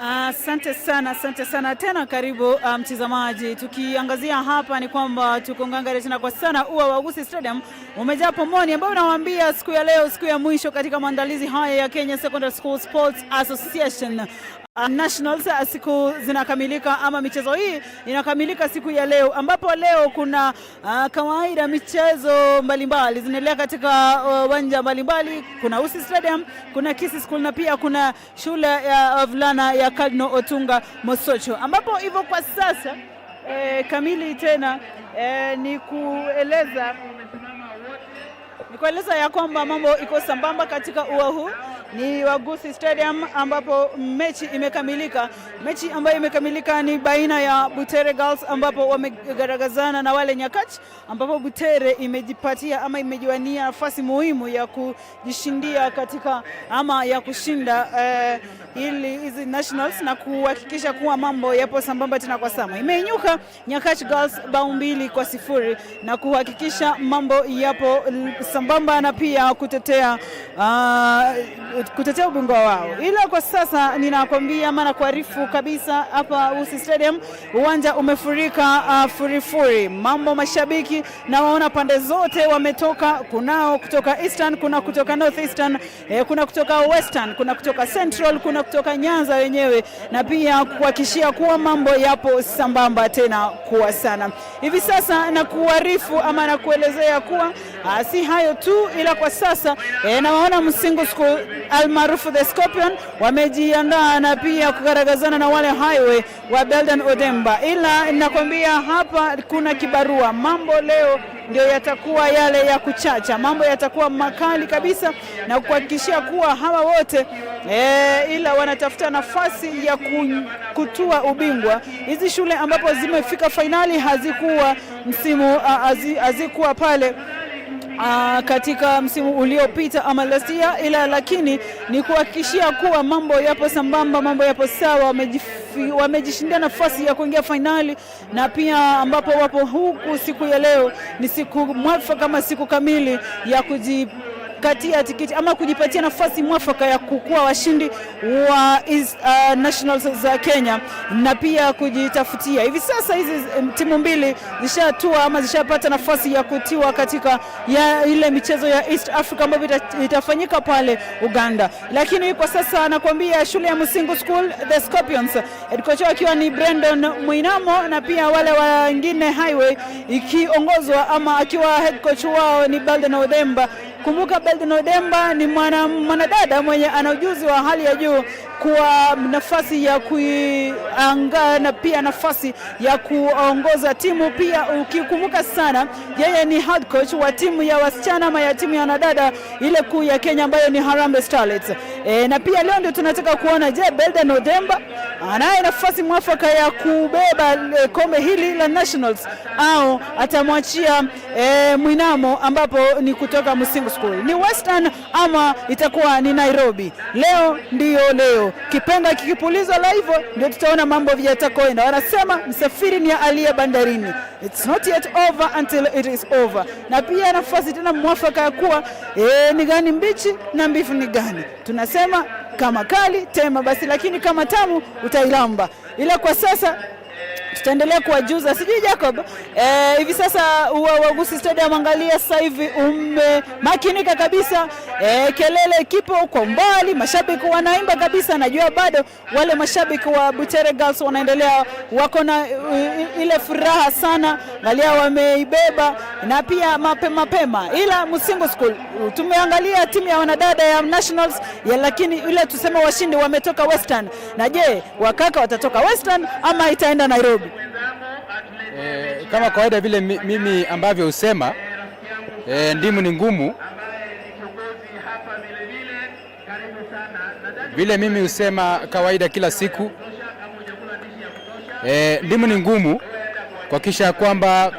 Asante sana, asante sana tena, karibu mtazamaji. Tukiangazia hapa ni kwamba tuko ngangari tena kwa sana, ua wa Gusii Stadium umejaa pomoni, ambayo unawaambia siku ya leo, siku ya mwisho katika maandalizi haya ya Kenya Secondary School Sports Association Nationals, siku zinakamilika ama michezo hii inakamilika siku ya leo, ambapo leo kuna kawaida michezo mbalimbali zinaendelea katika uwanja mbalimbali. Kuna Gusii Stadium, kuna Kisii School na pia kuna shule ya wavulana ya Cardinal Otunga Mosocho, ambapo hivyo kwa sasa kamili tena ni kueleza ya kwamba mambo iko sambamba katika ua huu ni wa Gusii Stadium ambapo mechi imekamilika. Mechi ambayo imekamilika ni baina ya Butere Girls ambapo wamegaragazana na wale Nyakach, ambapo Butere imejipatia ama imejiwania nafasi muhimu ya kujishindia katika ama ya kushinda ili hizi nationals na kuhakikisha kuwa mambo yapo sambamba tena kwa sama. Imeinyuka Nyakach Girls bao 2-0 na kuhakikisha mambo yapo sambamba na pia kutetea ubingwa wao. Ila kwa sasa ninakwambia ama nakuarifu kabisa hapa Gusii Stadium uwanja umefurika furifuri. Mambo mashabiki na waona pande zote wametoka, kunao kutoka Eastern, kuna kutoka North Eastern, kuna kutoka Western, kuna kutoka Central, kuna kutoka Nyanza wenyewe na pia kuhakikishia kuwa mambo yapo sambamba tena kuwa sana. Hivi sasa na kuarifu ama na kuelezea kuwa si hayo tu, ila kwa sasa nawaona Musingu School almaarufu The Scorpion wamejiandaa na pia kugaragazana na wale Highway wa Belden Odemba, ila nakwambia hapa kuna kibarua. Mambo leo ndio yatakuwa yale ya kuchacha, mambo yatakuwa makali kabisa na kuhakikishia kuwa hawa wote ila wanatafuta nafasi ya kutua ubingwa. Hizi shule ambapo zimefika fainali hazikuwa msimu hazikuwa pale katika msimu uliopita ama last year, ila lakini ni kuhakikishia kuwa mambo yapo sambamba, mambo yapo sawa, wamejishindia nafasi ya kuingia fainali na pia ambapo wapo huku siku ya leo ni siku mwafaka kama siku kamili ya kujikatia tikiti ama kujipatia nafasi mwafaka ya kukuwa washindi wa Nationals za Kenya na pia kujitafutia. Hivi sasa hizi timu mbili zishatua ama zishapata nafasi ya kutiwa katika ya ile michezo ya East Africa ambayo itafanyika pale Uganda. Lakini kwa sasa nakwambia shule ya Musingu School The Scorpions, head coach akiwa ni Brandon Mwinamo na pia wale wengine Highway ikiongozwa ama akiwa head coach wao ni Belden Odemba. Kumbuka Belden Odemba ni mwanadada mwenye ana ujuzi wa hali ya juu kwa nafasi ya kuiangaa na pia nafasi ya kuongoza timu. Pia ukikumbuka sana, yeye ni head coach wa timu ya wasichana ama ya timu ya wanadada ile kuu ya Kenya ambayo ni Harambee Starlets. Na pia leo ndio tunataka kuona, je, Belden Odemba anaye nafasi mwafaka ya kubeba kombe hili la Nationals au atamwachia Mwinamo ambapo ni kutoka Musingu School, ni Western ama itakuwa ni Nairobi? Leo ndiyo leo, kipenga kikipulizwa live ndio tutaona mambo yatakoenda. Wanasema msafiri ni aliye bandarini, it's not yet over until it is over. Na pia nafasi tena mwafaka ya kuwa ni gani mbichi na mbivu ni gani, tunasema kama kali tema basi, lakini kama tamu utailamba. Ila kwa sasa tutaendelea kuwajuza. Sijui Jacob, hivi sasa ua wa Gusii Stadium, angalia sasa hivi umemakinika kabisa, kelele kipo kwa mbali, mashabiki wanaimba kabisa. Najua bado wale mashabiki wa Butere Girls wanaendelea, wako na ile furaha sana, angalia wameibeba na pia mapema mapema. Ila Musingu School tumeangalia timu ya wanadada ya Nationals ya, lakini ile tuseme washindi wametoka Western, na je, wakaka watatoka Western ama itaenda Nairobi? Kama kawaida vile mimi ambavyo husema ndimu ni ngumu, vile mimi husema kawaida kila siku ndimu ni ngumu kuhakikisha kwamba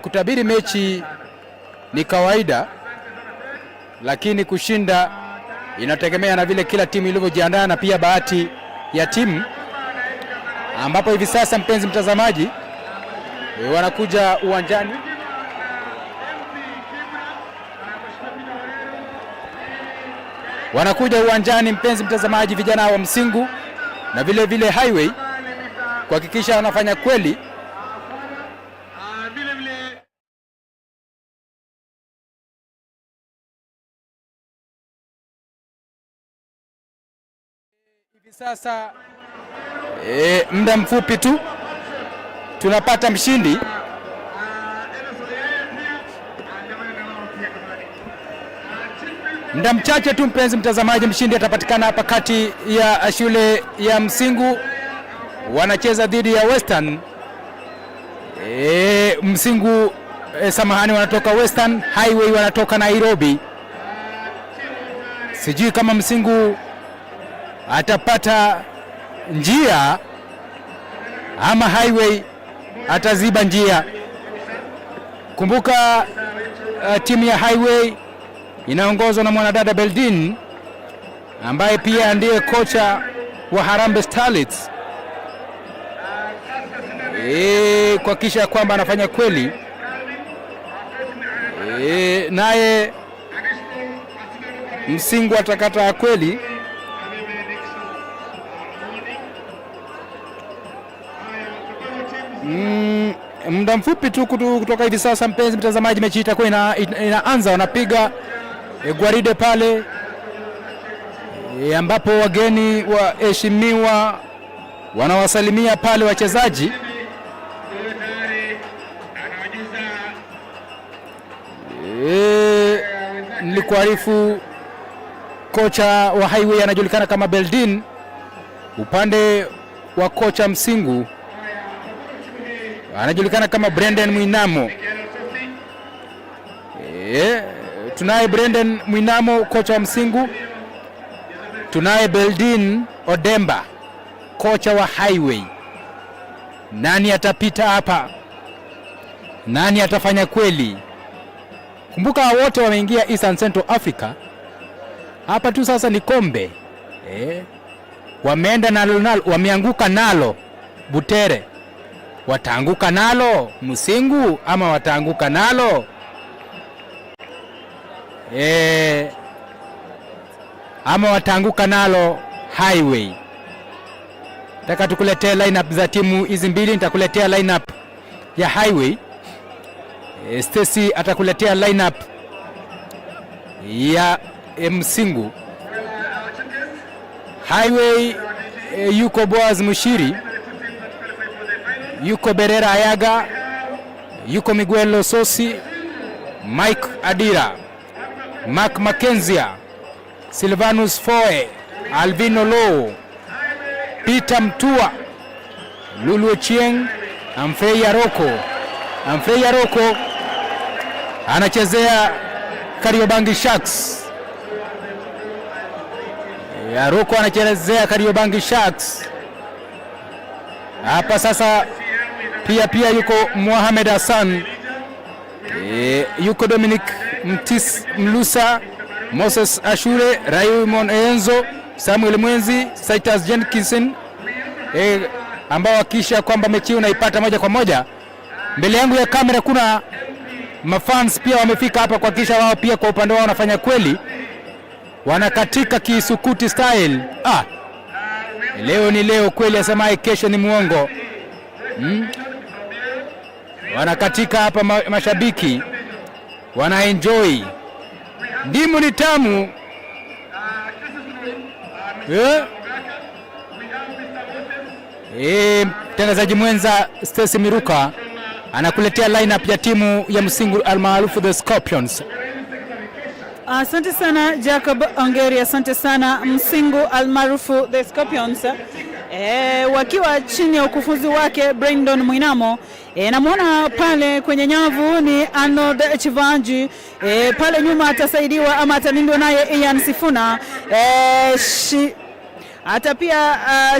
kutabiri mechi ni kawaida, lakini kushinda inategemea na vile kila timu ilivyojiandaa na pia bahati ya timu, ambapo hivi sasa mpenzi mtazamaji, wanakuja uwanjani mpenzi mtazamaji, vijana wa Msingu na vile vile Highway kuhakikisha wanafanya kweli. Hivi sasa muda mfupi tu tunapata mshindi. Muda mchache tu, mpenzi mtazamaji, mshindi atapatikana hapa kati ya shule ya Msingu wanacheza dhidi ya Western. Msingu samahani, wanatoka Western Highway, wanatoka Nairobi. Sijui kama Msingu atapata njia ama Highway ataziba njia. Kumbuka timu ya Highway inaongozwa na mwanadada Beldin ambaye pia ndiye kocha wa Harambee Starlets, kuhakikisha kwamba anafanya kweli. Naye Msingu atakata kweli. Muda mfupi tu kutoka hivi sasa, mpenzi mtazamaji, mechi itakuwa inaanza. Wanapiga gwaride pale ambapo wageni waheshimiwa wanawasalimia pale wachezaji. Nilikuarifu kocha wa Highway anajulikana kama Beldin, upande wa kocha Msingu anajulikana kama Brendan Mwinamo. Tunaye Brendan Mwinamo kocha wa Msingu, tunaye Beldin Odemba kocha wa Highway. Nani atapita hapa? Nani atafanya kweli? Kumbuka wote wameingia Eastern Central Africa. Hapa tu sasa ni kombe. Wameenda nalo nalo, wameanguka nalo Butere. Wataanguka nalo Msingu ama wataanguka nalo ama wataanguka nalo Highway. Nataka tukuletee lineup za timu hizi mbili. Nitakuletea lineup ya Highway. Stacy atakuletea lineup ya Msingu. Highway yuko Boaz Mushiri, yuko Berera Ayaga, yuko Miguel Sosi, Mike Adira, Mark Mackenzia, Silvanus Foe, Alvino Low, Peter Mtua, Lulu Ochieng, Amfrey Aroko. Amfrey Aroko anachezea Kariobangi Sharks. Aroko anachezea Kariobangi Sharks. Hapa sasa pia yuko Mohamed Hassan, yuko Dominic Mtis Mlusa, Moses Ashure, Raymond Enzo, Samuel Mwenzi, Titus Jenkinson, ambao hakikisha kwamba mechi unaipata moja kwa moja. Mbele yangu ya kamera kuna mafans pia wamefika hapa kuhakikisha wao pia kwa upande wao wanafanya kweli, wanakatika kisukuti style. Leo ni leo kweli, asemaye kesho ni muongo. Wanakatika hapa mashabiki wana enjoy, ndimu ni tamu. Mtangazaji mwenza Stacy Miruka anakuletea lineup ya timu ya Msingu almaarufu The Scorpions. Asante sana Jacob Ongeri, asante sana Msingu almaarufu The Scorpions. Wakiwa chini ya ukufunzi wake Brandon Mwinamo. Namwona pale kwenye nyavu ni Arnold Chivanji. Pale nyuma atasaidiwa ama atalindwa naye Ian Sifuna. Hata pia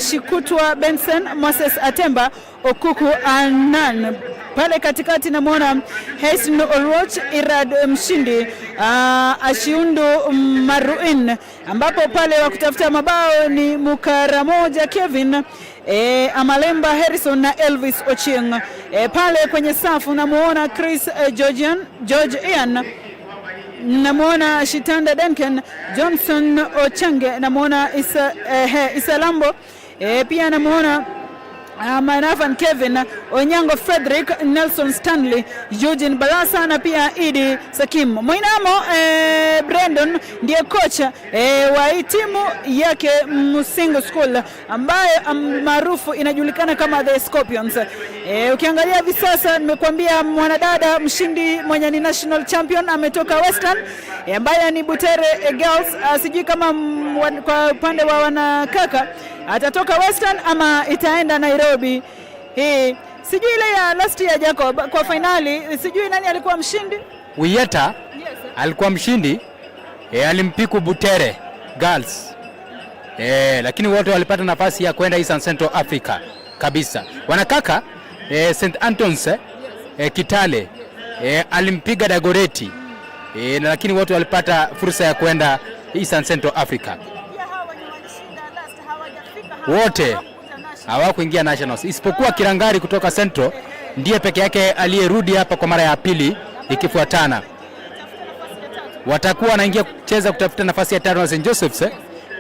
Shikutwa Benson, Moses Atemba, Okuku Anan. Pale katikati namwona Hesin Oluoch, Irad Mshindi, Ashiundu Maruin, ambapo pale wa kutafuta mabao ni Mukaramoja Kevin, Amalemba Harrison na Elvis Ochieng. Pale kwenye safu namuona Chris George Ian, namuona Shitanda Duncan, Johnson Ochange, namuona Isa Lambo, Pia namuona Manavan Kevin Onyango, Frederick Nelson, Stanley Eugene Balasa na pia Idi Sakim Mwinamo. Brandon ndiye kocha wa hii timu yake Musingo School ambaye maarufu inajulikana kama The Scorpions. Ukiangalia hivi sasa nimekuambia mwanadada mshindi mwenye ni national champion ametoka Western, ambaye ni Butere Girls. Sijui kama kwa upande wa wanakaka atatoka Western ama itaenda Nairobi. Hii sijui ile ya last year Jacob, kwa finali sijui nani alikuwa mshindi. Wiyeta alikuwa mshindi, alimpiku Butere Girls, lakini wote walipata nafasi ya kwenda Eastern Central Africa kabisa. Wanakaka, St Antons, Kitale, alimpiga Dagoreti, lakini wote walipata fursa ya kwenda Eastern Central Africa. Wote hawakuingia nationals isipokuwa Kirangari kutoka Central ndiye peke yake aliyerudi hapa kwa mara ya pili ikifuatana. Watakuwa wanaingia kucheza kutafuta nafasi ya tano na St Joseph's,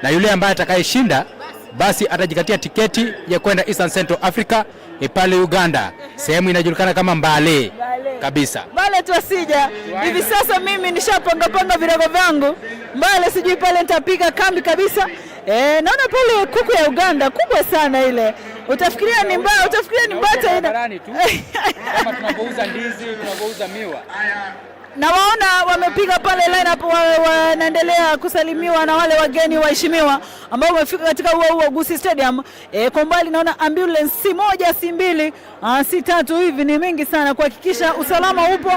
na yule ambaye atakayeshinda basi atajikatia tiketi ya kwenda Eastern Central Africa, pale Uganda, sehemu inajulikana kama Mbale kabisa. Mbale tu asija hivi sasa, mimi nishapanga panga virago vyangu Mbale, sijui pale nitapiga kambi kabisa. Naona pale kuku ya Uganda kubwa sana ile, utafikiria ni mbaya, utafikiria ni mbata ina. Kama tunavyouza ndizi, tunavyouza miwa. Na waona wamepiga pale line up, wanaendelea kusalimiwa na wale wageni waheshimiwa ambao wamefika katika huo huo Gusii Stadium. Kwa mbali naona ambulance si moja si mbili, si tatu, hivi ni mingi sana kuhakikisha usalama upo.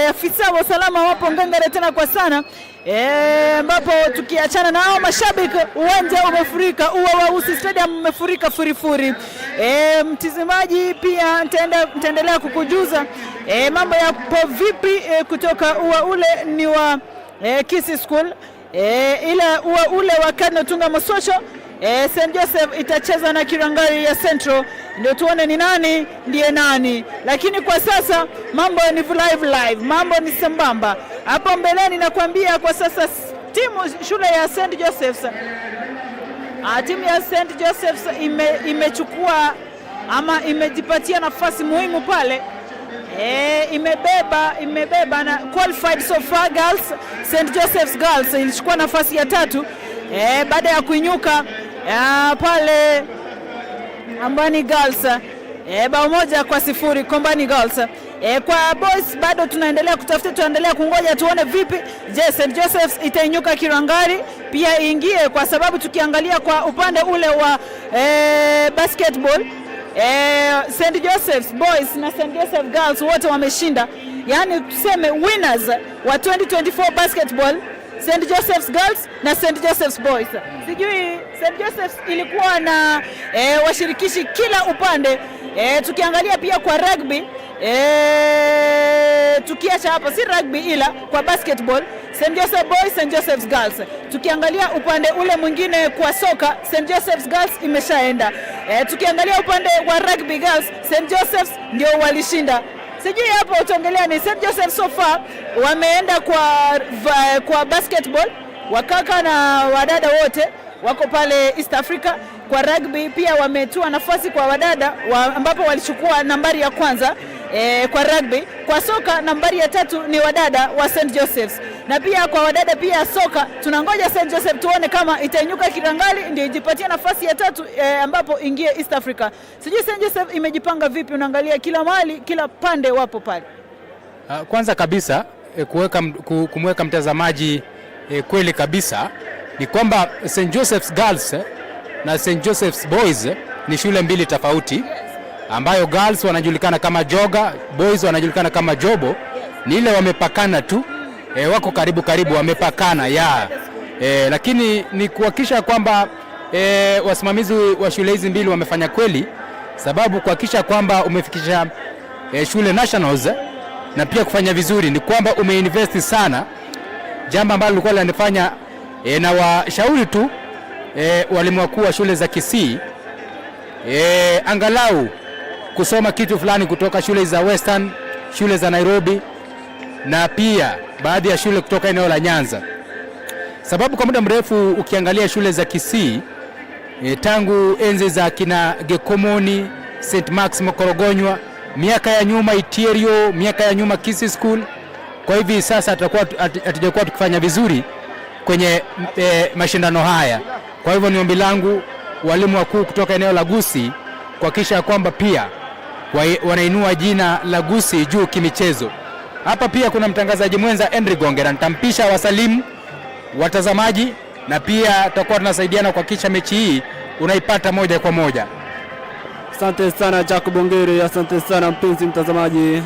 Afisa wa usalama wapo ngangare tena kwa sana, ambapo tukiachana na hao mashabiki, uwanja umefurika, ua wa Gusii Stadium umefurika furifuri. Mtizamaji, pia nitaendelea kukujuza mambo yapo vipi kutoka ua ule ni wa Kisii School, ila ua ule wa Cardinal Tunga Mosocho, St Joseph itacheza na Kirangari ya Central, ndio tuone ni nani ndiye nani, lakini kwa sasa mambo ni live live, mambo ni sambamba hapo mbeleni. Nakwambia kwa sasa timu shule ya St Joseph's, timu ya St Joseph's imechukua ama imejipatia nafasi muhimu pale. Imebeba na qualified so far girls. St Joseph's Girls ilichukua nafasi ya tatu, baada ya kuinyuka pale Ambani Girls, bao 1-0 Kombani Girls. Kwa boys bado tunaendelea kutafuta, tunaendelea kungoja tuone vipi. Je, St Joseph's itainyuka Kirangari pia iingie, kwa sababu tukiangalia kwa upande ule wa basketball, St Joseph's Boys na St Joseph Girls wote wameshinda, yaani tuseme winners wa 2024 basketball St Joseph's Girls na St Joseph's Boys. Sijui St Joseph's ilikuwa na washirikishi kila upande. Tukiangalia pia kwa rugby, tukiacha hapo si rugby ila kwa basketball St Joseph Boys, St Joseph's Girls. Tukiangalia upande ule mwingine kwa soka St Joseph's Girls imeshaenda. Tukiangalia upande wa rugby girls St Joseph's ndio walishinda. Sijui hapo utaongelea ni St Joseph so far wameenda kwa basketball, wakaka na wadada wote wako pale East Africa. Kwa rugby pia wametua nafasi kwa wadada ambapo walichukua nambari ya kwanza kwa rugby. Kwa soka nambari ya tatu ni wadada wa St Joseph's, na pia kwa wadada pia soka tunangoja St Joseph tuone kama itainyuka Kirangali ndio ijipatie nafasi ya tatu, ambapo ingie East Africa. Sijui St Joseph imejipanga vipi, unaangalia kila mahali, kila pande wapo pale. Kwanza kabisa, kumweka mtazamaji kweli kabisa ni kwamba St Joseph's Girls na St Joseph's Boys ni shule mbili tofauti, ambayo girls wanajulikana kama Joga, boys wanajulikana kama Jobo. Ni ile wamepakana tu, wako karibu karibu, wamepakana ya. Lakini ni kuhakikisha kwamba wasimamizi wa shule hizi mbili wamefanya kweli, sababu kuhakikisha kwamba umefikisha shule nationals na pia kufanya vizuri ni kwamba umeinvest sana, jambo ambalo lilikuwa linanifanya na washauri tu walimu wakuu wa shule za Kisii, angalau kusoma kitu fulani kutoka shule za Western, shule za Nairobi na pia baadhi ya shule kutoka eneo la Nyanza, sababu kwa muda mrefu ukiangalia shule za Kisii Tangu enzi za kina Gekomoni, St Max Mokorogonywa, miaka ya nyuma Itierio, miaka ya nyuma Kisii School. Kwa hivi sasa hatujakuwa tukifanya vizuri kwenye mashindano haya. Kwa hivyo ni ombi langu walimu wakuu kutoka eneo la Gusii kuhakikisha kwamba pia wanainua jina la Gusii juu kimichezo. Hapa pia kuna mtangazaji mwenza Henry Gongera, nitampisha wasalimu watazamaji na pia tutakuwa tunasaidiana kuhakikisha mechi hii unaipata moja kwa moja. Asante sana Jacob Ongere, asante sana mpenzi mtazamaji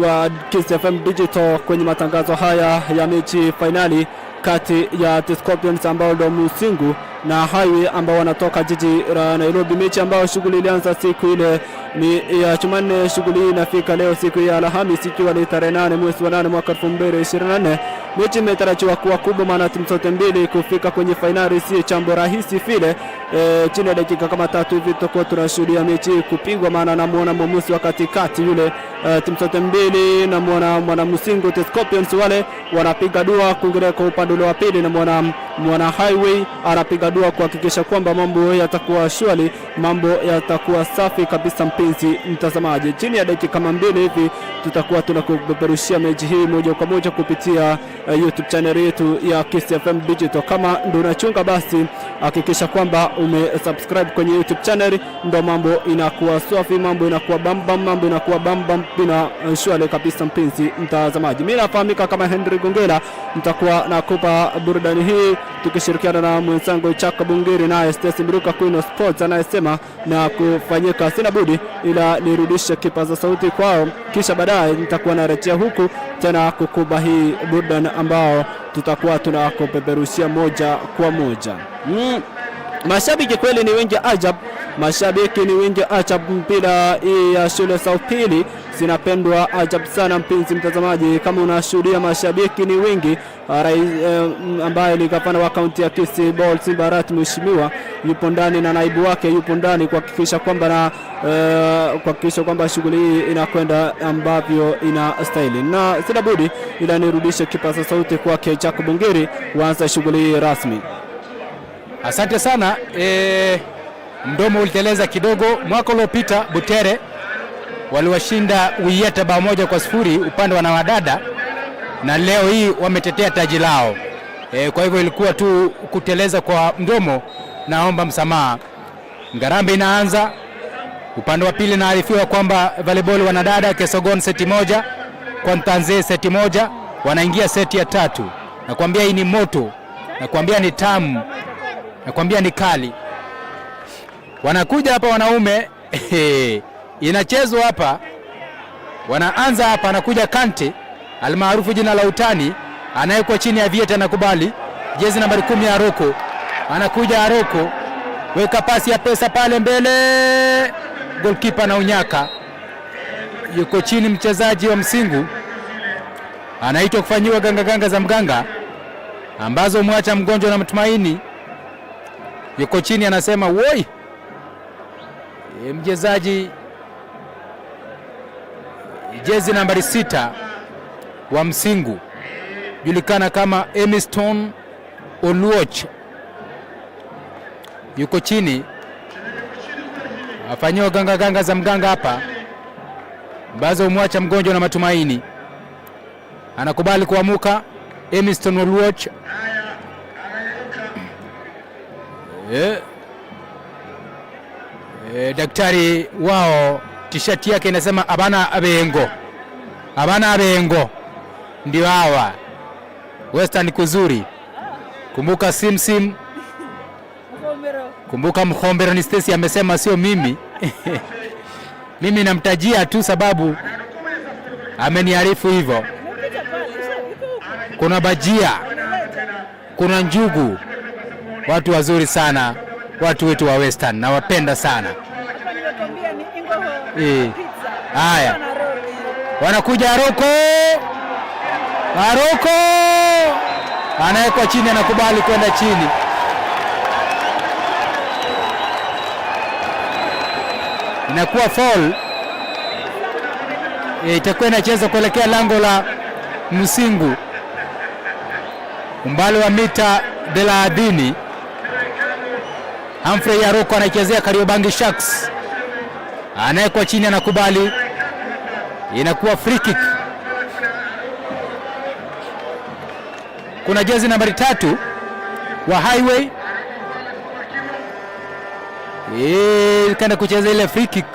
wa Kiss FM Digital kwenye matangazo haya ya mechi fainali kati ya The Scorpions ambao ndio Musingu na Highway ambao wanatoka jiji la Nairobi. Mechi ambayo shughuli ilianza siku ile ni ya Jumanne, shughuli hii inafika leo siku ya Alhamisi ikiwa ni tarehe 8 mwezi wa 8 mwaka 2024. Mechi imetarajiwa kuwa kubwa, maana timu zote mbili kufika kwenye fainali si jambo rahisi vile. Chini ya dakika kama 3 hivi tutakuwa tunashuhudia mechi kupigwa, maana namuona mwamuzi wa katikati yule timu zote mbili, namuona mwana Musingu The Scorpions wale wanapiga dua kuingilia kwa upande wa pili, na mwana Highway anapiga dua kuhakikisha kwamba mambo yatakuwa shwari, mambo yatakuwa safi kabisa. Mpenzi mtazamaji, chini ya dakika kama 2 hivi tutakuwa tunakupeperushia mechi hii moja kwa moja kupitia YouTube channel yetu ya Kiss FM Digital. Kama ndio unachunga basi hakikisha kwamba umesubscribe kwenye YouTube channel, ndo mambo inakuwa safi, mambo inakuwa bambam, mambo inakuwa bambam bila shwari kabisa. Mpenzi mtazamaji, mimi nafahamika kama Henry Gongela, nitakuwa nakupa burudani hii tukishirikiana na mwenzangu Jacob Ngiri naye Stacy Mruka Queen of Sports anayesema na kufanyika. Sina budi ila nirudishe kipaza sauti kwao, kisha baadaye nitakuwa narejea huku tena kukuba hii burudani ambao tutakuwa tunakupeperushia moja kwa moja. Mashabiki kweli ni wengi ajab, mashabiki ni wengi ajab. Mpira hii ya shule za upili zinapendwa ajab sana, mpenzi mtazamaji, kama unashuhudia mashabiki ni wengi. Rais ambaye ni gavana wa kaunti ya Kisii Paul Simbarat mheshimiwa yupo ndani na naibu wake yupo ndani kuhakikisha kwamba na kuhakikisha kwamba shughuli hii inakwenda ambavyo inastahili, na sina budi ila nirudishe kipaza sauti kwake Jacob Ngiri waanze shughuli hii rasmi. Asante sana. Mdomo uliteleza kidogo. Mwaka uliopita Butere waliwashinda Wiyeta bao 1-0 upande wa wadada, na leo hii wametetea taji lao. Kwa hivyo ilikuwa tu kuteleza kwa mdomo, naomba msamaha. Ngarambe inaanza upande wa pili, naarifiwa kwamba volleyball wanadada Kesogon seti 1 kwa Ntanze seti 1, wanaingia seti ya 3. Nakwambia hii ni moto, nakwambia ni tamu, nakwambia ni kali. Wanakuja hapa wanaume inachezwa hapa, wanaanza hapa, anakuja Kante almaarufu jina la utani, anayekuwa chini ya Vieta anakubali jezi nambari 10 ya Aroko, anakuja Aroko, weka pasi ya pesa pale mbele, goalkeeper na unyaka yuko chini, mchezaji wa Msingu anaitwa kufanyiwa ganga ganga za mganga ambazo mwacha mgonjwa na mtumaini. Yuko chini anasema woi. Mchezaji jezi nambari 6 wa Msingu julikana kama Emiston Oluoch yuko chini afanyiwa ganga ganga za mganga hapa ambazo umwacha mgonjwa na matumaini. Anakubali kuamuka Emiston Oluoch. Daktari wao tishati yake inasema abana abengo, abana abengo, ndio hawa Western kuzuri. Kumbuka simsim, kumbuka Mkhombero ni Stacy amesema, sio mimi. Mimi namtajia tu sababu ameniarifu hivyo. Kuna bajia, kuna njugu, watu wazuri sana, watu wetu wa Western nawapenda sana. Haya, wanakuja Aroko, Aroko anawekwa chini, anakubali kwenda chini. Inakuwa foul, itakuwa inacheza kuelekea lango la Msingu, umbali wa mita 30. Humphrey Aroko anaichezea Kariobangi Sharks, anawekwa chini, anakubali, inakuwa free kick. Kuna jezi nambari 3 wa Highway kaenda kucheza ile free kick,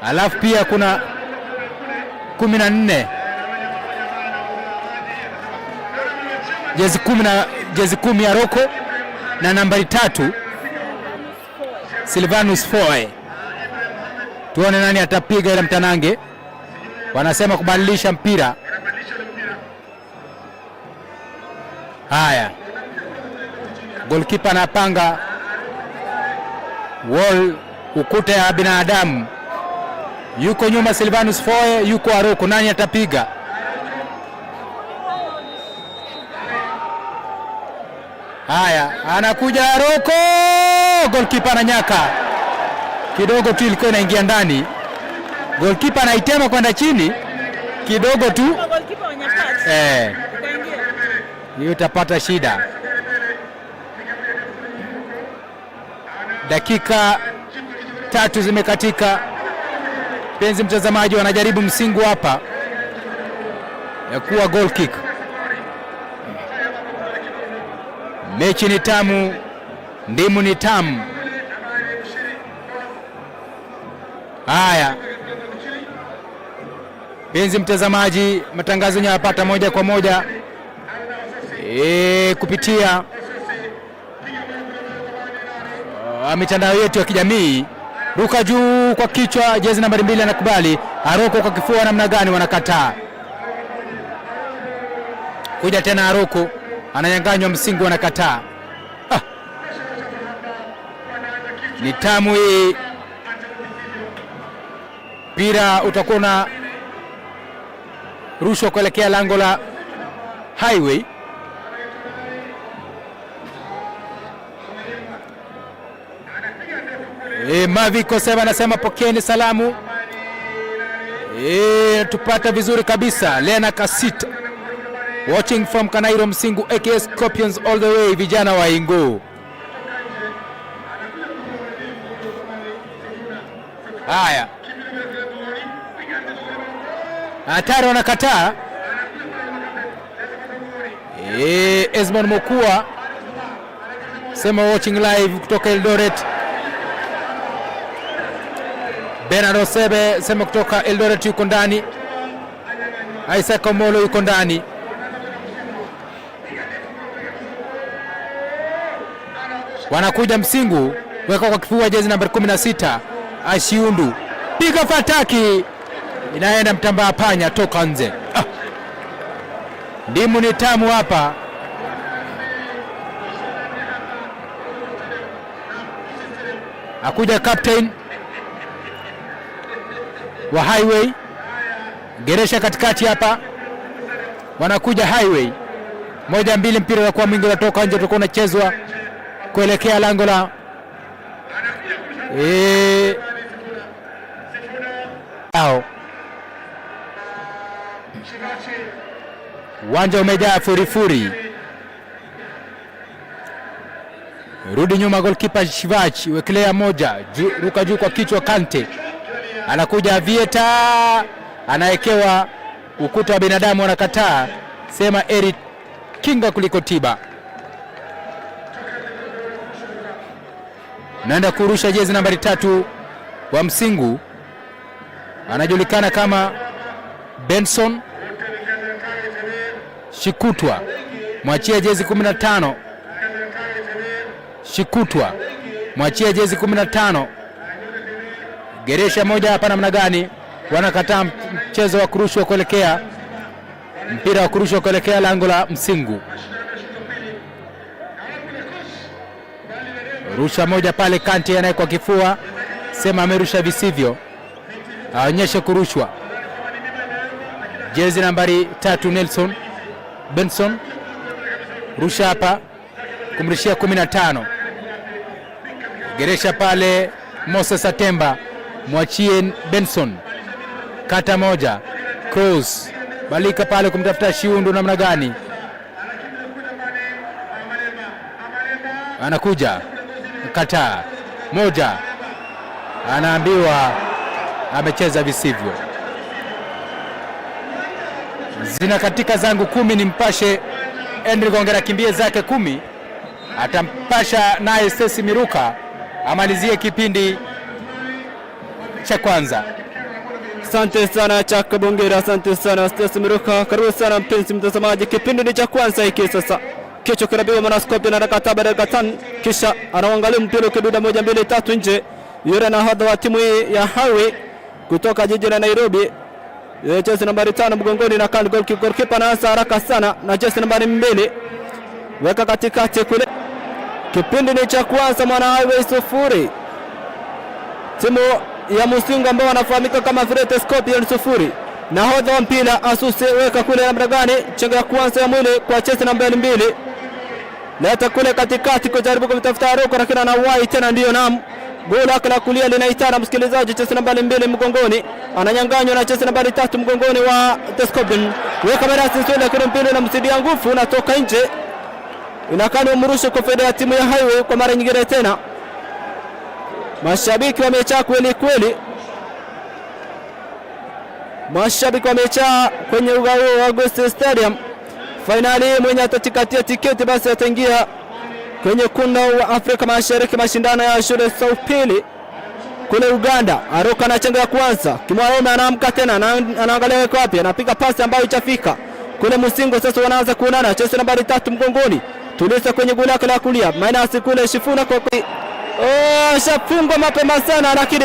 alafu pia kuna 14 jezi 10 na jezi 10 ya Roko na nambari 3 Silvanus Foe. Tuone nani atapiga ile mtanange. Wanasema kubadilisha mpira. Haya, goalkeeper anapanga wall, ukuta ya binadamu. Yuko nyuma Silvanus Foe, yuko Aroko. Nani atapiga? Haya, anakuja Aroko, goalkeeper ananyaka kidogo tu, ilikuwa inaingia ndani. Goalkeeper anaitema kwenda chini kidogo tu, hiyo utapata shida. Dakika 3 zimekatika. Penzi mtazamaji, wanajaribu msingu hapa ya kuwa goal kick. Mechi ni tamu, ndimu ni tamu. Haya, penzi mtazamaji, matangazo yanapata moja kwa moja kupitia mitandao yetu ya kijamii. Ruka juu kwa kichwa, jezi nambari 2 anakubali. Aroko kwa kifua, namna gani? Wanakataa. Kuja tena Aroko ananyang'anywa msingi, wanakataa. Ni tamu hii. Mpira utakuwa na rushwa kuelekea lango la Highway. Mavi Koseba anasema pokeeni salamu. Tupata vizuri kabisa. Lena Kasita watching from Kanairo Msingu aka Scorpions all the way, vijana wa Ingo. Haya, hatari, wanakataa. Esmond Mokua sema watching live kutoka Eldoret. Bernard Osebe sema kutoka Eldoret yuko ndani. Isaac Omolo yuko ndani. Wanakuja Msingu, weka kwa kifua jezi nambari 16 Ashiundu, piga fataki, inaenda mtambaa panya, toka nje. Ndimu ni tamu hapa. Akuja captain wa Highway, geresha katikati hapa, wanakuja Highway 1-2, mpira wa kwa mwingi unatoka nje, utakuwa unachezwa kuelekea lango la Uwanja umejaa furifuri. Rudi nyuma goalkeeper Shivach, wekelea moja ruka juu kwa kichwa Kante. Anakuja Vieta, anaekewa ukuta wa binadamu, anakataa. Sema eri kinga kuliko tiba. Naenda kurusha jezi nambari 3 wa Msingu, anajulikana kama Benson Shikutwa, mwachie jezi 15. Shikutwa, mwachie jezi 15. Geresha moja hapa, namna gani? Wanakataa mchezo wa kurushwa kuelekea mpira wa kurushwa kuelekea lango la Msingu. Rusha moja pale, Kante anaye kwa kifua, sema amerusha visivyo, aonyeshe kurushwa. Jezi nambari 3 Nelson Benson, rusha hapa kumrishia 15. Geresha pale Moses Atemba, mwachie Benson, kata moja, cross balika pale kumtafuta Shiundu, namna gani? Anakuja kataa moja, anaambiwa amecheza visivyo. Zinakatika zangu 10, nimpashe Henry Gongera kimbie zake 10, atampasha naye Stacey Miruka amalizie kipindi cha kwanza. Asante sana Chaka Bongera, asante sana Stacey Miruka. Karibu sana mpenzi mtazamaji, kipindi ni cha kwanza hiki sasa. Kichwa kinapigwa mwana Scorpion anakataa baada ya dakika 5, kisha anaangalia mpira ukiduda 1 2 3 nje. Yule nahodha wa timu hii ya Highway kutoka jiji la Nairobi, jezi nambari 5 mgongoni na kan goalkeeper anaanza haraka sana na jezi nambari 2 weka katikati kule. Kipindi ni cha kwanza, mwana Highway 0 timu ya Musingu ambao wanafahamika kama vile Scorpion 0. Nahodha wa mpira Asuse weka kule namna gani? Chenga ya kwanza ya mwili kwa jezi nambari 2. Leta kule katikati kujaribu kumtafuta Aroko, lakini anawahi tena, ndio naam. Goli lake la kulia linaitana msikilizaji, jezi nambari 2 mgongoni ananyang'anywa na jezi nambari 3 mgongoni wa The Scorpion. Weka marasi nzuri, lakini mpira unamzidia nguvu, unatoka nje. Inakaa ni mrusho kwa faida ya timu ya Highway kwa mara nyingine tena. Mashabiki wamechaa kweli kweli, mashabiki wamechaa kwenye uga huo wa Gusii Stadium. Finali mwenye atatikatia tiketi basi ataingia kwenye ukunda wa Afrika Mashariki, mashindano ya shule za upili kule Uganda. Aruka na chenga ya kwanza, Kimwarome anaamka tena, anaangalia weko wapi, anapiga pasi ambayo ichafika kule Musingo. Sasa wanaanza kuonana, cheza nambari 3 mgongoni, tulisa kwenye goli lake la kulia, minus kule Shifuna kwa oh, shafungwa mapema sana, lakini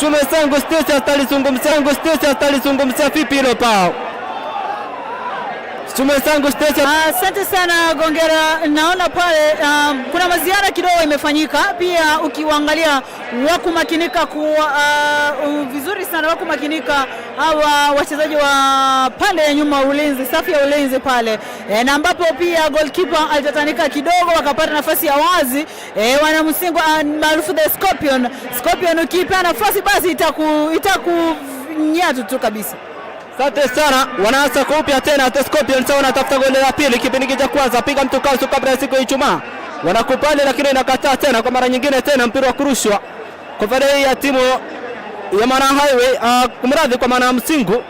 Chume sangu Stacey atalizungumzia, Stacey atalizungumzia vipi hilo pao? Chume sangu Stacey. Asante sana Gongera, naona pale kuna maziara kidogo imefanyika pia, ukiwaangalia wakumakinika kuwa vizuri sana, wakumakinika hawa wachezaji wa pande ya nyuma, ulinzi, safu ya ulinzi pale na ambapo pia goalkeeper alitatanika kidogo, wakapata nafasi ya wazi wanamsingo maarufu the Scorpion. Scorpion ukipa nafasi basi itakunyatu tu kabisa. Asante sana, wanaanza kwa upya tena The Scorpion sasa wanatafuta goli la pili kipindi cha kwanza, piga mtu kasu kabla ya siku ya Ijumaa. Wanakubali lakini inakataa tena kwa mara nyingine tena, mpira wa kurushwa kwa faida ya timu ya Mwana Highway, kumradhi kwa Mwana Msingu.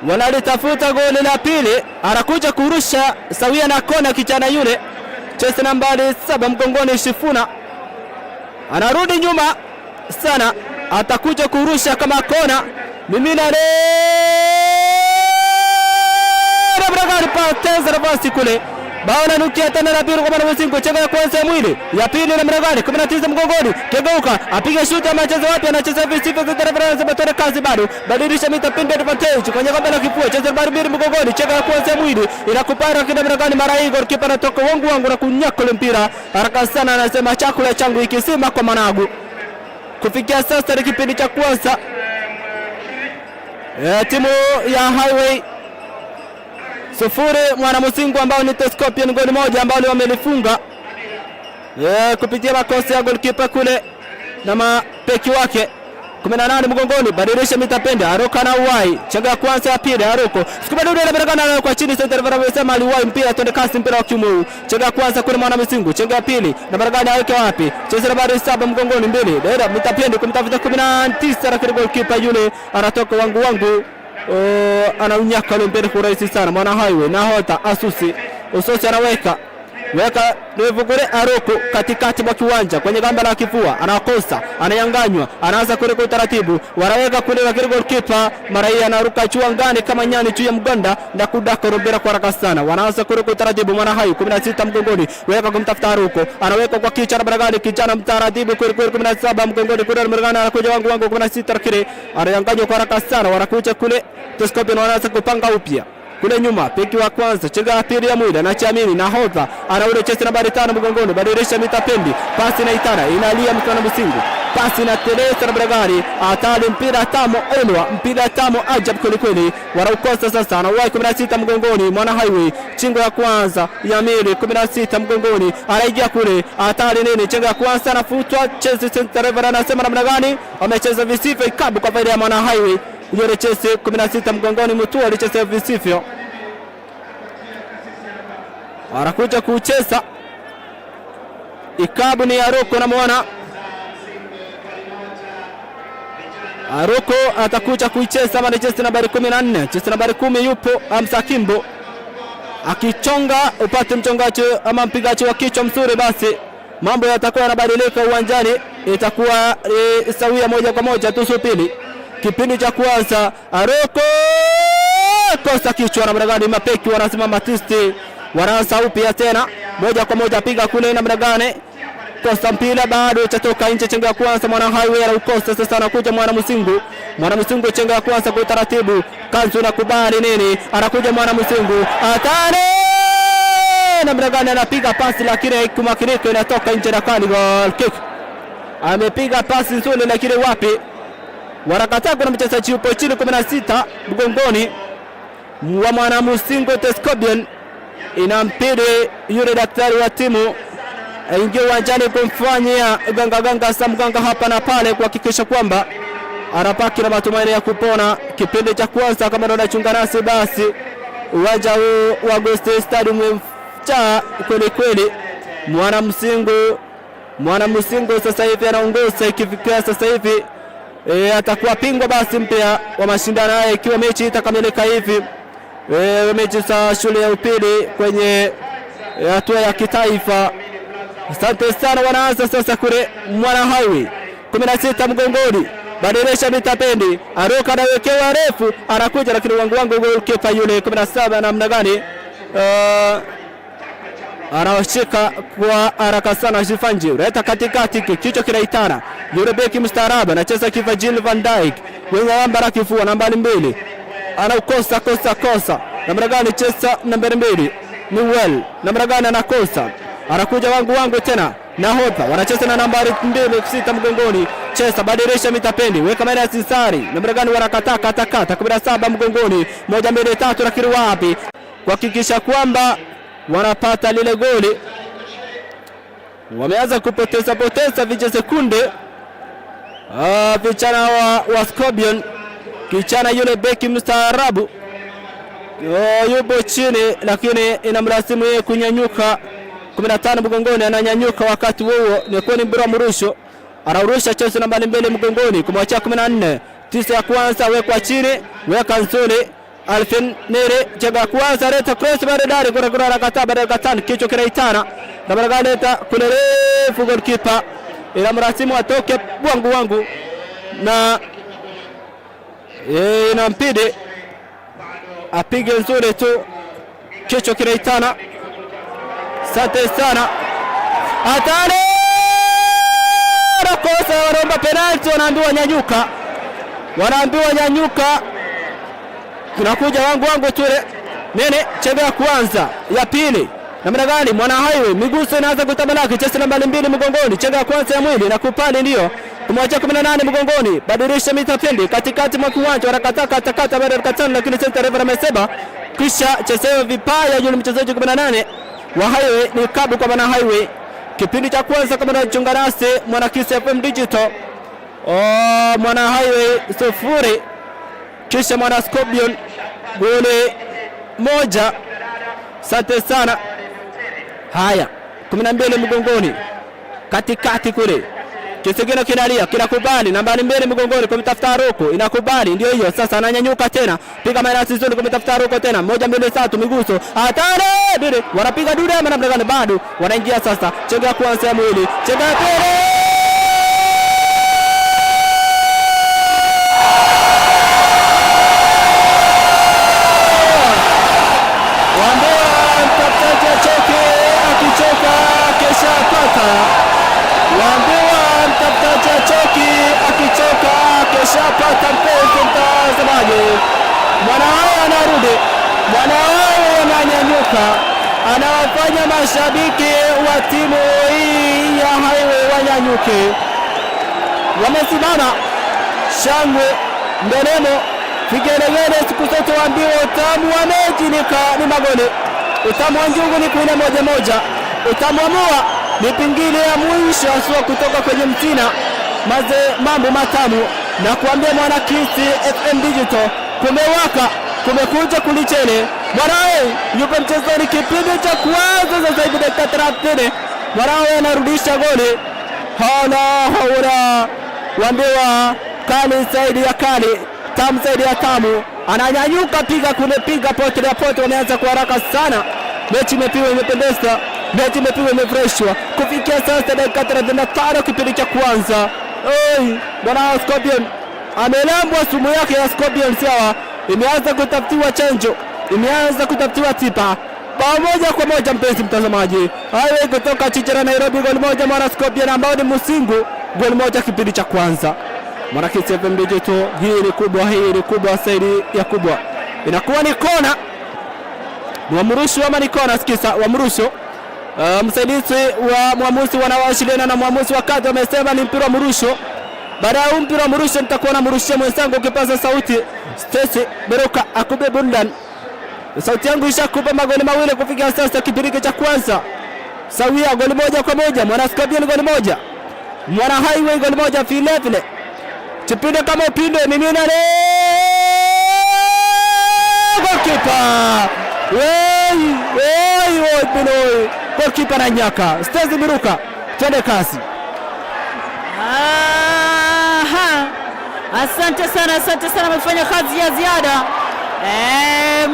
Wanalitafuta goli la pili, anakuja kurusha sawia na kona kijana yule, cheza nambari 7 mgongoni Shifuna. Anarudi nyuma sana, atakuja kurusha kama kona. Mimina poteza nafasi kule. Bao la nukia tena la pili kwa Mwana Msingu, chenga ya kwanza ya mwili, ya pili na mragani 19 mgongoni, kegeuka, apiga shuti, anacheza wapi? Anacheza visivyo za reference, batore kazi bado. Badilisha mita pinde advantage kwenye kombe la kifua, cheza nambari 2 mgongoni, chenga ya kwanza ya mwili, inakupara kina mragani, mara hii goalkeeper anatoka wangu wangu na kunyaka ile mpira. Haraka sana anasema chakula changu ikisima kwa managu. Kufikia sasa ni kipindi cha kwanza. Timu ya Highway 0 Mwana Msingu ambao ni The Scorpion goli moja ambao wamelifunga kupitia makosa ya goalkeeper kule na mapeki wake. 18 mgongoni, badilisha mitapende, Aruka na uwai, chenga ya kwanza ya pili, Aruko sikubadili na baraka na kwa chini, center referee amesema aliwahi mpira, twende kasi, mpira wa kiume huu. Chenga ya kwanza kule Mwana Msingu, chenga ya pili na baraka aweke wapi? Cheza nambari 7 mgongoni, 2 dera mitapende kumtafuta 19, lakini goalkeeper yule anatoka wangu wangu. Anaunyaka ule mpira kwa urahisi sana. Mwana Highway nahodha Asusi Usosi anaweka weka refu kule Aruku katikati mwa kiwanja kwenye gamba la kifua, anakosa, ananyang'anywa, anaanza kule kwa utaratibu, wanaweka kule, lakini goalkeeper mara hii anaruka juu angani kama nyani juu ya mganda na kudaka mpira kwa haraka sana. Wanaanza kule kwa utaratibu, Mwana Highway 16 mgongoni, weka kumtafuta Aruku, anaweka kwa kichwa na Baragani, kijana mtaratibu kule kule 17 mgongoni kule Baragani anakuja wangu wangu 16, lakini ananyang'anywa kwa haraka sana. Wanakuja kule Scorpion, wanaanza kupanga upya kule nyuma, piki wa kwanza, chenga ya pili ya mwili, anachiamini nahodha, anaule chesi nambari 5 mgongoni, badilisha mitapendi, pasi na itara, inalia mkono Msingu, pasi na telesa na Bragari, atali mpira tamo elwa, mpira tamo ajab kweli kweli, wanaukosa sasa, anawahi 16 mgongoni, Mwana Highway, chingo ya kwanza ya mili 16 mgongoni, anaingia kule, atali nini, chenga ya kwanza anafutwa, chesi center referee anasema namna gani, amecheza visivyo ikabu kwa faida ya Mwana Highway. Yule chesi 16 mgongoni Mutua alicheza visivyo. Anakuja kucheza Ikabu ni Aroko, namwona Aroko atakuja kuicheza ama ni jezi nambari 14. Jezi nambari 10 yupo Hamza Kimbo akichonga upate mchongaji ama mpigaji wa kichwa mzuri, basi mambo yatakuwa yanabadilika uwanjani, itakuwa sawia moja kwa moja. Tusubiri kipindi cha kwanza. Aroko kosa kichwa namna gani? Mapeki wanasimama tisti, wanaanza upya tena moja kwa moja, piga kule namna gani? Kosa mpira bado chatoka nje, chenga ya kwanza Mwana Highway anaukosa sasa, anakuja Mwana Musingu, Mwana Musingu chenga ya kwanza kwa utaratibu, Kanzu nakubali nini, anakuja Mwana Musingu atare namna gani, anapiga pasi lakini kumakinika inatoka nje na kani, goal kick. Amepiga pasi nzuri lakini wapi, wanakataa. Kuna mchezaji yupo chini 16 mgongoni wa Mwana Musingu Tescobian, inampidi yule daktari wa timu aingie uwanjani kumfanyia ganga ganga sa mganga hapa na pale kuhakikisha kwamba anapaki na matumaini ya kupona. Kipindi cha kwanza kama ndo unachunga nasi, basi uwanja huu wa Gusii Stadium umejaa kweli kweli. Mwana Msingu sasa hivi anaongoza, ikifikia sasa hivi atakuwa pingwa basi mpya wa mashindano haya ikiwa mechi itakamilika hivi, mechi za shule ya upili kwenye hatua ya kitaifa. Asante sana, wanaanza sasa kule Mwana Highway 16 mgongoni, badilisha mitapendi, Aroka anawekewa refu, anakuja lakini wangu wangu goalkeeper yule 17 namna gani, anashika kwa haraka sana Jifanji, leta katikati, kichwa kinaitana yule beki mstaarabu anacheza kifa Jill van Dijk, winga wamba kifua nambari 2 anaukosa kosa kosa namna gani, cheza nambari 2 ni well namna gani anakosa, anakuja wangu wangu tena nahodha wanacheza na nambari 2 6 mgongoni, cheza badilisha mitapendi, weka maana ya Sinsari namna gani, wanakataa kata kata 17 mgongoni, 1 2 3, lakini wapi kuhakikisha kwamba wanapata lile goli. Wameanza kupoteza poteza vijisekunde vijana wa Scorpion. Kichana yule beki mstaarabu yupo chini, lakini inamlazimu yeye kunyanyuka. 15 mgongoni ananyanyuka, wakati huo ni kwani mpira mrusho, anaurusha chezo nambari 2 mgongoni kumwachia 14 9 ya kwanza, wekwa chini, weka nzuri Alfin Nere chega kwanza, leta cross maridadi kura kura rakata baada kichwa kinaitana na baraka leta kule refu, goalkeeper ila mrasimu atoke wangu wangu na inampidi apige nzuri tu, kichwa kinaitana. Asante sana, hatari kosa, wanaomba penalti, wanaambiwa nyanyuka, wanaambiwa nyanyuka. Tunakuja wangu wangu tule nene chebe ya kwanza ya pili namna gani, Mwana Highway miguso inaanza kutamalaki, cheza nambari 2 mgongoni, chebe ya kwanza ya mwili na kupali ndio kumwacha 18 mgongoni, badilisha mita pili katikati mwa kiwanja, wanakataa kata kata baada ya katana, lakini center refa amesema kisha chezewe vipaya yule mchezaji 18 wa Highway ni kabu kwa Mwana Highway. Kipindi cha kwanza kama unachunga nasi Mwana Kiss FM Digital, Mwana Highway 0 kisha Mwana Scorpion goli 1. Asante sana. Haya, 12 mgongoni, katikati kule kisigino kinalia, kinakubali nambari 2 mgongoni kumtafuta Aroko, inakubali ndio hiyo sasa, ananyanyuka tena, piga maana nzuri kumtafuta Aroko tena, 1 2 3, miguso hatari bile, wanapiga dude ama namna gani, bado wanaingia sasa, chenga ya kwanza ya mwili, chenga ya pili keshapata. Mpenzi mtazamaji, Mwana wao anarudi, mwana wao ananyanyuka, anawafanya mashabiki wa timu hii ya Highway wanyanyuke. Wamesimama shangwe, nderemo, vigelegele. Siku zote waambiwa utamu wa mechi ni magoli, utamu wa njugu ni kuina moja moja, utamu wa mua ni pingili ya mwisho asua kutoka kwenye mtina maze mambo matamu na kuambia Mwana Kiss FM Digital kumewaka, kumekuja kulichele. Mwanawe yupo mchezoni, kipindi cha kwanza sasa hivi dakika 30. Mwanawe anarudisha goli. Hala haura, wambiwa kali zaidi ya kali, tamu zaidi ya tamu, ananyanyuka, piga kule, piga pote la pote. Wameanza kwa haraka sana, mechi imepigwa, imependeza, mechi imepigwa, imefurahishwa. Kufikia sasa dakika 35 kipindi cha kwanza. Oi, bwana Scorpion amelambwa sumu yake ya Scorpion, sawa, imeanza kutafutiwa chanjo, imeanza kutafutiwa tiba. Bao 1-1, mpenzi mtazamaji. Highway kutoka jiji la Nairobi goli moja, mwana Scorpion ambao ni Musingu goli moja kipindi cha kwanza. Mwana Kiss FM Digital, hii ni kubwa, hii ni kubwa zaidi ya kubwa. Inakuwa ni kona, ni wamrushu ama ni kona? Sikiza, wamrushu. Msaidizi wa mwamuzi wanawashiliana na mwamuzi wa kati wamesema ni mpira wa mrusho. Baada ya mpira wa mrusho nitakuwa namrushia mwenzangu kipaza sauti Stacy Beruka akube burudani. Sauti yangu ishakupa magoli mawili kufikia sasa kipindi cha kwanza. Sawia goli 1-1, Mwana Scorpion goli moja, Mwana Highway goli moja vile vile. Chipinde kama upinde mimina goalkeeper. Wei, wei, wei, binoi. Goalkeeper na nyaka. Stacy Biruka, twende kasi. Aha. Asante sana, asante sana, amefanya kazi ya ziada.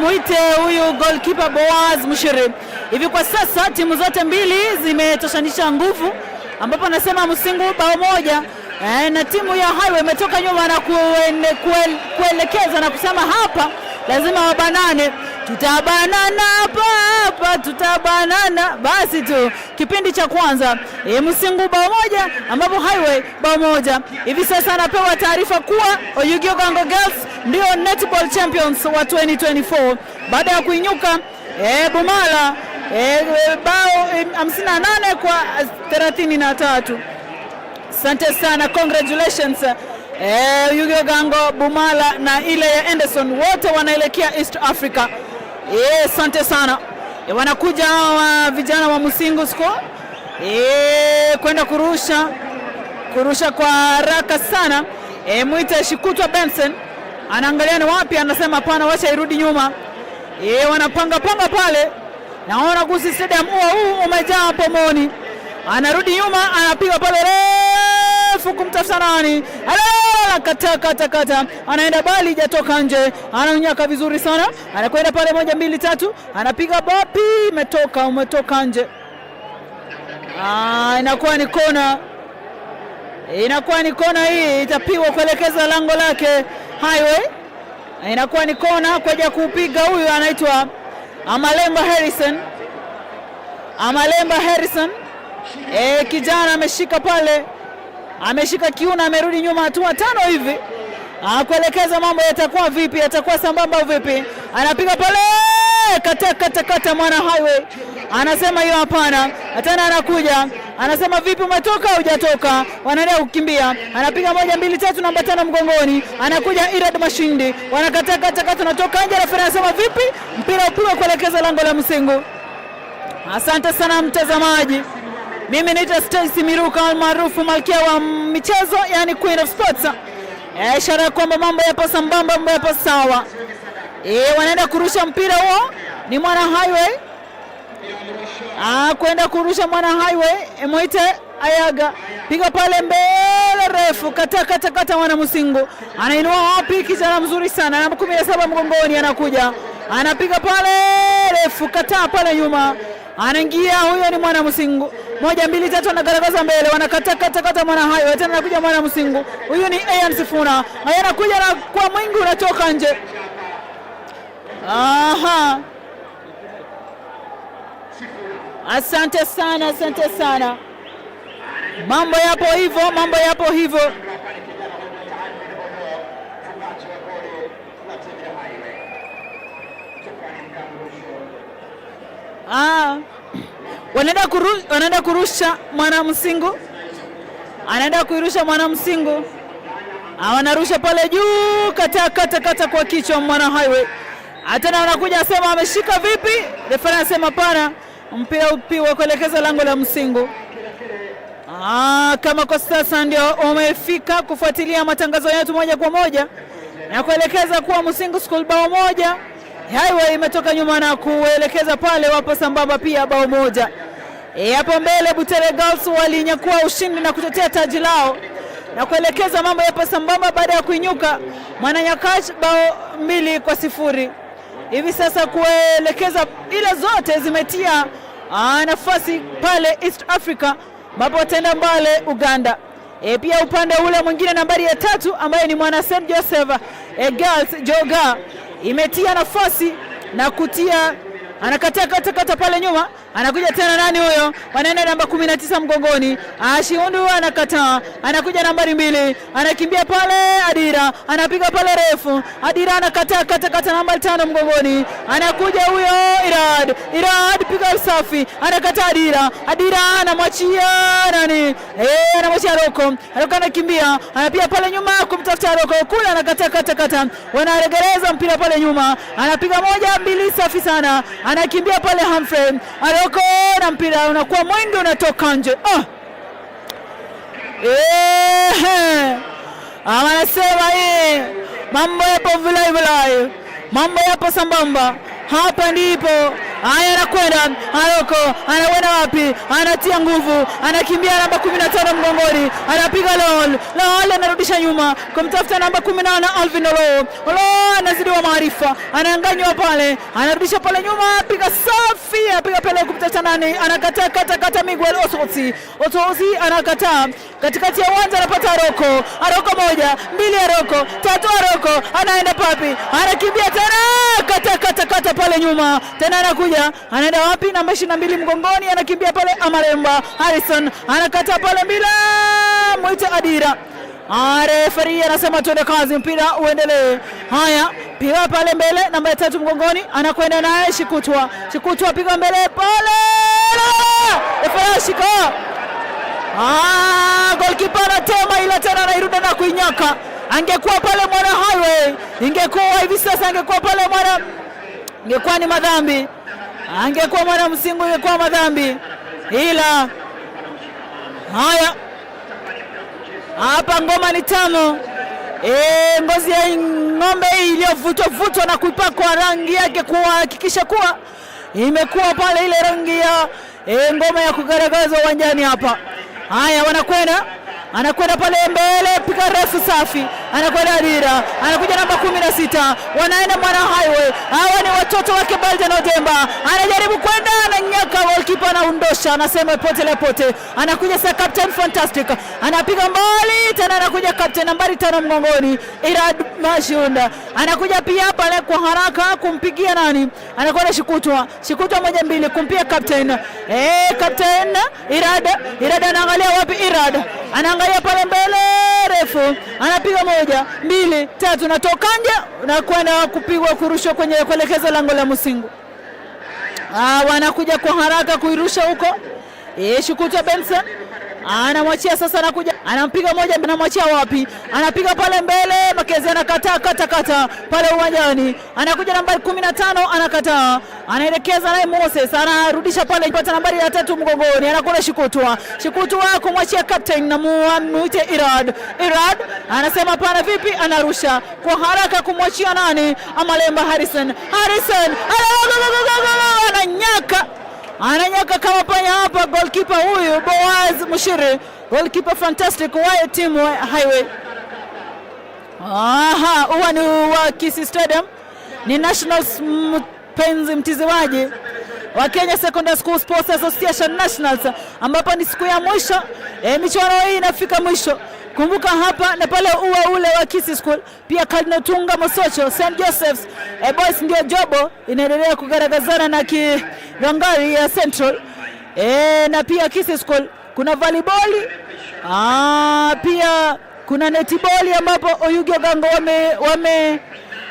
Mwite huyu goalkeeper Boaz Mushiri. Hivi kwa sasa timu zote mbili zimetoshanisha nguvu, ambapo anasema Musingu bao moja na timu ya Highway imetoka nyuma na kuelekeza na kusema hapa lazima wabanane, tutabanana hapa hapa, tutabanana. Basi tu kipindi cha kwanza Musingu bao moja, ambapo Highway bao moja. Hivi sasa anapewa taarifa kuwa Oyugis Ogango Girls ndio netball champions wa 2024 baada ya kuinyuka Bumala bao 58-33. Asante sana, congratulations Oyugis Ogango, Bumala na ile ya Anderson, wote wanaelekea East Africa. Asante sana. Wanakuja hawa vijana wa Musingu School kwenda kurusha kwa haraka sana. Mwite Shikutwa Benson anaangalia ni wapi, anasema hapana, wacha irudi nyuma. Wanapanga panga pale, naona Gusii Stadium ua huu umejaa pomoni. Anarudi nyuma, anapiga pale refu kumtafuta nani, Alala, kata kata kata, anaenda bali hajatoka nje, ananyaka vizuri sana, anakwenda pale 1 2 3, anapiga bapi, umetoka nje. Inakuwa ni kona, inakuwa ni kona hii, itapigwa kuelekeza lango lake Highway. Inakuwa ni kona kwa ajili ya kupiga, huyu anaitwa Amalemba Harrison. Amalemba Harrison. Kijana ameshika pale, ameshika kiuno, amerudi nyuma hatua 5 hivi. Kuelekeza mambo yatakuwa vipi, yatakuwa sambamba vipi. Anapiga pale, kata kata kata, mwana Highway anasema hiyo hapana. Tena anakuja anasema vipi, umetoka hujatoka? Wanaendelea kukimbia, anapiga 1 2 3, namba 5 mgongoni, anakuja Irad Mashindi, wanakata kata kata, natoka nje. Refa anasema vipi, mpira upigwe kuelekeza lango la Musingu. Asante sana mtazamaji, mimi naitwa Stacy Miruka almaarufu malkia wa michezo, yani Queen of Sports. Ishara ya kwamba mambo yapo sambamba, mambo yapo sawa. Wanaenda kurusha mpira huo, ni mwana Highway. Kwenda kurusha mwana Highway, mwite Ayaga, piga pale mbele refu, kata kata kata, mwana Musingu anainua wapi? Kijana mzuri sana, namba 17 mgongoni, anakuja anapiga pale refu, kata pale nyuma, anaingia huyo ni mwana Musingu. 1 2 3, anagaragaza mbele, wanakata kata kata mwana Highway, tena anakuja mwana Musingu, huyu ni Ayan Sifuna, anakuja na kwa mwingi unatoka nje. Aha. Asante sana, asante sana. Mambo yapo hivyo, mambo yapo hivyo. Wanaenda kurusha mwana Msingu. Anaenda kuirusha mwana Msingu. Wanarusha pale juu, kata kata kata kwa kichwa mwana Highway. Tena anakuja asema ameshika vipi? Refa anasema hapana, mpira upigwe kuelekeza lango la Msingu. Kama kwa sasa ndio umefika kufuatilia matangazo yetu moja kwa moja na kuelekeza kuwa Musingu School bao moja, Highway imetoka nyuma na kuelekeza pale, wapo sambamba pia bao moja. Hapo mbele Butere Girls walinyakua ushindi na kutetea taji lao na kuelekeza mambo yapo sambamba baada ya kuinyuka Mwananyakach bao 2-0. Hivi sasa kuelekeza ile zote zimetia nafasi pale East Africa ambapo wataenda Mbale Uganda. Pia upande ule mwingine nambari ya 3 ambaye ni Mwana St Joseph Girls Joga imetia nafasi na kutia, anakataa kata kata pale nyuma, anakuja tena nani huyo? Wanaenda namba 19 mgongoni. Ashiundu anakataa, anakuja nambari 2, anakimbia pale Adira, anapiga pale refu. Adira anakataa kata kata namba 5 mgongoni. Anakuja huyo Irad. Irad piga usafi, anakataa Adira. Adira anamwachia nani? Anamwachia Roko. Roko anakimbia, anapiga pale nyuma kumtafuta Roko. Kule anakataa kata kata. Wanaregereza mpira pale nyuma. Anapiga 1 2 safi sana. Anakimbia pale Humphrey. Aroko na mpira unakuwa mwingi unatoka nje. Anasema hii mambo yapo vulai vulai, mambo yapo sambamba. Hapa ndipo haya, anakwenda Aroko, anakwenda wapi? Anatia nguvu, anakimbia namba 15 mgongoni, anapiga lol lol, anarudisha nyuma kumtafuta namba 18 Alvin Olo. Olo anazidiwa maarifa, anaanganywa pale, anarudisha pale nyuma, piga safi, anapiga pale kumtafuta nani? Anakataa kata kata Miguel Osotsi. Osotsi anakataa katikati ya uwanja, anapata Aroko. Aroko 1 2, Aroko 3, Aroko anaenda papi, anakimbia tena kata kata kata pale nyuma tena, anakuja anaenda wapi? Namba 22 mgongoni, anakimbia pale Amaremba Harrison anakata pale bila mwite Adira. Refari anasema tuende kazi, mpira uendelee. Haya, piga pale mbele, namba 3 mgongoni, anakwenda naye Shikutwa. Shikutwa piga mbele pale, refari shika. Goalkeeper anatema ila tena anairudi na kuinyaka. Angekuwa pale Mwana Highway, ingekuwa hivi sasa, angekuwa pale Mwana, ingekuwa ni madhambi. Angekuwa Mwana Msingu, ingekuwa madhambi. Ila haya, hapa ngoma ni tamu. Ngozi ya ng'ombe hii iliyovutwa vutwa na kuipakwa rangi yake kuhakikisha kuwa imekuwa pale ile rangi ya ngoma ya kugaragaza uwanjani hapa. Haya, wanakwenda, anakwenda pale mbele, piga refu safi, anakwenda Adira, anakuja namba 16, wanaenda Mwana Highway. Hawa ni watoto wake Balden Odemba, anajaribu kwenda, ananyaka, goalkeeper anaundosha, anasema pote le pote. Anakuja sasa Captain Fantastic, anapiga mbali tena, anakuja captain nambari 5 mgongoni Irad Mashunda, anakuja pia pale kwa haraka kumpigia nani, anakwenda Shikutwa. Shikutwa 1 2 kumpia captain. Captain Irad. Irad anaangalia wapi? Irad anaangalia pale mbele refu, anapiga 1 2 3, natoka nje na kwenda kupigwa kurushwa kwenye kuelekeza lango la Musingu. Wanakuja kwa haraka kuirusha huko. Shikutwa Benson anamwachia sasa, anakuja anampiga 1, anamwachia wapi? Anapiga pale mbele, Makezi anakataa kata kata pale uwanjani. Anakuja nambari 15 anakataa, anaelekeza naye Moses, anarudisha pale, pata nambari ya 3 mgongoni, anakwenda Shikutwa. Shikutwa kumwachia captain na muite Irad. Irad anasema pana vipi, anarusha kwa haraka kumwachia nani? Amalemba Harrison. Harrison ananyaka, ananyaka kama panya hapa. Goalkeeper huyu Boaz Mushiri, goalkeeper fantastic wa timu Highway. Aha, huwa ni wa Kisii Stadium, ni Nationals mpenzi mtiziwaji wa Kenya Secondary School Sports Association Nationals, ambapo ni siku ya mwisho michuano hii inafika mwisho. Kumbuka hapa na pale ua ule wa Kisii School, pia Cardinal Tunga Mosocho, St Joseph's Boys ndio Jobo inaendelea kugaragazana na Kirangari ya Central. Na pia Kisii School kuna volleyball, pia kuna netiboli ambapo Oyugi Ogango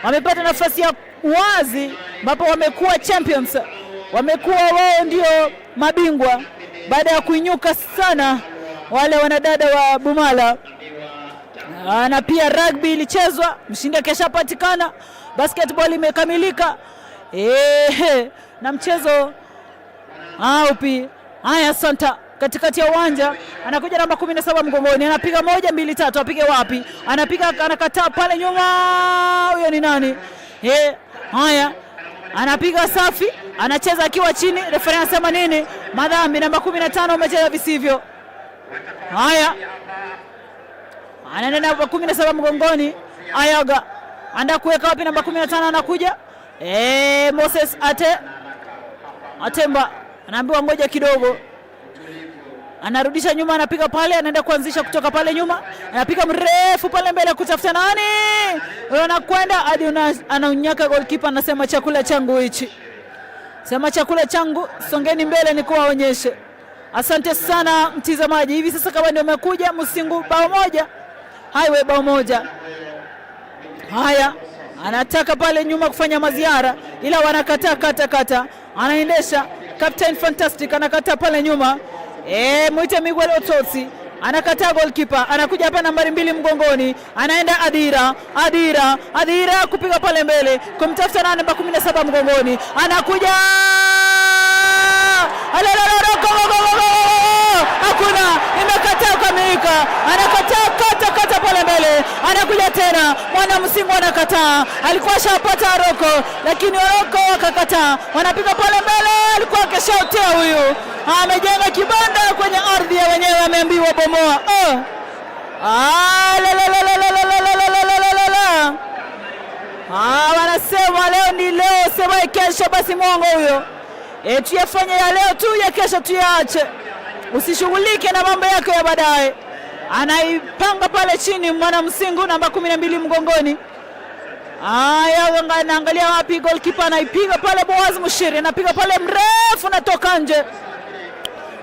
wamepata nafasi ya wazi ambapo wamekuwa champions, wamekuwa wao ndio mabingwa baada ya kuinyuka sana wale wanadada wa Bumala. Na pia rugby ilichezwa, mshindi akishapatikana, basketball imekamilika. Na mchezo upi. Haya, Santa katikati ya uwanja anakuja namba 17 mgongoni, anapiga 1 2 3, apige wapi? Anapiga, anakataa pale nyuma, huyo ni nani? Haya, anapiga safi, anacheza akiwa chini, referee anasema nini? Madhambi namba 15 umecheza visivyo. Haya, anaenda namba 17 mgongoni. Ayaga anda kuweka wapi? Namba 15 anakuja. Moses Atemba anaambiwa ngoja kidogo, anarudisha nyuma, anapiga pale, anaenda kuanzisha kutoka pale nyuma, anapiga mrefu pale mbele kutafuta nani, anakwenda hadi anaunyaka goalkeeper, anasema chakula changu hichi, sema chakula changu, songeni mbele nikuwaonyeshe. Asante sana mtizamaji. Hivi sasa kama ndio umekuja, Musingu bao moja, Highway bao moja. Haya, anataka pale nyuma kufanya maziara, ila wanakataa kata kata, anaendesha Captain Fantastic anakataa pale nyuma. Mwite Miguel Ototsi anakataa goalkeeper, anakuja hapa nambari 2 mgongoni, anaenda Adira, Adira, Adira kupiga pale mbele kumtafuta nani, namba 17 mgongoni, anakuja hakuna, imekataa kukamilika, anakataa kata kata pale mbele, anakuja tena mwana Msingu anakataa, alikuwa ashapata Aroko lakini Aroko akakataa, wanapiga pale mbele, alikuwa akishautea huyu, amejenga kibanda kwenye ardhi ya wenyewe, ameambiwa bomoa. Oh. Wanasema leo ni leo, sema kesho basi mwongo huyo. Tuyafanye ya leo tu, ya kesho tuyaache. Usishughulike na mambo yako ya baadaye. Anaipanga pale chini mwana Msingu namba 12 mgongoni. Haya, anaangalia wapi goalkeeper, anaipiga pale Boaz Mushiri, anapiga pale mrefu natoka nje.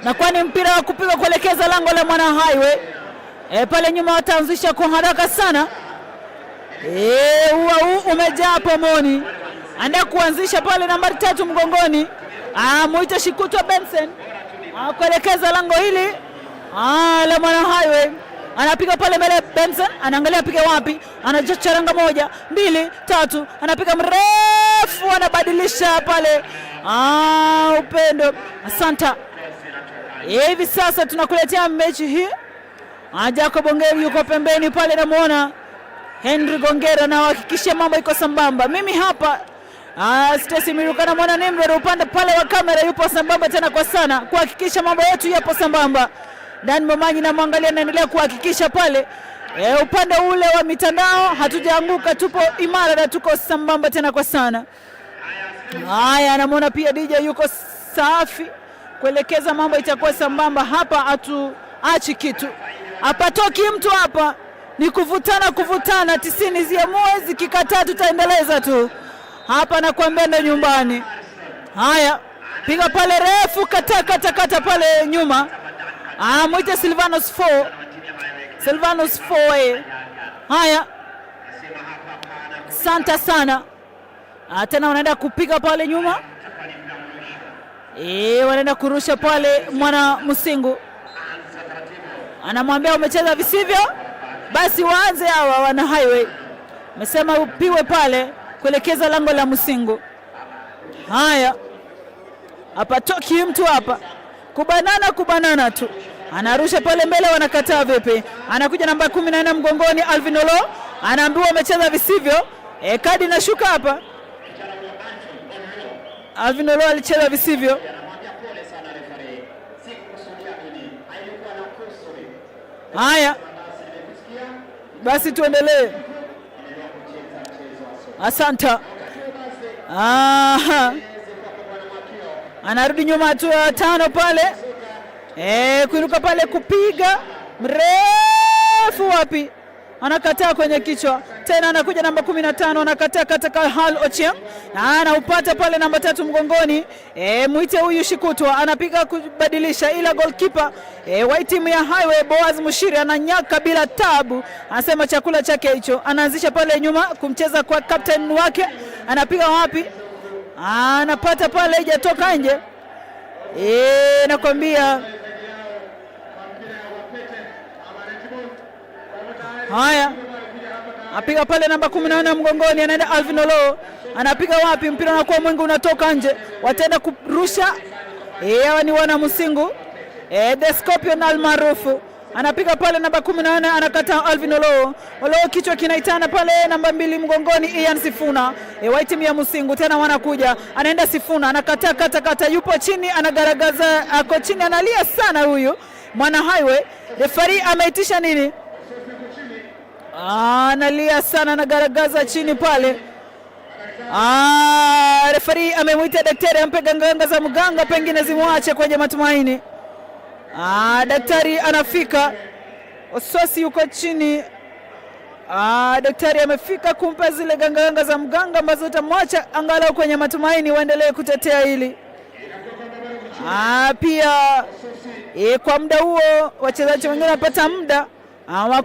Na kwani mpira wa kupiga kuelekeza lango la mwana Highway. Pale nyuma wataanzisha kwa haraka sana. Huwa huu umejaa pomoni. Anda kuanzisha pale nambari 3 mgongoni. Muite Shikutwa Benson kuelekeza lango hili la mwana Highway. Anapiga pale mbele Benson, anaangalia apige wapi, anacharanga 1 2 3, anapiga mrefu, anabadilisha pale. Upendo. Asante. Hivi sasa tunakuletea mechi hii. Jacob Ongeri yuko pembeni pale, namuona Henry Gongera na hakikisha mambo iko sambamba. Mimi hapa Stacy Miruka na mwana Nimrod upande pale wa kamera yupo sambamba tena kwa sana kuhakikisha mambo yetu yapo sambamba. Dan Momanyi namwangalia, naendelea kuhakikisha pale upande ule wa mitandao hatujaanguka, tupo imara na tuko sambamba tena kwa sana. Haya, namuona pia DJ yuko safi kuelekeza mambo itakuwa sambamba hapa, hatuachi kitu. Hapatoki mtu hapa, ni kuvutana kuvutana, 90 ziamue, zikikataa tutaendeleza tu. Hapa nakwambia ndo nyumbani. Haya, piga pale refu, kata kata kata pale nyuma. Mwite Silvanus 4. Silvanus 4. Haya. Santa sana. Tena wanaenda kupiga pale nyuma. Wanaenda kurusha pale mwana Musingu. Anamwambia umecheza visivyo, basi waanze hawa wana Highway. Amesema upiwe pale kuelekeza lango la Musingu. Haya, hapatoki mtu hapa, kubanana kubanana tu. Anarusha pale mbele, wanakataa vipi? Anakuja namba 14 mgongoni Alvin Olo, anaambiwa umecheza visivyo. Kadi inashuka hapa. Alvin Olo alicheza visivyo. Haya, basi tuendelee. Asante. Aha. Anarudi nyuma hatua 5 pale. Kuinuka pale kupiga mrefu wapi? Anakataa kwenye kichwa. Tena anakuja namba 15 anakataa katika Hal Ochieng. Na anaupata pale namba 3 mgongoni. Muite huyu Shikutwa anapiga kubadilisha, ila goalkeeper wa timu ya Highway Boaz Mushiri ananyaka bila tabu. Anasema chakula chake hicho. Anaanzisha pale nyuma kumcheza kwa captain wake. Anapiga wapi? Anapata pale, haijatoka nje. Nakwambia. Haya, apiga pale namba 14 mgongoni, anaenda Alvin Olo. Anapiga wapi? Mpira unakuwa mwingi unatoka nje. Wataenda kurusha. Hawa ni wana Musingu. The Scorpion almaarufu. Anapiga pale namba 14, anakata Alvin Olo. Olo kichwa kinaitana pale namba 2 mgongoni Ian Sifuna. Wa timu ya Musingu tena wanakuja. Anaenda Sifuna, anakataa kata kata, yupo chini anagaragaza, ako chini analia sana huyu Mwana Highway. Refari ameitisha nini? Analia sana, anagaragaza chini pale. Refari amemwita daktari ampe ganganga za mganga, pengine zimwache kwenye matumaini. Daktari anafika. Ososi yuko chini. Daktari amefika kumpa zile ganganga za mganga ambazo utamwacha angalau kwenye matumaini, waendelee kutetea hili. Pia kwa muda huo wachezaji wengine wanapata muda wa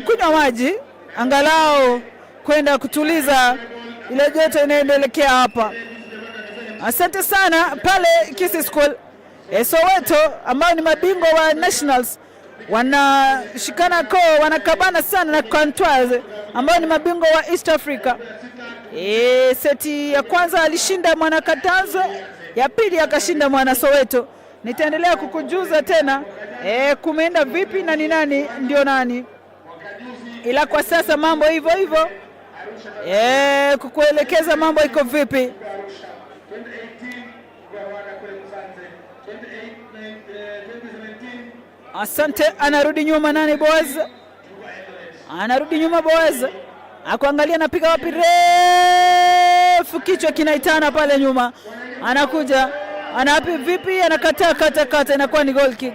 kunywa maji angalau kwenda kutuliza ile joto inayoendelea hapa. Asante sana pale Kisii School. Soweto ambao ni mabingwa wa Nationals wanashikana koo, wanakabana sana na Kantwaze ambao ni mabingwa wa East Africa. Seti ya kwanza alishinda Mwana Katazwe, ya pili akashinda Mwana Soweto. Nitaendelea kukujuza tena kumeenda vipi na ni nani ndio nani, ila kwa sasa mambo hivyo hivyo, kukuelekeza mambo iko vipi. Asante, anarudi nyuma nani Boaz? Anarudi nyuma Boaz. Akuangalia anapiga wapi refu, kichwa kinaitana pale nyuma. Anakuja, anapi vipi, anakataa kata kata, inakuwa ni goal kick.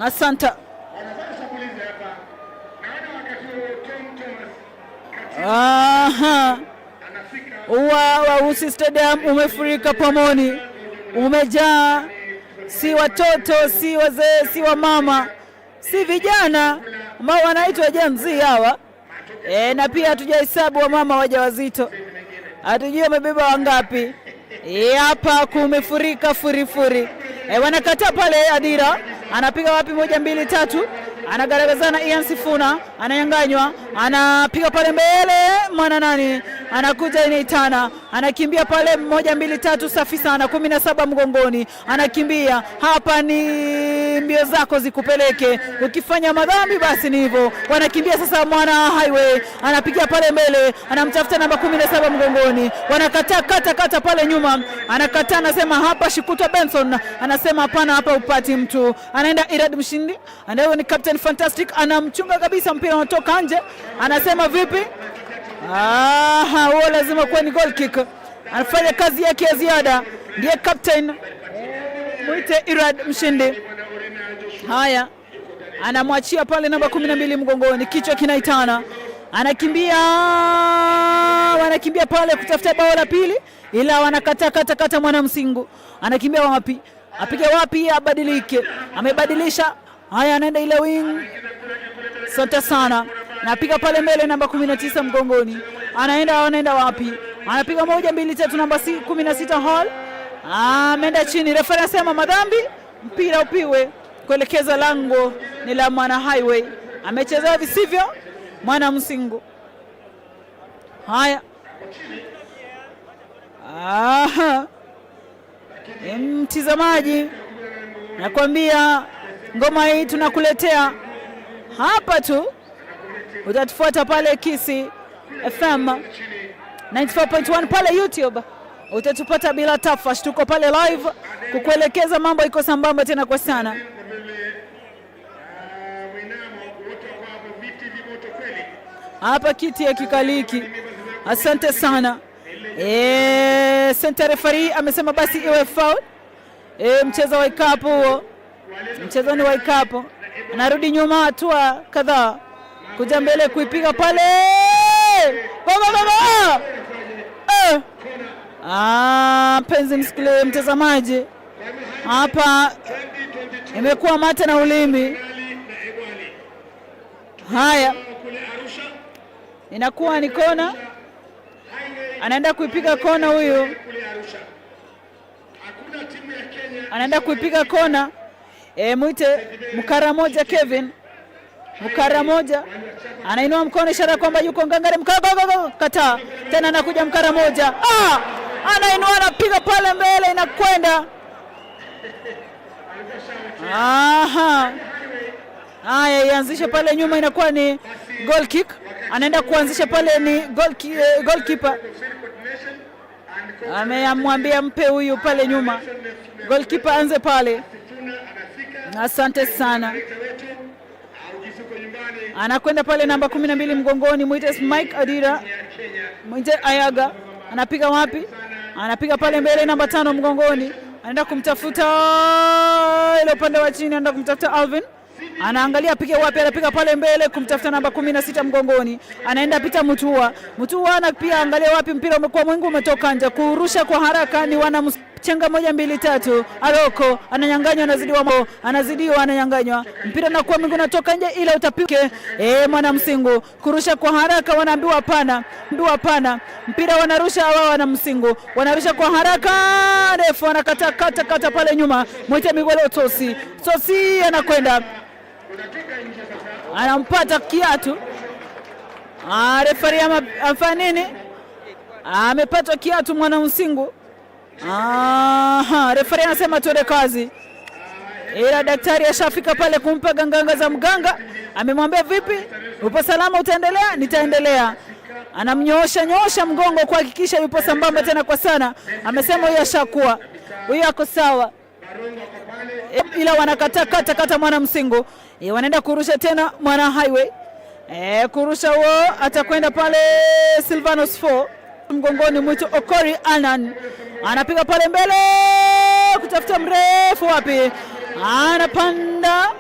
Asante. Aha. Uwa wa Usi Stadium umefurika pomoni, umejaa, si watoto, si wazee, si wamama, si vijana ambao wanaitwa Gen Z hawa. Na pia hatujahesabu wamama wajawazito, hatujui wamebeba wangapi. Hapa kumefurika furifuri. Wanakataa pale. Adira anapiga wapi? 1 2 3, anagaragazana. Ian Sifuna ananyang'anywa, anapiga pale mbele, mwana nani anakuja inaitana, anakimbia pale 1 2 3, safi sana, 17 mgongoni, anakimbia hapa. Ni mbio zako zikupeleke, ukifanya madhambi basi ni hivyo. Wanakimbia sasa, Mwana Highway anapiga pale mbele, anamtafuta namba 17 mgongoni, wanakataa kata kata pale nyuma, anakataa, anasema hapa. Shikuta Benson anasema hapana, hapa upati mtu. Anaenda Irad Mshindi, anaye ni Captain Fantastic, anamchunga kabisa, mpira unatoka nje, anasema vipi? Aha, huo lazima kuwa ni goal kick. Anafanya kazi yake ya ziada, ndiye captain, mwite Irad Mshindi. Haya, anamwachia pale namba 12 mgongoni, kichwa kinaitana, anakimbia, wanakimbia pale kutafuta bao la pili, ila wanakataa kata kata. Mwana Msingu anakimbia wapi? Apige wapi? Abadilike, amebadilisha. Haya, anaenda ile wing. Asante sana, napiga pale mbele namba 19 mgongoni, anaenda wapi? Anapiga 1 2 3, namba 16 Hall ameenda chini. Refa anasema madhambi, mpira upiwe kuelekeza lango ni la Mwana Highway. Amechezewa visivyo Mwana Msingu. Haya, aha, mtizamaji, nakwambia ngoma hii tunakuletea hapa tu, utatufuata pale Kisii FM 94.1 pale YouTube utatupata bila tafash. Tuko pale live kukuelekeza mambo iko sambamba tena kwa sana. Hapa kiti ya kikaliki. Asante sana. Center referee amesema basi iwe foul. Mchezo wa ikapu huo, mchezo ni wa ikapu. Anarudi nyuma hatua kadhaa kuja mbele kuipiga pale. Baba baba. Mpenzi msikilizaji, mtazamaji, hapa imekuwa mate na ulimi. Haya, inakuwa ni kona, anaenda kuipiga kona huyu, anaenda kuipiga kona. Mwite Mkaramoja Kevin Mkaramoja anainua mkono ishara kwamba yuko ngangari. Kataa tena, anakuja Mkaramoja, anainua anapiga pale mbele, inakwenda. Aha. Haya, ianzishe pale nyuma, inakuwa ni goal kick. Anaenda kuanzisha pale ni goalkeeper. Amemwambia mpe huyu pale nyuma, goalkeeper anze pale. Asante sana. Anakwenda pale namba 12 mgongoni, mwite Mike Adira, mwite Ayaga. Anapiga wapi? Anapiga pale mbele, namba 5 mgongoni, anaenda kumtafuta ile upande wa chini, anaenda kumtafuta Alvin. Anaangalia apige wapi, anapiga pale mbele kumtafuta namba 16 mgongoni, anaenda pita Mutua. Mutua na pia angalia wapi, mpira umekuwa mwingi, umetoka nje. Kurusha kwa haraka ni wana chenga 1 2 3. Aroko ananyang'anywa, anazidiwa, anazidiwa, ananyang'anywa mpira na kuwa mwingi unatoka nje, ila utapike mwana Msingu kurusha kwa haraka, wanaambiwa hapana, ambiwa hapana. Mpira wanarusha wao, wana Msingu wanarusha kwa haraka ndefu, anakata kata kata pale nyuma, mwite Miguel Tosi. Tosi anakwenda anampata kiatu. Refari amfanya nini? Amepatwa kiatu mwana Msingu. Aha, refari anasema tuende kazi, ila daktari ashafika pale kumpa ganganga za mganga. Amemwambia vipi, upo salama, utaendelea? Nitaendelea. Anamnyoosha nyoosha mgongo kuhakikisha yupo sambamba tena kwa sana. Amesema huyu ashakuwa, huyu ako sawa, ila wanakataa kata kata mwana Msingu. Wanaenda kurusha tena mwana Highway. Kurusha huo atakwenda pale Silvanos 4 mgongoni mwito Okori Anan anapiga pale mbele kutafuta mrefu wapi, anapanda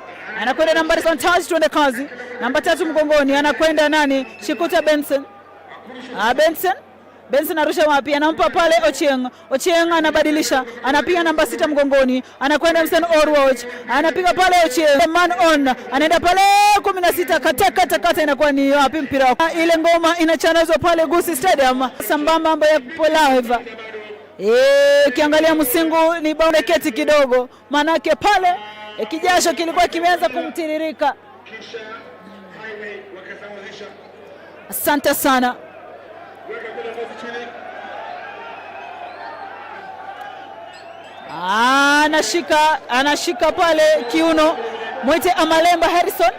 anakwenda nambari tatu, tuende kazi. Namba 3 mgongoni anakwenda nani? Shikuta Benson. Benson Benson arusha wapi? Anampa pale Ochieng. Ochieng anabadilisha, anapiga namba 6 mgongoni, anakwenda Msen Orwatch, anapiga pale Ochieng, man on, anaenda pale 16, kata kata kata, inakuwa ni wapi mpira? Ile ngoma inachanazwa pale Gusii Stadium sambamba ambayo yapo live. Ukiangalia Msingu ni bao keti kidogo, manake pale kijasho kilikuwa kimeanza kumtiririka. Asante sana. Anashika pale kiuno mwite Amalemba Harrison,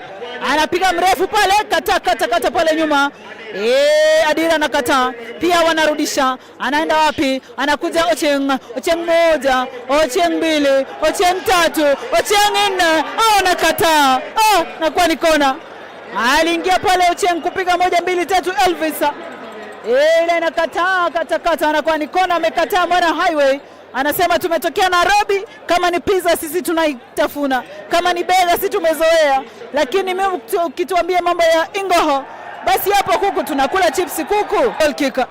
anapiga mrefu pale, kata kata kata pale nyuma. Adira anakataa pia, wanarudisha. Anaenda wapi? Anakuja Ochieng. Ochieng 1, Ochieng 2, Ochieng 3, Ochieng 4. Anakataa. Nakuwa ni kona. Aliingia pale Ochieng kupiga 1 2 3 Elvis. Ile anakataa kata kata, anakuwa ni kona. Amekataa mwana Highway. Anasema tumetokea Nairobi, kama ni pizza sisi tunaitafuna, kama ni bega sisi tumezoea, lakini mimi ukituambia mambo ya ingoho basi hapo kuku tunakula chips kuku. Goal kicker.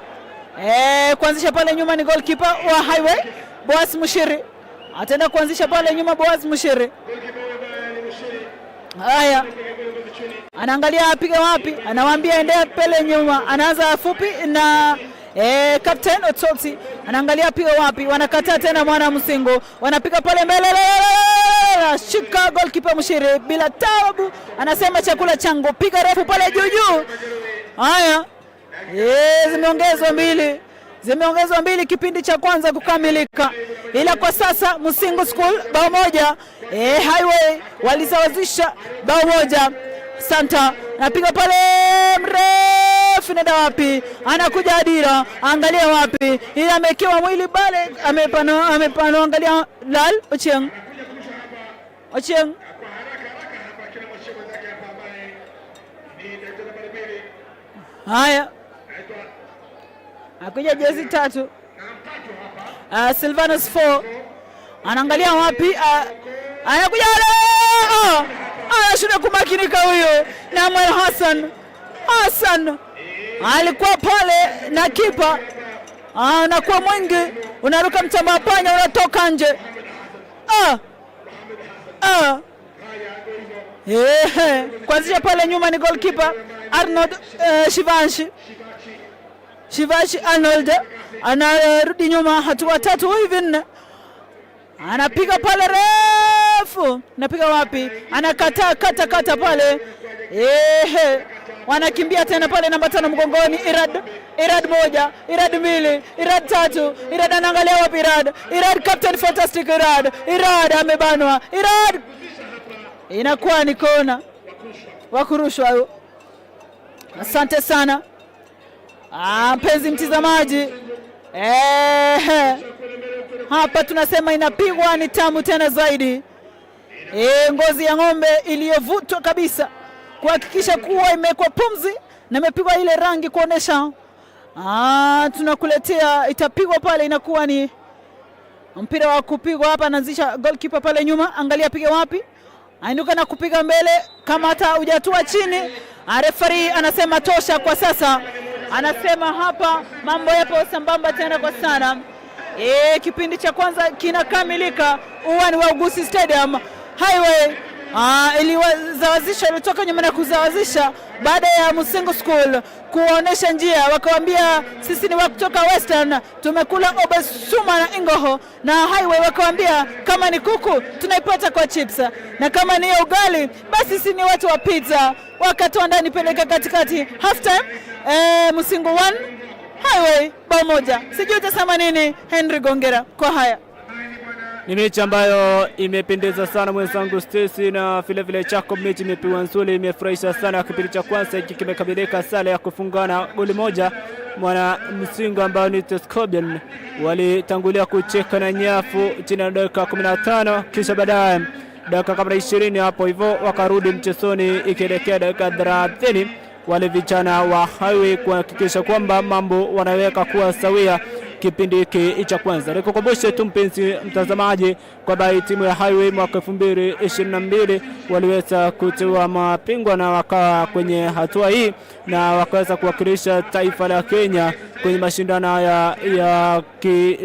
Kuanzisha pale nyuma ni goalkeeper wa Highway Boaz Mushiri. Ataenda kuanzisha pale nyuma Boaz Mushiri. Haya. Anaangalia apige wapi, anawaambia endea pele nyuma, anaanza fupi na Captain Ototi anaangalia apige wapi, wanakataa tena mwana Msingu, wanapiga pale mbele, shika goalkeeper Mushiri bila taabu, anasema chakula changu, piga refu pale juu juu. Haya, zimeongezwa mbili, zimeongezwa mbili kipindi cha kwanza kukamilika, ila kwa sasa Musingu School bao 1, Highway walisawazisha bao 1. Santa anapiga pale mrefu, nenda wapi? Anakuja Adira, angalia wapi, ila amekewa mwili bale, amepano amepano, angalia Lal Ochieng. Ochieng haya, akuja jezi 3. Silvanus 4 anaangalia wapi, anakuja anashinda kumakinika huyo Namuel Hassan. Hassan alikuwa pale na kipa, anakuwa mwingi, unaruka mtamba panya, unatoka nje. Kuanzisha pale nyuma ni goalkeeper Arnold Shivanshi. Shivanshi Arnold anarudi nyuma hatua 3 hivi 4. Anapiga pale refu, anapiga wapi? Anakataa kata kata pale. Wanakimbia tena pale namba 5 mgongoni Irad. Irad 1, Irad 2, Irad 3. Irad anaangalia wapi Irad? Irad captain fantastic Irad. Irad amebanwa. Irad Inakuwa ni kona wa kurushwa. Asante sana mpenzi mtizamaji. Hapa tunasema inapigwa ni tamu tena zaidi. Ngozi ya ng'ombe iliyovutwa kabisa kuhakikisha kuwa imewekwa pumzi na imepigwa ile rangi kuonesha tunakuletea, itapigwa pale, inakuwa ni mpira wa kupigwa hapa. Anaanzisha goalkeeper pale nyuma, angalia piga wapi, ainuka na kupiga mbele, kama hata hujatua chini. Referee anasema tosha kwa sasa, anasema hapa mambo yapo sambamba tena kwa sana. Kipindi cha kwanza kinakamilika uwani wa Gusii Stadium. Highway iliwazawazisha, ilitoka nyuma na kuzawazisha baada ya Musingu School kuwaonesha njia, wakawambia sisi ni wa kutoka Western, tumekula obesuma na ingoho na Highway wakawambia kama ni kuku tunaipata kwa chips, na kama ni ugali basi sisi ni watu wa pizza. Wakatoa ndani peleka katikati. Half time Musingu 1 Highway bao 1. Sijui utasema nini Henry Gongera kwa haya. Ni mechi ambayo imependeza sana mwenzangu Stacy na vile vile Jacob. Mechi imepigwa nzuri, imefurahisha sana. Kipindi cha kwanza hiki kimekamilika sare ya kufungana goli moja. Mwana Msinga ambao ni Tescobian walitangulia kucheka na nyafu chini ya dakika 15, kisha baadaye dakika kama 20 hapo hivyo wakarudi mchezoni, ikielekea dakika 30 wale vijana wa Highway kuhakikisha kwamba mambo wanaweka kuwa sawia kipindi hiki cha kwanza. Nikukumbushe tu mpenzi mtazamaji kwamba timu ya Highway mwaka 2022 waliweza kuteua mabingwa na wakawa kwenye hatua hii na wakaweza kuwakilisha taifa la Kenya kwenye mashindano haya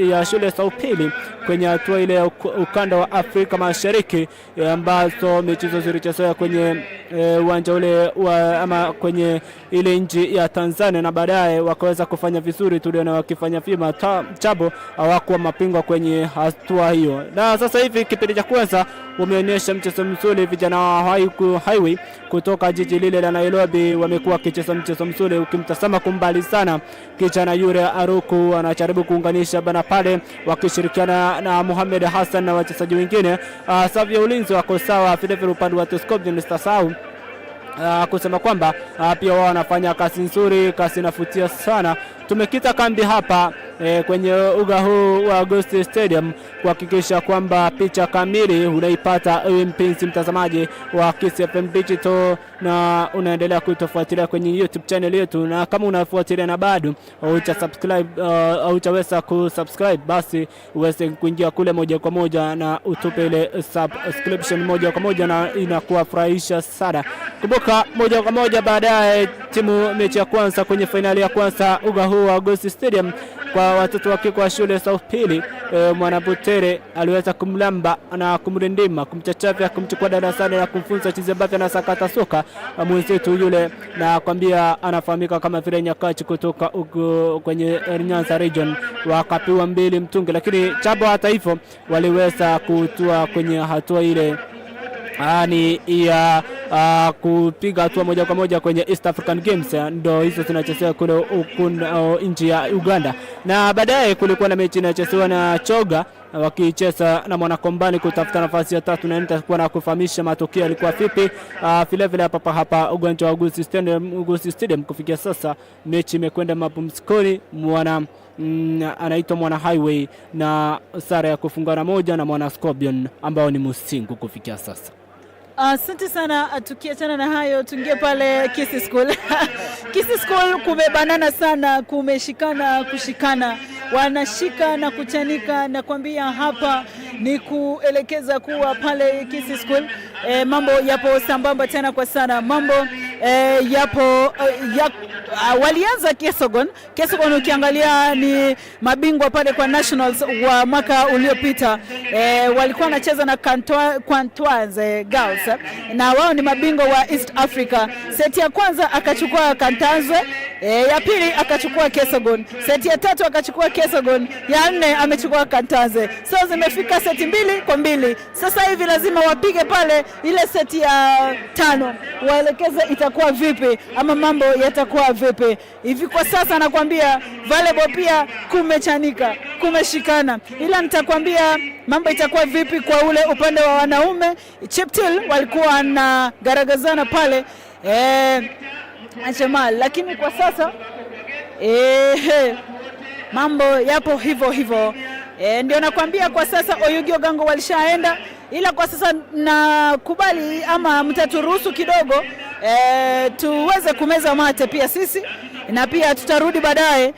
ya shule za upili kwenye hatua ile ya ukanda wa Afrika Mashariki, ambazo michezo zilichezewa kwenye uwanja ule wa, ama kwenye ile nchi ya Tanzania, na baadaye wakaweza kufanya vizuri, tuliona wakifanya vyema. Chabo hawakuwa mapingwa kwenye hatua hiyo, na sasa hivi kipindi cha kwanza wameonyesha mchezo mzuri. Vijana wa Highway kutoka jiji lile la Nairobi wamekuwa wakicheza mchezo mzuri. Ukimtazama kumbali sana kijana yule Aruku anajaribu kuunganisha bana pale, wakishirikiana na Mohamed Hassan na wachezaji wengine. Safu ya ulinzi wako sawa, vile vile upande wa Tescobian nistasahau kusema kwamba pia wao wanafanya kazi nzuri, kazi inavutia sana. Tumekita kambi hapa kwenye uga huu wa Gusii Stadium kuhakikisha kwamba picha kamili unaipata ewe mpenzi mtazamaji wa Kiss FM Digital, na unaendelea kutufuatilia kwenye YouTube channel yetu, na kama unafuatilia na bado hauja subscribe, haujaweza kusubscribe, basi uweze kuingia kule moja kwa moja na utupe ile subscription moja kwa moja, na inakuwa furahisha sana. Kumbuka moja kwa moja baadaye timu mechi ya kwanza kwenye fainali ya kwanza uga huu wa Gusii Stadium kwa watoto wa kike wa shule za upili, Mwanabutere aliweza kumlamba na kumrindima, kumchachavya, kumchukua darasani na kumfunza jinsi ambavyo anasakata soka mwenzetu yule, na kwambia anafahamika kama vile Nyakachi kutoka ugo kwenye Nyanza region, wakapiwa 2 mtungi, lakini Chabo hata hivyo waliweza kutua kwenye hatua ile ni ya kupiga hatua moja kwa moja kwenye East African Games, ndo hizo zinachezewa kule nchi ya Uganda. Na baadaye kulikuwa na mechi inachezewa na Choga wakicheza na Mwanakombani kutafuta nafasi ya 3, na nitakuwa na kufahamisha matokeo yalikuwa vipi. Vile vile hapa hapa uwanja wa Gusii Stadium kufikia sasa mechi imekwenda mapumzikoni. Mwana anaitwa Mwana Highway na sare ya kufungana 1 na Mwana Scorpion ambao ni Musingu kufikia sasa. Asante sana. Tukiachana na hayo, tuingie pale Kisii School. Kisii School kumebanana sana, kumeshikana kushikana, wanashika na kuchanika, na kuambia hapa ni kuelekeza kuwa pale Kisii School mambo yapo sambamba tena kwa sana, mambo yapo walianza Kesogon. Kesogon ukiangalia ni mabingwa pale kwa nationals wa mwaka uliopita. Walikuwa wanacheza na Kwantwanze Girls na wao ni mabingwa wa East Africa. Seti ya kwanza akachukua Kantanzwe, ya pili akachukua Kesogon, seti ya tatu akachukua Kesogon, ya nne amechukua Kantanzwe. So zimefika seti 2-2. Sasa hivi lazima wapige pale ile seti ya 5, waelekeze itakuwa vipi ama mambo yatakuwa vipi. Hivi kwa sasa nakwambia volleyball pia kumechanika. Kumeshikana, ila nitakwambia mambo itakuwa vipi kwa ule upande wa wanaume. Cheptil walikuwa na garagazana pale Jamal, lakini kwa sasa mambo yapo hivyo hivyo. Ndio nakwambia kwa sasa Oyugi Ogango walishaenda, ila kwa sasa nakubali ama mtaturuhusu kidogo tuweze kumeza mate pia sisi, na pia tutarudi baadaye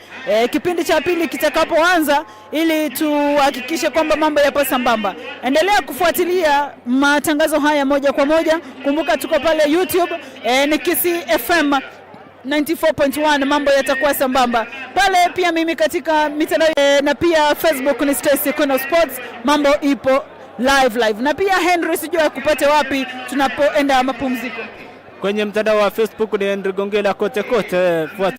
kipindi cha pili kitakapoanza, ili tuhakikishe kwamba mambo yapo sambamba. Endelea kufuatilia matangazo haya moja kwa moja. Kumbuka tuko pale YouTube ni Kisii FM 94.1, mambo yatakuwa sambamba pale. Pia mimi katika mitandao na pia Facebook ni Stacy Queen of Sports, mambo ipo live live. Na pia Henry, sijui akupate wapi tunapoenda mapumziko. Kwenye mtandao wa Facebook ni Henry Gongela kote kote. Fuata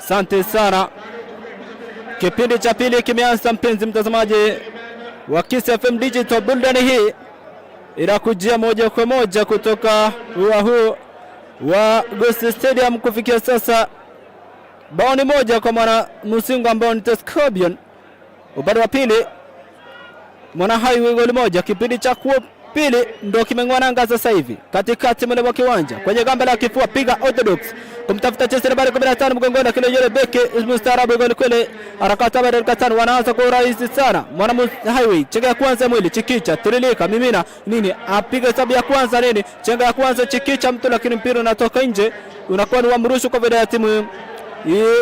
Asante sana. Kipindi cha pili kimeanza, mpenzi mtazamaji wa Kiss FM Digital. Burudani hii inakujia moja kwa moja kutoka ua huu wa Gusii Stadium. Kufikia sasa bao ni 1 kwa Mwana Musingu ambao ni Scorpion. Upande wa pili Mwana Highway goli 1. Kipindi cha pili ndo kimeng'oa nanga sasa hivi katikati mle mwa kiwanja kwenye gamba la kifua, piga Orthodox kumtafuta Chelsea nambari 15 mgongoni, kile yule beki mustaarabu goli kweli, harakati baada ya 5 wanaanza kwa urahisi sana. Mwana Highway chenga ya kwanza mwili chikicha tirilika mimina nini, apiga hesabu ya kwanza nini, chenga ya kwanza chikicha mtu, lakini mpira unatoka nje, unakuwa ni wa mrusho kwa faida ya timu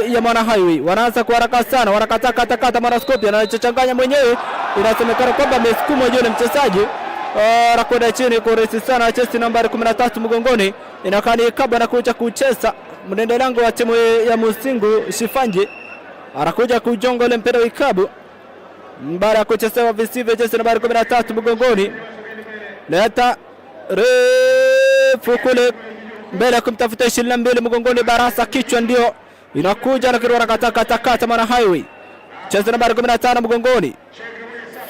ya Mwana Highway. Wanaanza kwa haraka sana, wanakata kata kata, Mwana Scorpion anachochanganya mwenyewe, inasemekana kwamba amesukumwa yule mchezaji anakwenda chini kwa urahisi sana. Chelsea nambari 13 mgongoni, inakaa ni kaba na kuja kucheza mlinda lango wa timu ya Musingu Shifanji anakuja kujonga ile mpira ikabu baada ya kuchezewa visivyo. Chelsea nambari 13 mgongoni, leta refu kule mbele kumtafuta 22 mgongoni, Barasa kichwa ndio inakuja na kirwa kata kata kata Mwana Highway. Chelsea nambari 15 mgongoni,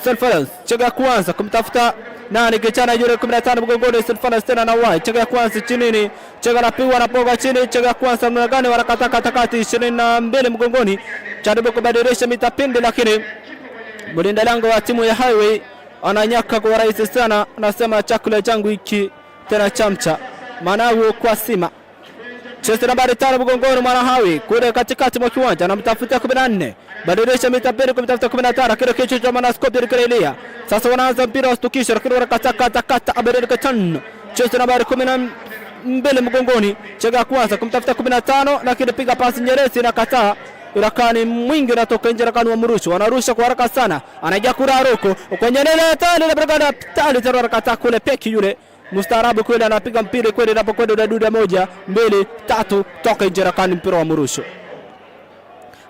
Selfalans chega kwanza kumtafuta nani kichana yule 15 mgongoni, Selfalans tena na wai chega kwanza chini, chega napigwa na poga chini, chega kwanza mna gani wanakata kata kati 22 mgongoni, jaribu kubadilisha mitapindi, lakini mlinda lango wa timu ya Highway ananyaka kwa rahisi sana, anasema chakula changu hiki tena chamcha managu kwa sima. Cheza nambari 5 mgongoni Mwana Highway kule katikati mwa kiwanja anamtafuta 14, badilisha mita mbili kumtafuta 15, kile kichwa cha Mwana Scorpion kirelia. Sasa wanaanza mpira wa stukisho, lakini wanakata kata kata Abedel Katan. Cheza nambari 12 mgongoni, chega kwanza kumtafuta 15, lakini piga pasi nyeresi na kataa Irakani mwingi unatoka nje, Irakani wa mrusho wanarusha kwa haraka sana, anaingia kuraruko kwenye nene tali na brigada tali tena anakataa kule peki yule mustaarabu kweli anapiga mpira kweli, inapokwenda unaduda 1 2 3 toka nje, Irakani mpira wa mrusho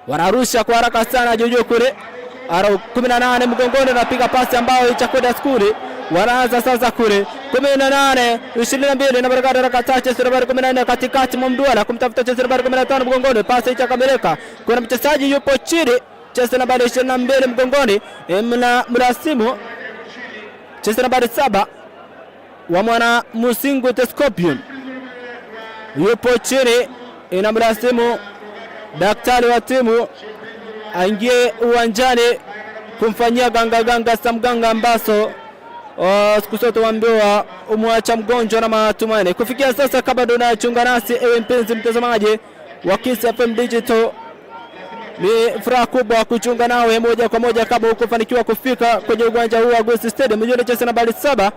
wanarusha kwa haraka sana juujuu kule, aro 18 mgongoni anapiga pasi ambayo itakwenda skuli. Wanaanza sasa kule 18 22 na baraka anakataa Chelsea nambari 14 katikati mwa mduara kumtafuta Chelsea nambari 15 mgongoni, pasi itakamilika. Kuna mchezaji yupo chini, Chelsea nambari 22 mgongoni, mna mrasimu Chelsea nambari 7 wa Mwana Musingu the Scorpion yupo chini, inamrasimu daktari wa timu aingie uwanjani kumfanyia ganga ganga samganga ambaso siku zote waambiwa umwacha mgonjwa na matumaini. Kufikia sasa, kama bado unachunga nasi, ewe mpenzi mtazamaji wa Kiss FM Digital, ni furaha kubwa kuchunga nawe moja kwa moja kama hukufanikiwa kufika kwenye uwanja huu wa Gusii Stadium. Yule cheza nambari 7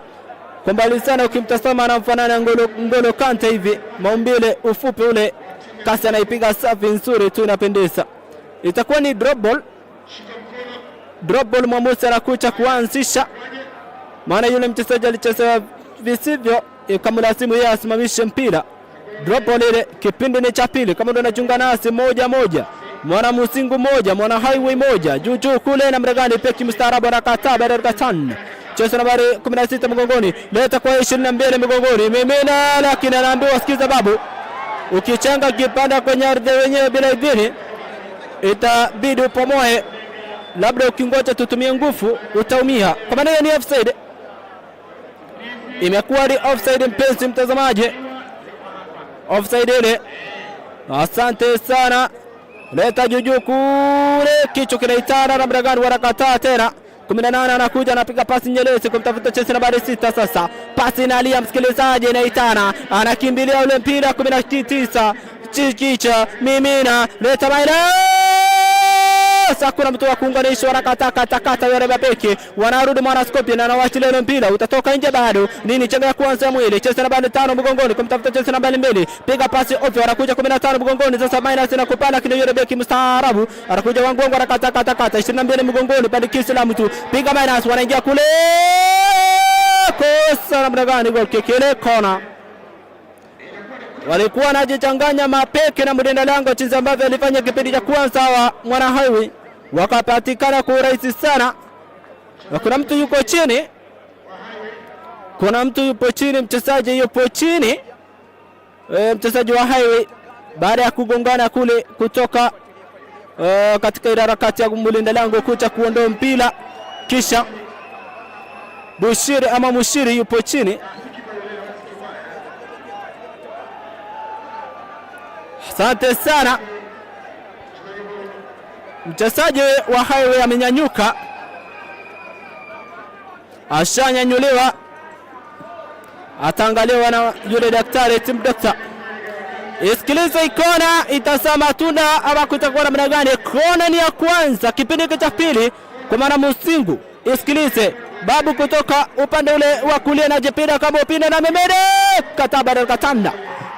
kwa mbali sana, ukimtazama anamfanana Ngolo Kante hivi, maumbile, ufupi ule, kasi anaipiga safi nzuri tu, inapendeza. Itakuwa ni drop ball. Drop ball, mwamuzi anakuja kuanzisha, maana yule mchezaji alicheza visivyo, ikamlazimu yeye asimamishe mpira. Drop ball ile, kipindi ni cha pili. Kama ndio unajiunga nasi, 1-1 Mwana Musingu 1, Mwana Highway 1, juu juu kule na mregani peki mstaarabu anakataa baada ya 5. Cheza nambari 16 mgongoni, leta kwa 22 mgongoni, mimina, lakini anaambiwa sikiza babu, ukichanga kipanda kwenye ardhi wenyewe bila idhini itabidi upomoe, labda ukingoja tutumie nguvu utaumia. Kwa maana hiyo ni offside, imekuwa ni offside mpenzi mtazamaji, offside ile. Asante sana, leta juju kule, kichwa kinaitana na mregani, wanakataa tena. 18 anakuja anapiga pasi nyelezi kumtafuta Chelsea nambari 6. Sasa pasi inalia msikilizaji, inaitana, anakimbilia ule mpira 19 Chikicha mimina leta baina sasa kuna mtu wa kuunganisha, wanakata kata kata wale mabeki wanarudi Mwana Scorpion anawaachilia ile mpira utatoka nje bado nini, chenga ya kwanza mwili Chelsea nambari 5 mgongoni kumtafuta Chelsea nambari 2, piga pasi ovyo, anakuja 15 mgongoni sasa minus na kupanda kile yule beki mstaarabu anakuja wangu wangu anakata kata kata 22 mgongoni pale Kiislamu tu piga minus, wanaingia kule kosa namna gani, goal kick ile kona walikuwa wanajichanganya mapeke na mlinda lango jinsi ambavyo alifanya kipindi cha kwanza wa Mwana Highway, wakapatikana kwa urahisi sana. Na kuna mtu yuko chini, kuna mtu yupo chini, mchezaji yupo chini, mchezaji wa Highway baada ya kugongana kule kutoka katika ile harakati ya mlinda lango kucha kuondoa mpira, kisha Bushiri ama Mushiri yupo chini. Asante sana. Mchezaji wa Highway amenyanyuka, ashanyanyuliwa, ataangaliwa na yule daktari, team doctor. Isikilize ikona itazaa matunda ama kutakuwa namna gani? Kona ni ya kwanza kipindi hiki cha pili kwa maana Musingu. Isikilize Babu kutoka upande ule wa kulia na jipinda kama upinde na Memede kataba katanda,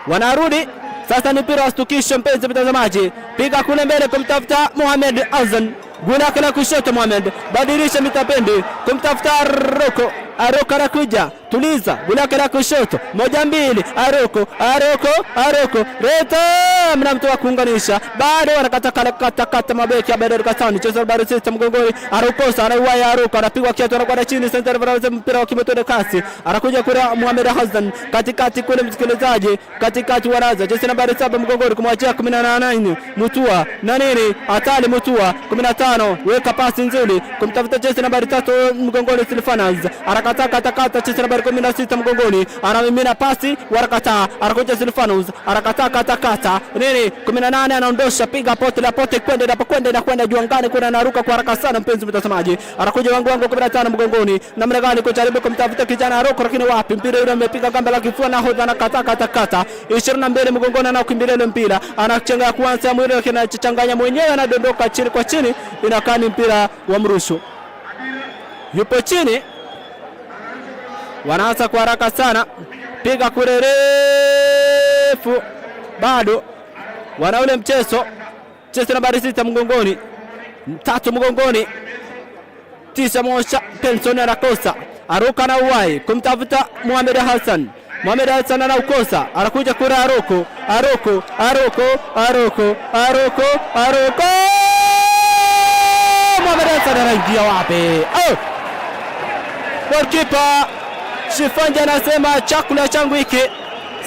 wanarudi sasa. Ni mpira wa stukisho, mpenzi mtazamaji, piga kule mbele kumtafuta Mohamed Azan, gula la kushoto Mohamed, badilisha mitapendi kumtafuta Aroko. Aroko anakuja, tuliza gulake la kushoto, moja mbili, Aroko, Aroko, Aroko reta mna mtu wa kuunganisha, bado wanakatakata mabeki ya Bedel Kasani, cheza bado sita mgongoni, Arokosa anaiwaya Aroko, anapigwa kiatu, anakwenda chini, center Varese, mpira wa kimetwende kasi, anakuja kule Mohamed Hassan katikati kule, msikilizaji, katikati wanaanza jezi nambari 7 mgongoni kumwachia 18 Mutua na nini Atali Mutua 15, weka pasi nzuri kumtafuta jezi nambari 3 mgongoni Silfanas, anakataa katakata jezi nambari 16 mgongoni, anamimina pasi warakataa, anakuja Silfanos, anakataa katakata nini 18, anaondosha piga pote la pote kwenda na kwenda na kwenda juu angani kuna anaruka kwa haraka sana, mpenzi mtazamaji, anakuja wangu wangu 15 mgongoni, namna gani kujaribu kumtafuta kijana Aroko, lakini wapi, mpira yule amepiga gamba la kifua na hodha anakataa katakata 22 mgongoni, anakimbilia ile mpira, anachenga kwanza mwili wake anachanganya mwenyewe, anadondoka chini kwa chini, inakaa ni mpira wa mrusho, yupo chini, wanaanza kwa haraka sana, piga kule refu, bado wana ule mchezo, mchezo nambari 6 mgongoni, 3 mgongoni, 9 Mosha Penson anakosa, aruka na uwai kumtafuta Mohamed Hassan. Mohamed Hassan anaukosa, anakuja kura Aroko, Aroko, Aroko, Aroko, Aroko, Aroko. Mohamed Hassan anaingia wapi? Oh! Goalkeeper Shifanja anasema chakula changu hiki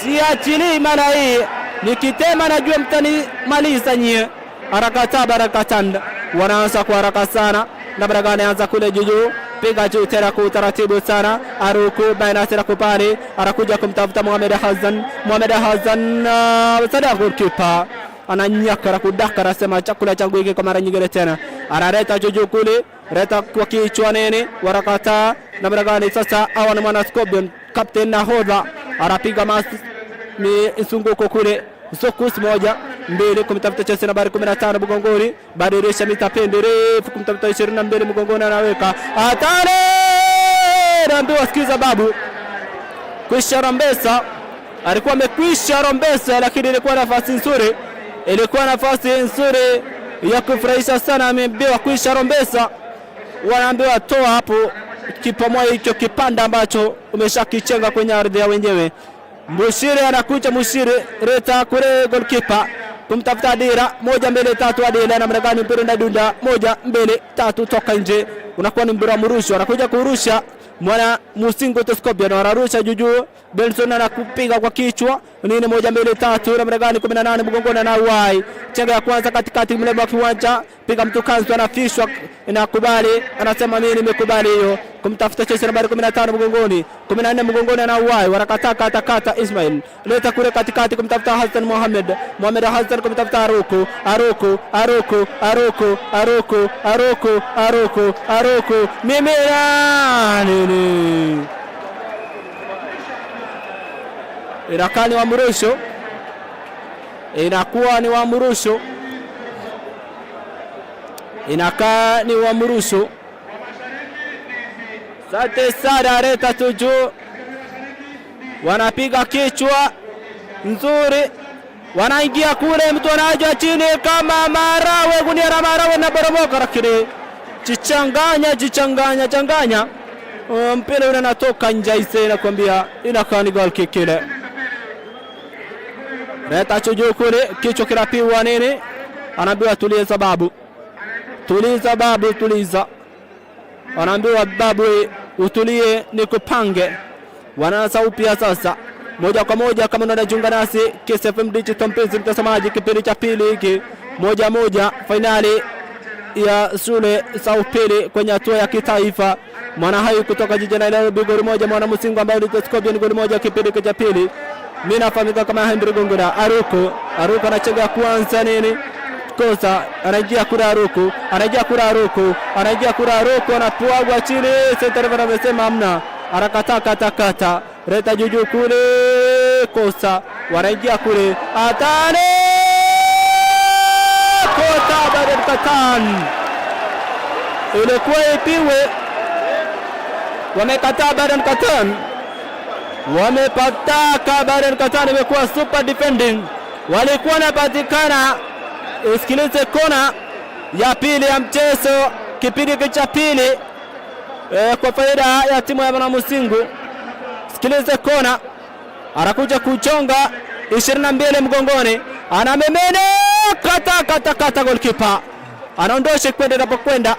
siachilii, maana hii nikitema najua mtanimaliza nyie. Harakata barakatanda, wanaanza kwa haraka sana na baraka anaanza kule juu, piga juu tena kwa utaratibu sana, Aruku baina tena kupari, anakuja kumtafuta Mohamed Hassan. Mohamed Hassan sada goalkeeper ananyaka na kudaka, anasema chakula changu hiki kwa mara nyingine tena, analeta juu kule, leta kwa kichwa nini, warakata namna gani sasa? Hawa ni mwana Scorpion, captain nahodha anapiga mizunguko kule Zokus 1 2 kumtafuta Chelsea nambari 15 mgongoni, badilisha mitapende refu kumtafuta 22 mgongoni, anaweka hatari, naambiwa sikiza babu, kwisha rombesa, alikuwa amekwisha rombesa, lakini ilikuwa nafasi nzuri, ilikuwa nafasi nzuri ya kufurahisha sana, ameambiwa kwisha rombesa, wanaambiwa toa hapo kipamoa hicho kipanda ambacho umeshakichenga kwenye ardhi ya wenyewe. Mushiri anakuja, Mushiri reta kule goalkeeper kumtafuta Adira, 1 2 3, Adira namna gani mpira unadunda, 1 2 3, toka nje, unakuwa ni mpira mrusho, anakuja kurusha mwana Musingo Scorpion, anarusha juju, Benson anakupiga kwa kichwa nini, 1 2 3, namna gani 18 mgongoni na uwai, chenga ya kwanza katikati mlemo wa kiwanja, piga mtu kanzu, anafishwa, inakubali, anasema mimi nimekubali hiyo, kumtafuta Chelsea nambari 15 mgongoni, 14 mgongoni ana uwai, warakata kata kata Ismail, leta kule katikati kumtafuta Hassan Mohamed, Mohamed Hassan kumtafuta Aroko, Aroko, Aroko, Aroko, Aroko, Aroko, Aroko, Aroko, mimi nini, inakuwa ni wa mrusho, inakuwa ni wa mrusho, inakaa ni wa mrusho. Sante sana reta tuju, wanapiga kichwa nzuri, wanaingia kule, mtu anaja chini kama marawe, gunia la marawe na boromoka, lakini jichanganya jichanganya changanya, mpira ule unatoka nje, ise inakwambia inakaa ni goal kick ile. Reta tuju kule, kichwa kinapigwa nini, anaambiwa tuliza babu, tuliza babu, tuliza, anaambiwa babu utulie nikupange. Wanaanza upya sasa, Moja kwa moja kama unajiunga nasi Kiss FM Digital, mpenzi mtazamaji, kipindi cha pili hiki 1-1, fainali ya shule za upili kwenye hatua ya kitaifa. Mwanahai kutoka jiji la Nairobi goli 1, Mwana Musingu ambaye ni Scorpion goli 1, kipindi cha pili. Mimi nafahamika kama Henry Gongora. Aruko, Aruko anacheza kwanza nini? Kosa, anaingia kura Aruko, anaingia kura Aruko, anaingia kura Aruko, anapwagwa chini. Center referee amesema hamna. Anakataa kata kata. Reta juju kule, kosa. Wanaingia kule. Atane! Kota Baden Katan. Ilikuwa ipiwe. Wamekataa Baden Katan. Wamepataka Baden Katan, imekuwa super defending. Walikuwa wanapatikana. Isikilize kona ya pili ya mchezo, kipindi cha pili kwa faida ya timu ya Mwanamusingu. Sikilize kona, anakuja kuchonga 22 mgongoni, anamemene kata kata kata, goalkeeper anaondosha kwenda inapokwenda,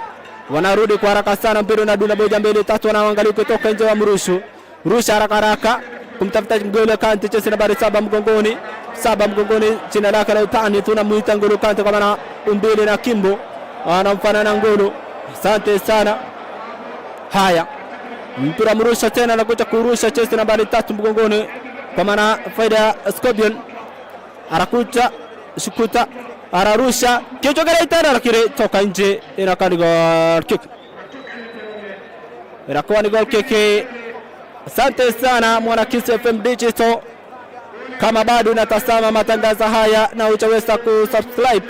wanarudi kwa haraka sana, mpira unadunda 1 2 3, wanaangalia kutoka nje wa mrushu rusha haraka haraka kumtafuta Ngolo Kante, chesi nambari 7 mgongoni, 7 mgongoni, jina lake la utani tunamuita Ngolo Kante kwa maana umbile na kimbo anamfanana Ngolo. Asante sana. Haya, mpira mrusha tena, anakuja kurusha chesi nambari 3 mgongoni kwa maana faida ya Scorpion. Anakuja shukuta, ararusha kichwa kile tena, lakini toka nje, inakuwa ni goal kick, inakuwa ni goal kick. Asante sana mwana Kiss FM Digital, kama bado unatazama matangazo haya na hujaweza kusubscribe,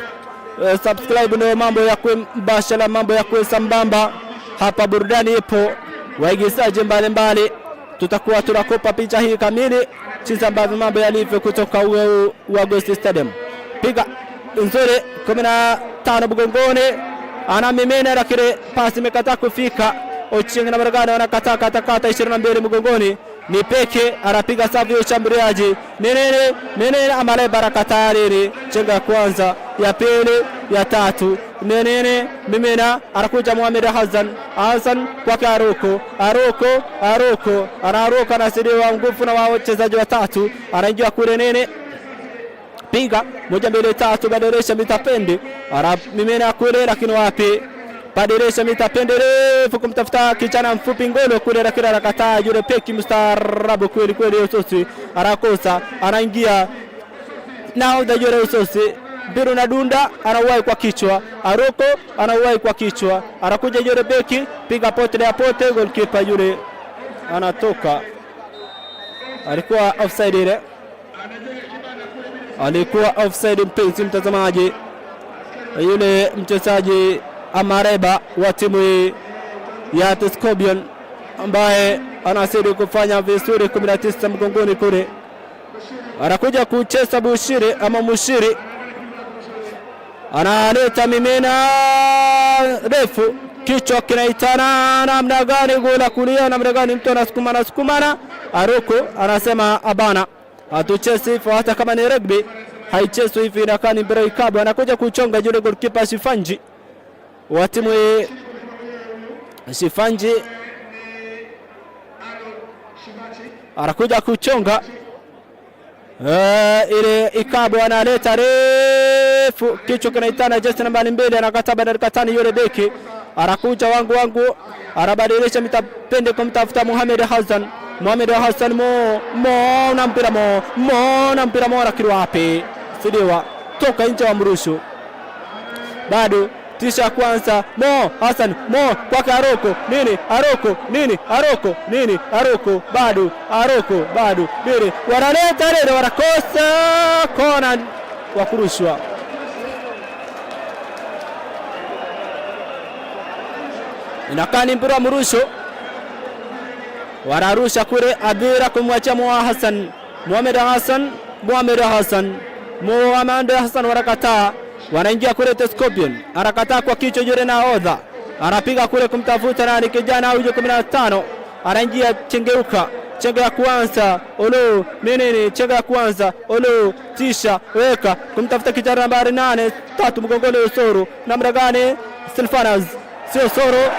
subscribe ndio mambo ya mbashala, mambo ya sambamba hapa. Burudani ipo, waigizaji mbalimbali, tutakuwa tunakupa picha hii kamili jinsi ambavyo mambo yalivyo kutoka Agosti Stadium. Piga nzuri 15 mgongoni, anamimina lakini pasi imekataa kufika. Ochieng na Maragana wanakataa kata kata, 22 mgongoni ni peke, anapiga safi ya ushambuliaji. Nini nini amale baraka tayari, chenga ya kwanza, ya pili, ya tatu. Nini mimina, anakuja Muhammad Hassan, Hassan kwake Aruko, Aruko, Aruko, anaruka, anasaidiwa nguvu na wachezaji watatu, anaingia kule nini piga 1 2 3, badilisha mitapende, anamimina kule lakini wapi, badilisha mitapende refu kumtafuta kijana mfupi Ngolo kule, lakini anakataa yule peki mstaarabu kweli kweli, Usosi anakosa, anaingia nahodha yule Usosi, mpira unadunda, anauwahi kwa kichwa, Aroko anauwahi kwa kichwa, anakuja yule beki, piga pote ya pote, goalkeeper yule anatoka, alikuwa offside ile, alikuwa offside mpenzi mtazamaji, yule mchezaji Amareba wa timu ya Scorpion ambaye anazidi kufanya vizuri, 19 mgongoni kule, anakuja kucheza Bushiri ama Mushiri, analeta mimina refu, kichwa kinaitana namna gani, gola kulia namna gani, mtu anasukumana sukumana, Aruko anasema abana, hatuchezi hivyo, hata kama ni rugby haichezwi hivi, inakaa ni mpira ikabu. Anakuja kuchonga yule goalkeeper Shifanji wa timu Shifanji anakuja kuchonga ile ikabu, analeta refu, kichwa kinaitana jezi nambari 2, anakata badala tano yule beki anakuja wangu wangu, anabadilisha mitapende kumtafuta Muhammad Hassan, Muhammad Hassan mo mo na mpira mo mo na mpira mo, lakini wapi, sidiwa toka nje wa mrushu bado tisha kwanza Mo Hassan Mo kwake Aroko nini Aroko nini Aroko nini Aroko bado Aroko bado nini, wanaleta nini, wanakosa kona wa kurushwa. Inakaa ni mpira wa mrusho, wanarusha kule Abira kumwachia Mo Hassan, Mohamed Hassan, Mohamed Hassan, Mohamed Hassan wanakataa, wanaingia kule Scorpion anakataa kwa kichwa yule nahodha anapiga kule kumtafuta nani, kijana huyo 15 anaingia, chengeuka chenga ya kwanza olo menene, chenga ya kwanza olo tisha weka kumtafuta kijana nambari 8 3 mgongole Osoro namna gani, Silfanas sio Soro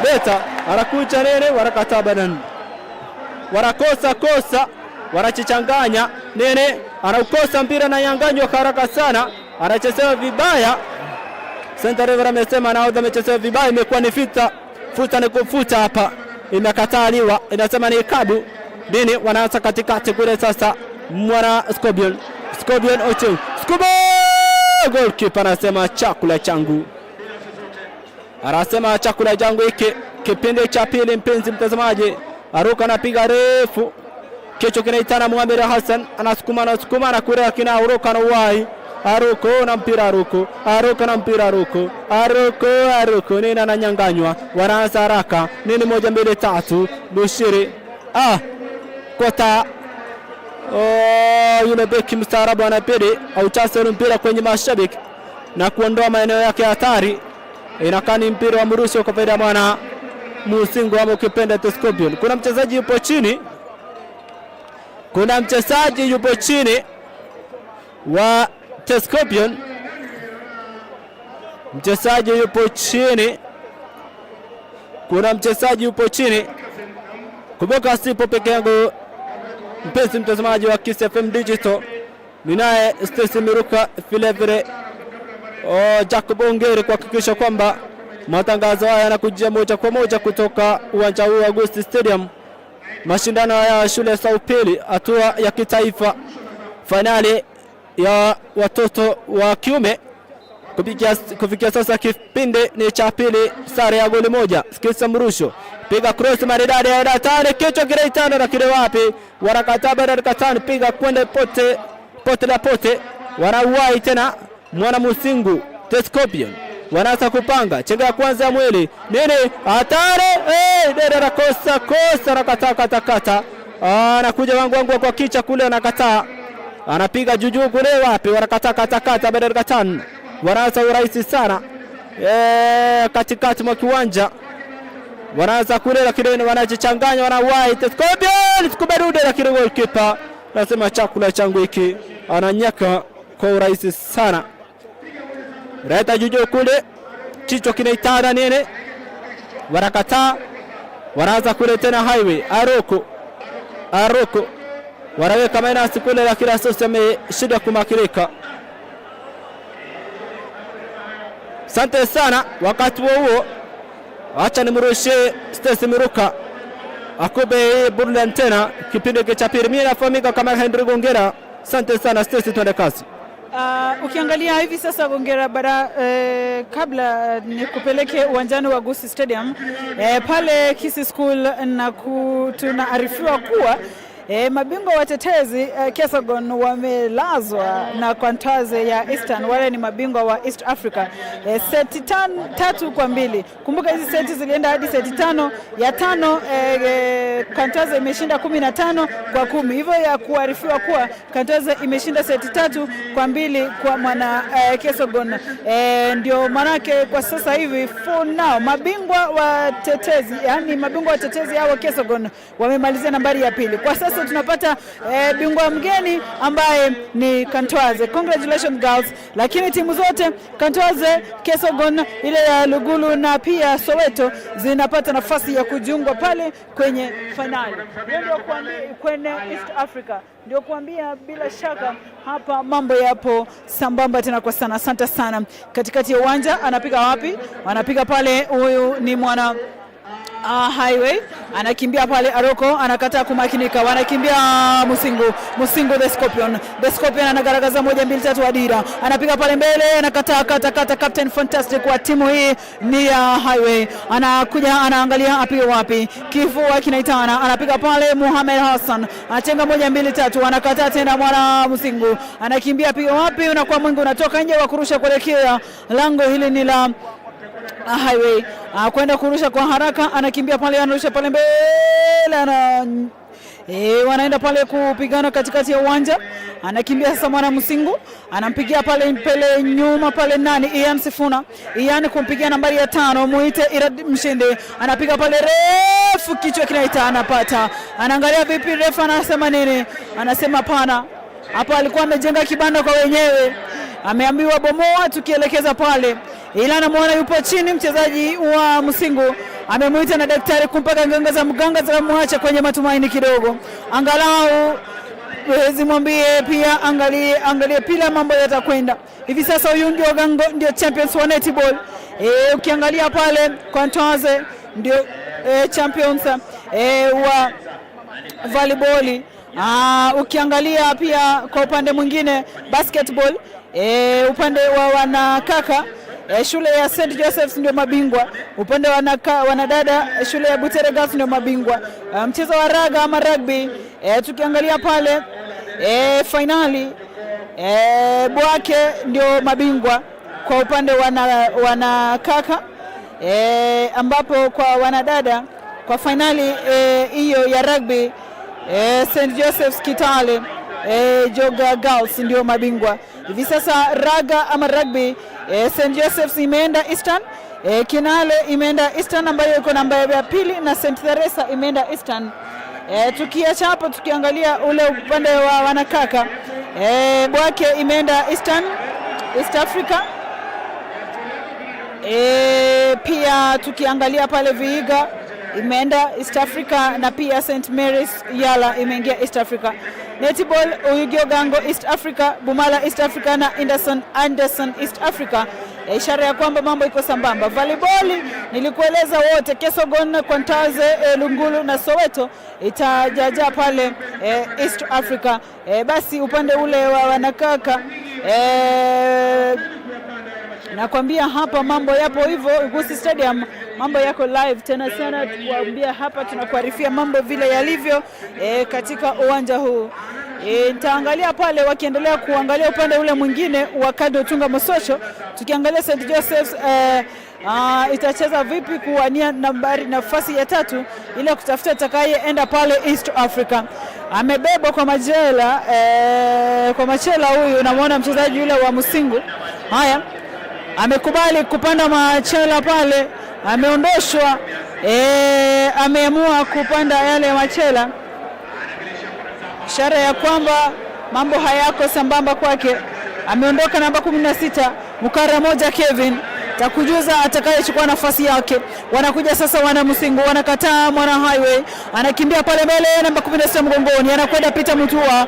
beta anakuja nene, wanakataa banan, wanakosa kosa. Wanachichanganya nene, anaukosa mpira na yanganywa haraka sana, anachezewa vibaya. Center referee amesema nahodha amechezewa vibaya, imekuwa ni fita futa ni kufuta hapa, imekataliwa, inasema ni ikabu nini. Wanaanza katikati kule sasa, mwana Scorpion, Scorpion Ochieng, Scuba goalkeeper anasema chakula changu, anasema chakula changu hiki. Kipindi cha pili, mpenzi mtazamaji, Aruka anapiga refu, kichwa kinaitana Muhammad Hassan anasukuma, anasukuma na kurea kina Aruka na uwai Aruko na mpira Aruko, Aruko na mpira Aruko, Aruko, Aruko nini ananyanganywa, wanaanza haraka nini, moja mbili tatu, Bushiri kota. Oh, yule beki mstaarabu anapili auchase ule mpira kwenye mashabiki na kuondoa maeneo yake hatari. Inakaa ni mpira wa mrusho kwa faida ya mwana Musingo ama ukipenda The Scorpion. Kuna mchezaji yupo chini, kuna mchezaji yupo chini wa The Scorpion, mchezaji yupo chini, kuna mchezaji yupo chini. Kumbuka sipo peke yangu, mpenzi mtazamaji wa Kiss FM Digital, ninaye Stacy Miruka vile vile Jacob Ongeri kuhakikisha kwamba matangazo haya yanakujia moja kwa moja kutoka uwanja huu wa Gusii Stadium. Mashindano haya ya shule za upili hatua ya kitaifa, fainali ya watoto wa kiume. Kufikia sasa kipindi ni cha pili, sare ya goli moja. Sikiza mrusho, piga cross maridadi ya datani, kichwa kile itano na kile wapi, wanakataa bado piga kwenda pote pote la pote, wanauwai tena mwana Musingu The Scorpion wanaanza kupanga chenga ya kwanza ya mwili nini, hatari hey, dada anakosa kosa, anakataa kata kata, anakuja wangu wangu kwa kicha kule, anakataa, anapiga juujuu kule, wapi, wanakataa kata kata, bado katan, wanaanza urahisi sana katikati mwa kiwanja wanaanza kule, lakini wanajichanganya, wanawahi The Scorpion kuberude, lakini goalkeeper nasema chakula changu hiki, ananyaka kwa urahisi sana. Reta jujo kule, kichwa kinaitana nene, wanakataa, wanaanza kule tena highway Aroko, Aroko wanaweka minus kule, lakini Asosi ameshindwa kumakirika. Asante sana. Wakati huo huo, acha nimrushe Stacy Miruka akube hii burudani tena kipindi cha pili. Mimi nafahamika kama Henry Gongera. Asante sana Stacy, twende kazi. Ukiangalia hivi sasa Gongera bara, kabla nikupeleke uwanjani wa Gusii Stadium, pale Kisii School na tunaarifiwa kuwa mabingwa watetezi Kesogon wamelazwa na Kwantaze ya Eastern, wale ni mabingwa wa East Africa, seti 3-2. Kumbuka hizi seti zilienda hadi seti 5 ya 5, Kwantaze imeshinda 15-10, hivyo ya kuarifiwa kuwa Kwantaze imeshinda seti 3-2 kwa mwana Kesogon. Ndio manake kwa sasa hivi for now mabingwa watetezi, yani mabingwa watetezi hao Kesogon wamemalizia nambari ya pili. Kwa sasa tunapata bingwa mgeni ambaye ni Kantwaze. Congratulations girls. Lakini timu zote Kantwaze, Kesogon, ile ya Lugulu na pia Soweto zinapata nafasi ya kujiungwa pale kwenye finali. Ndio kuambia kwenye East Africa. Ndio kuambia bila shaka hapa mambo yapo sambamba tena kwa sana. Asante sana. Katikati ya uwanja anapiga wapi? Anapiga pale, huyu ni mwana Highway anakimbia pale, Aroko anakataa kumakinika, wanakimbia Musingu, Musingu the Scorpion, the Scorpion anagaragaza 1 2 3 Adira anapiga pale mbele, anakataa kata kata. Captain Fantastic wa timu hii ni ya Highway anakuja, anaangalia apige wapi, kifua kinaitana, anapiga pale Muhammad Hassan anachenga 1 2 3, anakataa tena mwana Musingu anakimbia, apige wapi, unakuwa mwingi unatoka nje wa kurusha kuelekea lango hili ni la Highway, kwenda kurusha kwa haraka, anakimbia pale, anarusha pale mbele, wanaenda pale kupigana katikati ya uwanja, anakimbia sasa mwana Musingu anampigia pale mbele nyuma pale nani Ian Sifuna, Ian kumpigia nambari ya 5 muite Irad Mshindi, anapiga pale refu, kichwa kinaita, anapata, anaangalia vipi refa anasema nini, anasema pana. Hapo alikuwa amejenga kibanda kwa wenyewe, Ameambiwa bomoa, tukielekeza pale, ila anamwona yupo chini mchezaji wa Musingu, amemuita na daktari kumpaka nganga za mganga zikamwacha kwenye matumaini kidogo, angalau zimwambie pia angalie angalie pila mambo yatakwenda hivi sasa. Huyu ndio Gango ndio champions wa netball. Ukiangalia pale Kwantoze ndio champions wa volleyball. Ukiangalia pia kwa upande mwingine basketball, upande wa wanakaka shule ya St Joseph's ndio mabingwa. Upande wa wanadada shule ya Butere Girls ndio mabingwa. Mchezo wa raga ama rugby, tukiangalia pale finali Bwake ndio mabingwa kwa upande wanakaka, ambapo kwa wanadada kwa fainali hiyo ya rugby St Joseph's Kitale Joga Girls ndio mabingwa hivi sasa. Raga ama rugby St Joseph's imeenda Eastern, Kinale imeenda Eastern ambayo iko namba ya pili na St Theresa imeenda Eastern. Tukiacha hapo tukiangalia ule upande wa wanakaka Bwake imeenda Eastern, East Africa. Pia tukiangalia pale Vihiga imeenda East Africa na pia St Mary's Yala imeingia East Africa. Netball Oyugio Gango East Africa, Bumala East Africa na Anderson East Africa. Ishara ya kwamba mambo iko sambamba. Volleyball nilikueleza wote Kesogon, Kwantaze, Lungulu na Soweto itajaja pale East Africa. Basi upande ule wa wanakaka nakwambia hapa mambo yapo hivyo Gusii Stadium, mambo yako live tena sana, tukuambia hapa, tunakuarifia mambo vile yalivyo katika uwanja huu. Nitaangalia pale wakiendelea kuangalia upande ule mwingine wa Kado Tunga Mosocho, tukiangalia St Joseph's itacheza vipi kuwania nambari nafasi ya tatu ili kutafuta atakayeenda pale East Africa. Amebebwa kwa majela kwa machela huyu, namwona mchezaji yule wa Musingu. Haya, amekubali kupanda machela pale, ameondoshwa ameamua kupanda yale machela, ishara ya kwamba mambo hayako sambamba kwake. Ameondoka namba 16 Mukara moja Kevin takujuza atakayechukua nafasi yake. Wanakuja sasa wana Musingu, wanakataa mwana Highway, anakimbia pale mbele, namba 16 mgongoni, anakwenda Peter Mutua.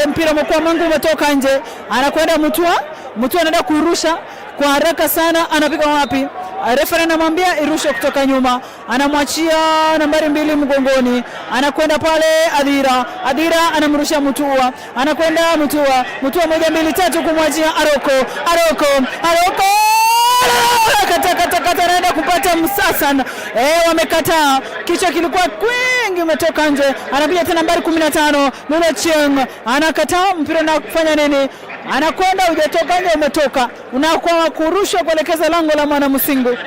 Mpira umekuwa mwingi umetoka nje, anakwenda Mutua. Mutua anaenda kuirusha kwa haraka sana, anapiga wapi? Refa anamwambia irushe kutoka nyuma, anamwachia nambari 2 mgongoni, anakwenda pale Adhira. Adhira anamrusha Mutua, anakwenda Mutua, Mutua 1 2 3 kumwachia Aroko, Aroko, Aroko kata kata kata, anaenda kupata Msasan. Wamekataa, kichwa kilikuwa kwingi umetoka nje. Anapiga tena nambari 15 Lula Chieng, anakataa mpira na kufanya nini? Anakwenda hujatoka nje, umetoka, unakuwa kurushwa kuelekeza lango la mwana Musingu.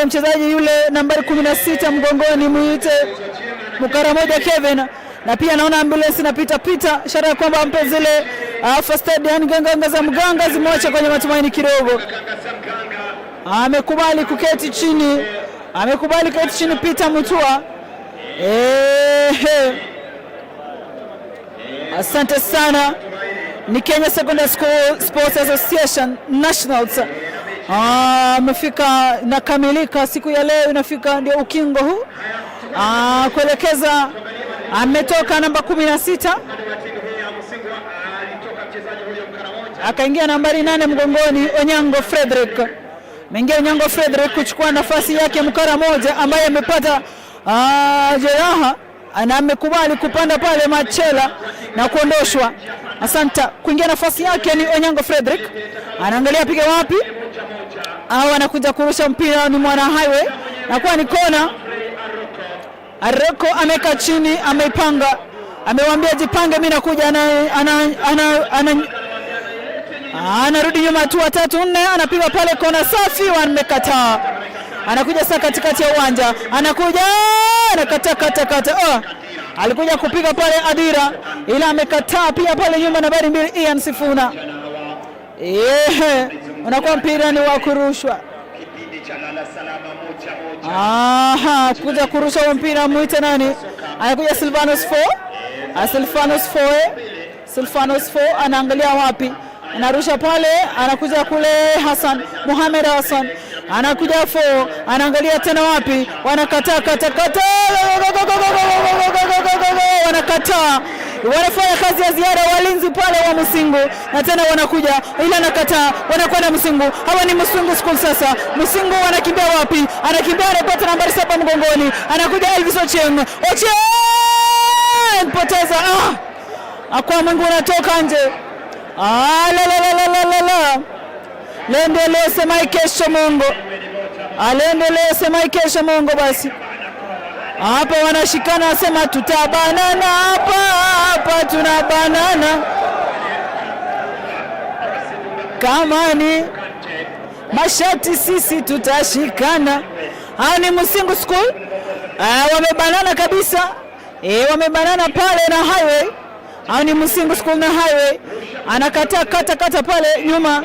Mchezaji yule nambari 16 mgongoni muite Mukara moja Kevin, na pia naona ambulance inapita pita, ishara ya kwamba ampe zile first aid, yani ganga za mganga zimwache kwenye matumaini kidogo. Amekubali kuketi chini, amekubali kuketi chini Peter Mutua. Asante sana. Ni Kenya Secondary School Sports Association Nationals. Amefika na kamilika siku ya leo, inafika ndio ukingo huu kuelekeza. Ametoka namba 16 akaingia nambari 8 mgongoni Onyango Frederick. Ameingia Onyango Frederick kuchukua nafasi yake Mkara moja ambaye amepata jeraha na amekubali kupanda pale machela na kuondoshwa. Asante. Kuingia nafasi yake ni Onyango Frederick. Anaangalia piga wapi? Au anakuja kurusha mpira ni mwana Highway. Na kwa ni kona. Aroko ameka chini, ameipanga. Amewambia jipange, mimi nakuja. Anarudi nyuma hatua 3 4, anapiga pale kona safi, wamekataa. Anakuja sasa katikati ya uwanja, anakuja anakataa kata kata. Alikuja kupiga pale Adira, ila amekataa pia pale nyuma nambari 2 Ian Sifuna. Unakuwa mpira ni wa kurushwa. Aha, kuja kurusha mpira muite nani? Anakuja Silvanus Foe. Silvanus Foe. Silvanos 4 anaangalia wapi, anarusha pale, anakuja kule Hassan Mohamed Hassan anakuja 4 anaangalia tena wapi, wanakataa kata kata, wanakataa, wanafanya kazi ya ziada walinzi pale wa Musingu, na tena wanakuja ila anakataa, wanakwenda Musingu. Hawa ni Musingu School sasa. Musingu wanakimbia wapi? Anakimbia, anapata nambari 7 mgongoni, anakuja Elvis Ochieng. Ochieng poteza, akwa Mungu unatoka nje. Ah, la la la la la la. Leo ndio leo, semai kesho Mungu. Leo ndio leo, semai kesho Mungu. Basi hapa wanashikana, wasema tutabanana hapa hapa, tunabanana kama ni mashati sisi tutashikana. Haya ni Musingu School. Wamebanana kabisa. Wamebanana pale na Highway. Hao ni Musingu School na Highway. Anakataa kata kata pale nyuma.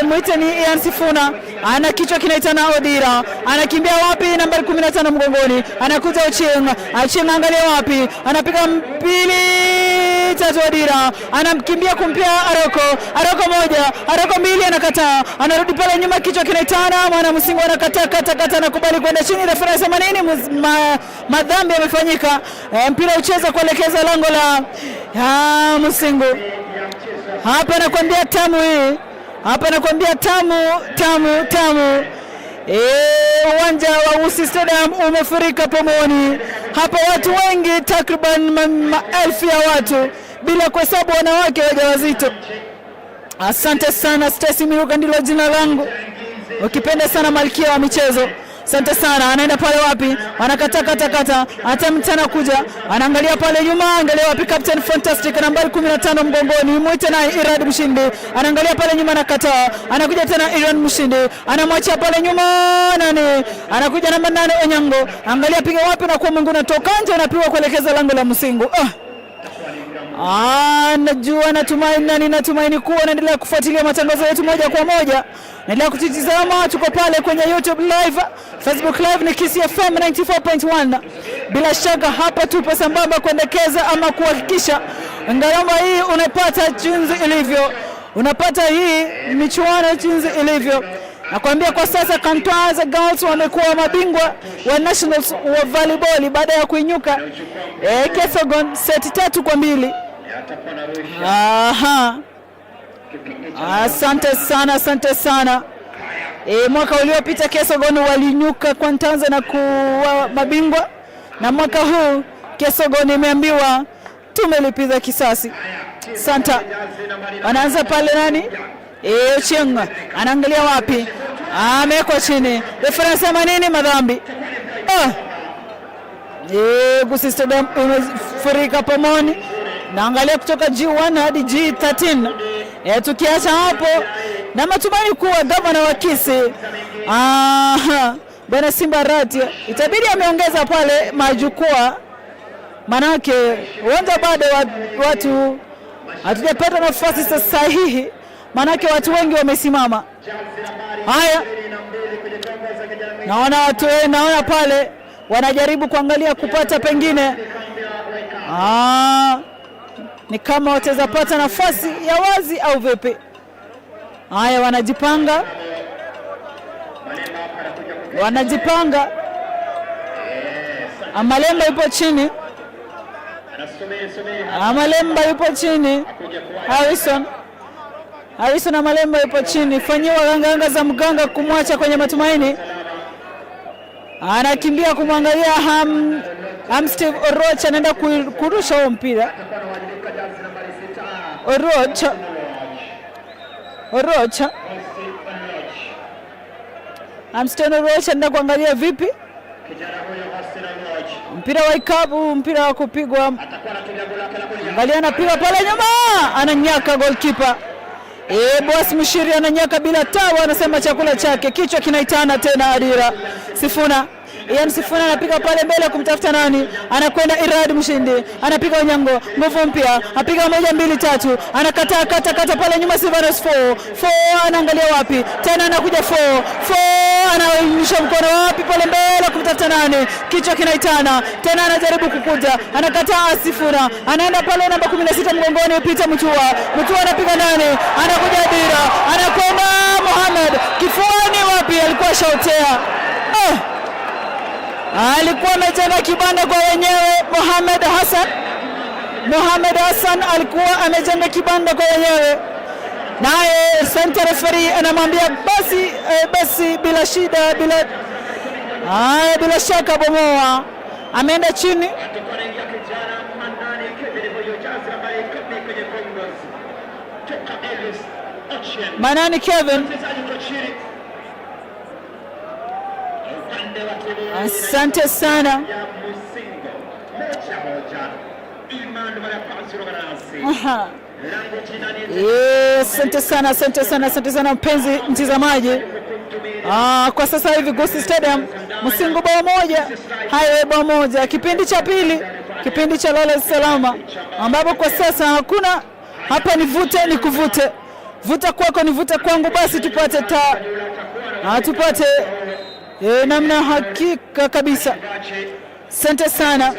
Mwite ni Ian Sifuna. Ana kichwa kinaitana Odira. Anakimbia wapi? Nambari 15 mgongoni. Anakuja Ochieng. Ochieng angalia wapi? Anapiga mbili tatu Odira. Anamkimbia kumpia Aroko. Aroko moja, Aroko mbili, anakataa. Anarudi pale nyuma, kichwa kinaitana mwana Musingu anakataa kata kata, anakubali kwenda chini. Refa anasema nini? Madhambi yamefanyika. Mpira ucheza kuelekeza lango la Musingu. Hapa nakwambia tamu hii. Hapa nakwambia tamu tamu tamu. Uwanja wa Gusii Stadium umefurika pomoni. Hapa watu wengi, takriban maelfu ya watu, bila kuhesabu wanawake wajawazito. Asante sana Stacy Miruka, ndilo jina langu, ukipenda sana malkia wa michezo. Asante sana. Anaenda pale wapi? Anakata kata kata, hata mtana kuja, anaangalia pale nyuma, angalia wapi? Captain Fantastic nambari 15 mgongoni, mwite naye Irad Mshindi, anaangalia pale nyuma, anakataa, anakuja tena Irad Mshindi, anamwachia pale nyuma nani, anakuja namba 8 Onyango, angalia piga wapi, na kwa Mungu unatoka nje, unapigwa kuelekeza lango la Musingu. Najua natumaini na ninatumaini kuwa naendelea kufuatilia matangazo yetu moja kwa moja. Naendelea kututizama, tuko pale kwenye YouTube live, Facebook live ni Kisii FM 94.1. Bila shaka hapa tupo sambamba kuendekeza ama kuhakikisha ngarama hii unapata jinsi ilivyo, unapata hii michuano jinsi ilivyo. Nakwambia kwa sasa Kantwaza Girls wamekuwa mabingwa wa nationals wa volleyball baada ya kuinyuka Kesogon seti 3-2. Aha. Asante sana, asante sana. Mwaka uliopita Kesogon walinyuka Kwantanza na kuwa mabingwa, na mwaka huu Kesogon imeambiwa tumelipiza kisasi. Santa wanaanza pale nani? Ochieng anaangalia wapi? Amewekwa chini. Refa anasema nini? Madhambi. Gusii Stadium imefurika pomoni. Naangalia kutoka G1 hadi G13. Tukiacha hapo na matumaini kuwa gavana wa Kisii Bwana Simba Arati itabidi ameongeza pale majukwaa, manake uwanja bado watu hatujapata nafasi sahihi, manake watu wengi wamesimama. Haya, naona watu, naona pale wanajaribu kuangalia kupata pengine ni kama wataweza pata nafasi ya wazi au vipi? Haya, wanajipanga, wanajipanga. Amalemba yupo chini, Amalemba yupo chini, Harrison Amalemba yupo chini, fanyiwa ganganga za mganga kumwacha kwenye matumaini. Anakimbia kumwangalia Steve Oroch anaenda kurusha huo mpira. Oroch Amston Oroch anaenda kuangalia vipi mpira wa ikabu, mpira wa kupigwa. Angalia, anapiga pale nyuma, ananyaka goalkeeper. Boss Mshiri ananyaka bila tabu, anasema chakula chake, kichwa kinaitana tena. Adira Sifuna Ian Sifuna anapiga pale mbele kumtafuta nani, anakwenda Irad Mshindi, anapiga Onyango, nguvu mpya, apiga moja mbili tatu, anakataa kata kata pale nyuma, Silvanus 4 4 anaangalia wapi tena, anakuja 4 4, anaonyesha mkono wapi pale mbele kumtafuta nani, kichwa kinaitana tena, anajaribu kukuja, anakataa Sifuna, anaenda pale namba 16 mgongoni, Peter Mutua, Mutua anapiga nani, anakuja Dira, anakwenda Mohamed kifuani, wapi alikuwa shautea. Oh, alikuwa amejenga kibanda kwa wenyewe Mohamed Hassan. Mohamed Hassan alikuwa amejenga kibanda kwa wenyewe, naye center referee anamwambia basi, basi bila shida, bila haya, bila shaka bomoa. Ameenda chini. Manani Kevin, asante sana. Aha. Asante sana, asante sana, asante sana mpenzi mtazamaji. Kwa sasa hivi Gusii Stadium, Musingu bao moja, Highway bao moja, kipindi cha pili, kipindi cha lala salama, ambapo kwa sasa hakuna hapa, ni vute ni kuvute, vuta kwako ni vuta kwangu, basi tupate tupate namna hakika kabisa. Asante sana.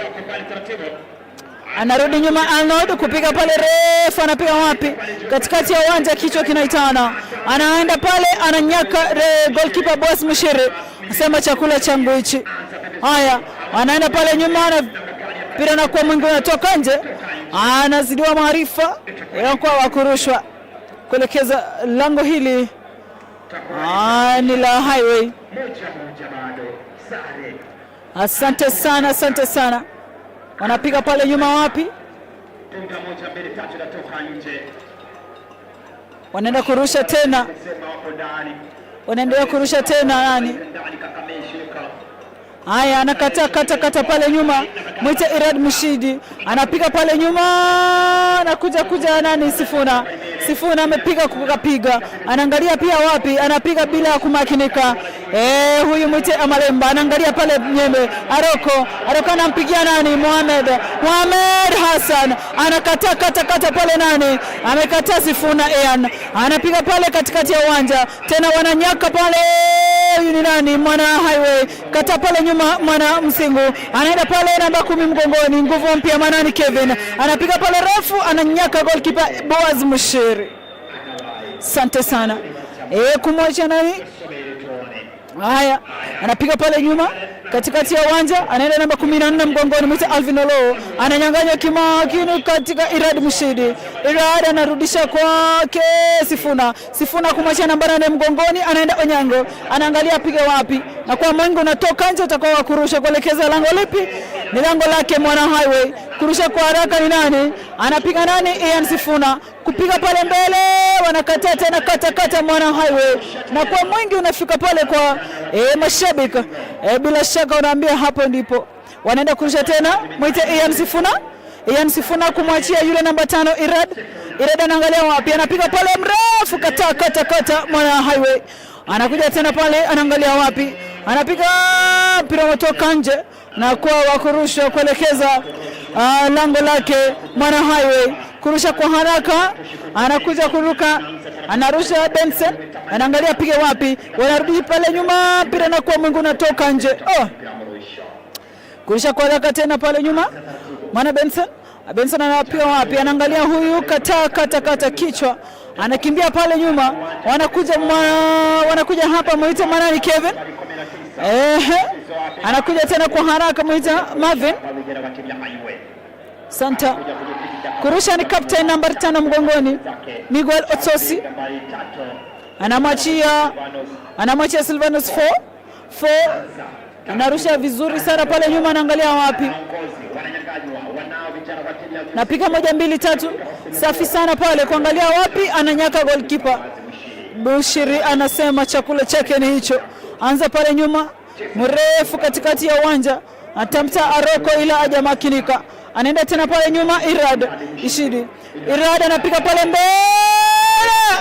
Anarudi nyuma Arnold kupiga pale refu, anapiga wapi? Katikati ya uwanja, kichwa kinaitana, anaenda pale, ananyaka goalkeeper Boss Mushiri, asema chakula changu hichi. Haya, anaenda pale nyuma, na mpira unakuwa mwingi, unatoka nje, anazidiwa maarifa, inakuwa wakurushwa kuelekeza lango hili ni la Highway. Asante sana, asante sana. Wanapiga pale nyuma wapi? Wanaenda kurusha tena, wanaendelea kurusha tena nani? Haya, anakataa kata kata pale nyuma, mwite Irad Mshidi anapiga pale nyuma, anakuja kuja nani? Sifuna, Sifuna amepiga kukapiga, anaangalia pia wapi, anapiga bila kumakinika. Huyu mwite Amalemba anaangalia pale nyembe, Aroko, Aroko anampigia nani? Mohamed, Mohamed Hassan anakataa kata kata pale nani? Amekataa Sifuna Ian, anapiga pale katikati ya uwanja tena, wananyaka pale huyu ni nani? Mwana Highway kata pale nyuma, mwana Msingu anaenda pale namba 10 mgongoni, nguvu mpya Manani Kevin anapiga pale refu, ananyaka goalkeeper Boaz Mushiri. Asante sana kumwacha nani? Haya, anapiga pale nyuma katikati ya uwanja, anaenda namba 14 mgongoni, mwita Alvin Olo ananyang'anywa kimakini katika Irad Mushidi. Irad anarudisha kwake Sifuna, Sifuna kumwachia namba 8 mgongoni, anaenda Onyango, anaangalia apige wapi, na kwa mwingi unatoka nje, utakuwa wa kurusha kuelekeza lango lipi? Ni lango lake mwana Highway. Kurusha kwa haraka ni nani? Anapiga nani? Ian Sifuna kupiga pale mbele, wanakataa tena, kata kata mwana Highway, na kwa mwingi unafika pale kwa mashabiki bila shaka unaambia hapo ndipo wanaenda kurusha tena, mwite Ian Sifuna. Ian Sifuna kumwachia yule namba 5 Irad. Irad anaangalia wapi, anapiga pale mrefu, kata kata kata mwana Highway anakuja tena pale, anaangalia wapi, anapiga mpira unatoka nje na kwa wakurusha kuelekeza lango lake mwana Highway. Kurusha kwa haraka, anakuja kuruka, anarusha Benson, anaangalia pige wapi, wanarudi pale nyuma, mpira unakuwa mwingi unatoka nje. Oh. Kurusha kwa haraka tena pale nyuma, mwana Benson, Benson anapiga wapi, anaangalia huyu, kata kata kata kichwa, anakimbia pale nyuma, wanakuja wanakuja hapa, muite Manani Kevin. Anakuja tena kwa haraka, muita Marvin Santa. Kurusha ni captain nambari 5 mgongoni, Miguel Otsosi anamwachia Silvanus 4 anarusha vizuri sana pale nyuma, anaangalia wapi, napiga 1 2 3, safi sana pale kuangalia wapi, ananyaka goalkeeper Bushiri anasema chakula chake ni hicho. Anza pale nyuma mrefu katikati ya uwanja, atamta Aroko ila hajamakinika, anaenda tena pale nyuma Irad Ishidi, Irad anapiga pale mbele,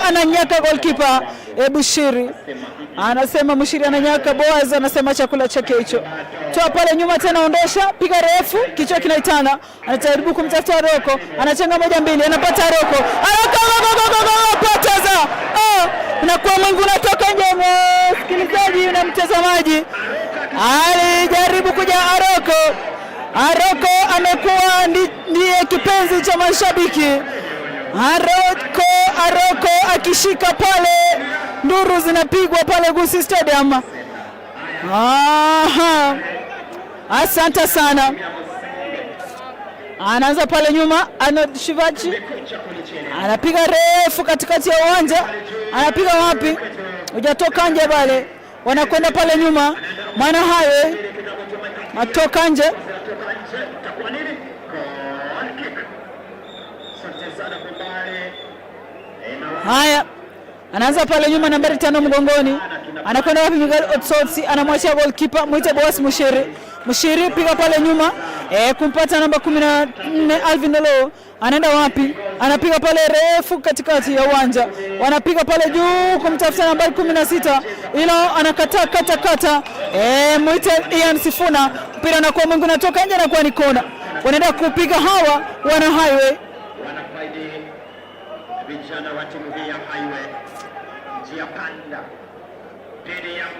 ananyaka goalkeeper Bushiri anasema, Mushiri ananyaka, Boaz anasema chakula chake hicho. Toa pale nyuma tena, ondosha, piga refu, kichwa kinaitana, anajaribu kumtafuta Aroko, anachenga moja mbili, anapata Aroko, Aroko go, go, go, go, go, poteza. Oh, unakuwa mwingi unatoka nje, msikilizaji na mtazamaji. Alijaribu kuja Aroko. Aroko amekuwa ndiye kipenzi cha mashabiki. Aroko, Aroko akishika pale, nduru zinapigwa pale Gusii Stadium. Aha. Asante sana. Anaanza pale nyuma, Arnold Shivachi anapiga refu katikati ya uwanja, anapiga wapi? Hujatoka nje pale, wanakwenda pale nyuma, Mwana Highway natoka nje. Haya, anaanza pale nyuma, nambari 5 mgongoni, anakwenda wapi? Miguel Otsotsi anamwachia goalkeeper, mwite Boas Mushiri. Mushiri piga pale nyuma, kumpata namba 14 Alvin Olo, anaenda wapi? Anapiga pale refu katikati ya uwanja, wanapiga pale juu kumtafuta nambari 16, ila anakataa kata kata. Mwite Ian Sifuna, mpira unakuwa mwingi, unatoka nje, anakuwa ni kona. Wanaenda kupiga hawa wana Highway.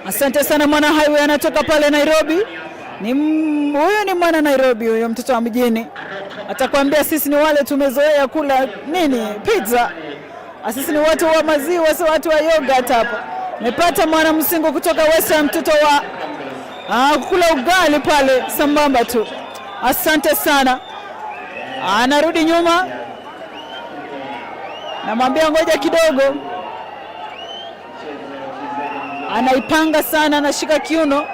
Asante sana mwana Highway, anatoka pale Nairobi. Huyu ni mwana Nairobi, huyo mtoto wa mjini. Atakwambia sisi ni wale tumezoea kula nini, pizza. Sisi ni watu wa maziwa, sio watu wa yogurt hapa. Nimepata mwana msingo kutoka Western, mtoto wa kula ugali pale sambamba tu. Asante sana. Anarudi nyuma, namwambia ngoja kidogo. Anaipanga sana, anashika kiuno,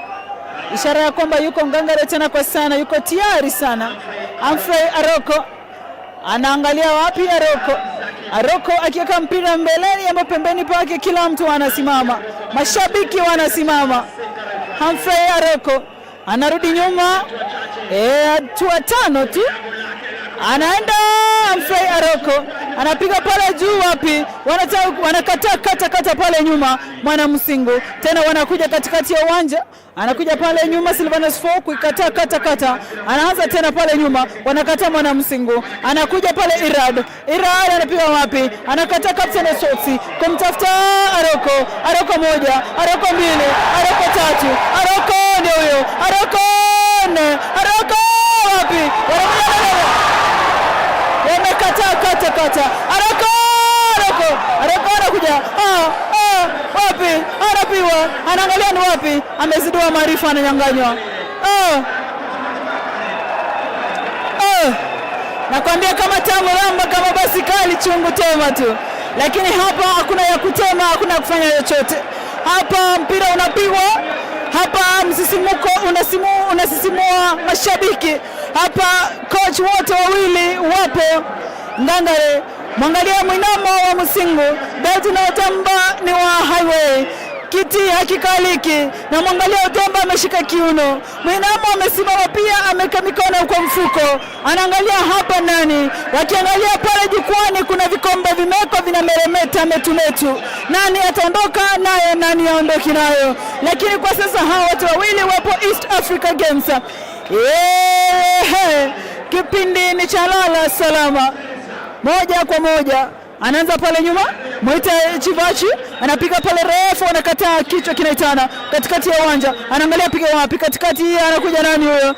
ishara ya kwamba yuko ngangare tena kwa sana, yuko tayari sana. Humphrey Aroko anaangalia wapi? Aroko, Aroko akiweka mpira mbeleni ama pembeni pake, kila mtu anasimama, mashabiki wanasimama. Humphrey Aroko anarudi nyuma, hatua 5 tu, anaenda Humphrey Aroko anapiga pale juu, wapi? Wanakataa kata kata pale nyuma, mwana msingu tena wanakuja katikati ya uwanja, anakuja pale nyuma Silvanus Fo kuikataa kata kata, anaanza tena pale nyuma, wanakataa mwana msingu, anakuja pale Irad, Irad anapiga wapi? Anakataa Captain Sotsi kumtafuta Aroko, Aroko 1, Aroko 2, Aroko 3, Aroko ndio huyo, Aroko 4, Aroko wapi? Wamekataa kata kata. Aroko, Aroko, Aroko anakuja. Wapi? Anapiwa. Anaangalia ni wapi? Amezidiwa maarifa, ananyang'anywa. Nakwambia kama tamu ramba, kama basi kali chungu tema tu. Lakini hapa hakuna ya kutema, hakuna ya kufanya chochote. Hapa mpira unapigwa, hapa msisimuko unasisimua mashabiki. Hapa coach wote wawili wapo ngangare. Mwangalia mwinamo wa Musingu, belt na Otemba ni wa Highway, kiti hakikaliki. Na mwangalia Otemba ameshika kiuno, mwinamo amesimama pia, ameweka mikono kwa mfuko, anaangalia hapa nani. Wakiangalia pale jukwani kuna vikombe vimewekwa vinameremeta metumetu, nani ataondoka nayo, nani aondoki nayo. Lakini kwa sasa hawa watu wawili wapo East Africa Games. Kipindi ni cha lala salama, moja kwa moja. Anaanza pale nyuma, Mwita Chivachi anapiga pale refu, anakataa, kichwa kinaitana katikati ya uwanja, anaangalia piga wapi, katikati anakuja nani huyo?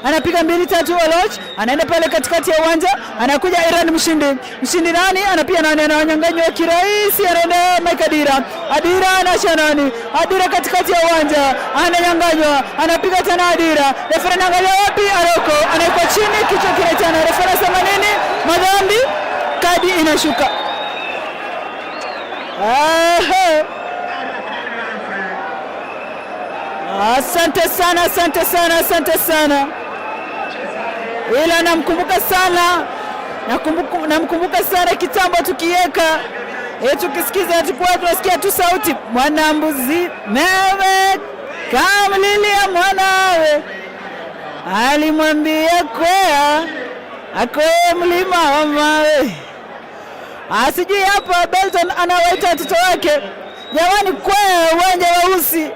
Anapiga 2 3, Aloch anaenda pale katikati ya uwanja, anakuja Iran Mshindi, Mshindi nani anapiga nani, anawanyang'anywa kirahisi, anaenda Mike Adira, Adira anaacha nani, Adira katikati ya uwanja ananyang'anywa, anapiga tena Adira, refa anaangalia wapi, Aroko anaikwa chini, kichwa kinaitana, refa anasema nini? Madhambi, kadi inashuka. Asante sana, asante sana, asante sana. Ila namkumbuka sana, namkumbuka sana kitambo tukieka, tukisikiza tulikuwa tunasikia tu sauti mwanambuzi mewe kamlilia mwanawe, alimwambia kwea akwee mlima wa mawe. Sijui hapa Belton anawaita watoto wake, jamani, kwaya uwanja wa Usi,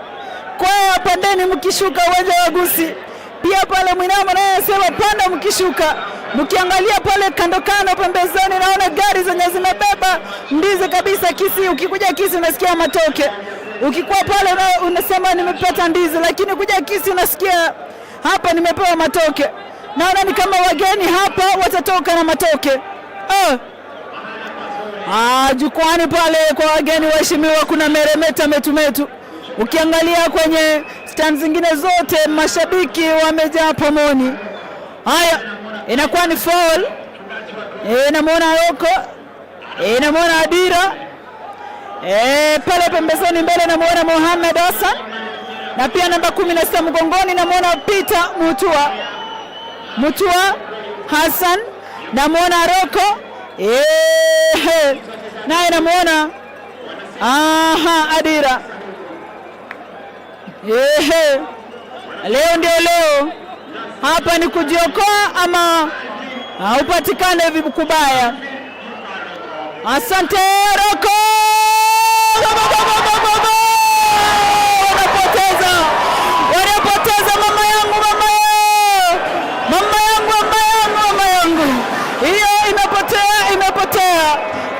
kwaya pandeni mkishuka uwanja wa Gusi. Pia pale Mwinamo naye anasema panda mkishuka. Mkiangalia pale kando kando pembezoni, naona gari zenye zimebeba ndizi kabisa Kisii. Ukikuja Kisii unasikia matoke, ukikuwa pale unasema nimepata ndizi, lakini kuja Kisii unasikia hapa nimepewa matoke. Naona ni kama wageni hapa watatoka na matoke. Oh. Jukwani pale kwa wageni waheshimiwa kuna meremeta metumetu. Ukiangalia kwenye stand zingine zote mashabiki wamejaa pomoni. Haya, inakuwa ni foul. Namuona Roko, namuona Adira. Pale pembezoni mbele namuona Mohamed Hassan na pia namba 16 mgongoni namuona Peter Mutua. Mutua Hassan, namuona Roko. Naye namuona Adira. Leo ndio leo, hapa ni kujiokoa ama upatikane vikubaya. Asante Roko. Wanapoteza, wanapoteza. Mama yangu, mama yangu, mama yangu, mama yangu, mama yangu, hiyo imepotea, imepotea.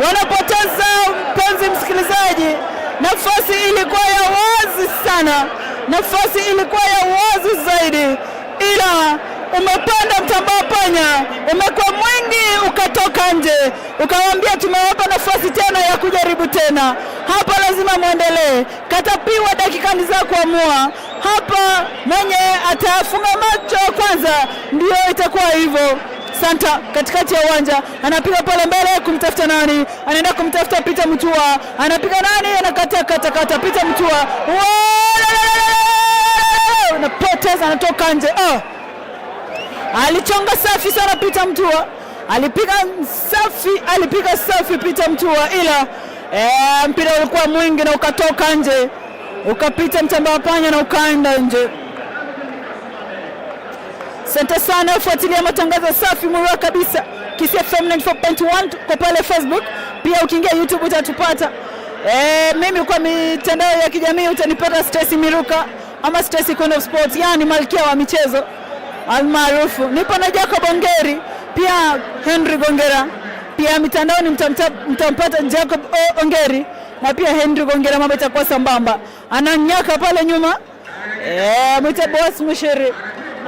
Wanapoteza mpenzi msikilizaji, nafasi ilikuwa ya wazi sana, nafasi ilikuwa ya wazi zaidi, ila umepanda mtambaa panya, umekuwa mwingi ukatoka nje, ukawaambia tumewapa nafasi tena ya kujaribu tena. Hapa lazima muendelee. Katapiwa dakika ni za kuamua hapa, mwenye atafunga macho kwanza ndio itakuwa hivyo. Santa katikati ya uwanja anapiga pale mbele kumtafuta nani? Anaenda kumtafuta Peter Mutua, anapiga nani? Anakata kata kata, Peter Mutua anapoteza, anatoka nje. Oh. Alichonga safi sana Peter Mutua, alipiga safi, alipiga safi Peter Mutua, ila mpira ulikuwa mwingi na ukatoka nje, ukapita mtambaa panya na ukaenda nje. Asante sana, fuatilia matangazo safi murua kabisa Kisii FM 94.1 kwa pale Facebook, pia ukiingia YouTube utatupata. Mimi kwa mitandao ya kijamii utanipata Stacy Miruka ama Stacy Queen of Sports, yani malkia wa michezo almaarufu. Nipo na Jacob Ongeri pia Henry Gongera, pia mitandaoni mtampata Jacob Ongeri na pia Henry Gongera, mambo itakuwa sambamba. Ananyaka pale nyuma, mwite boss Mushiri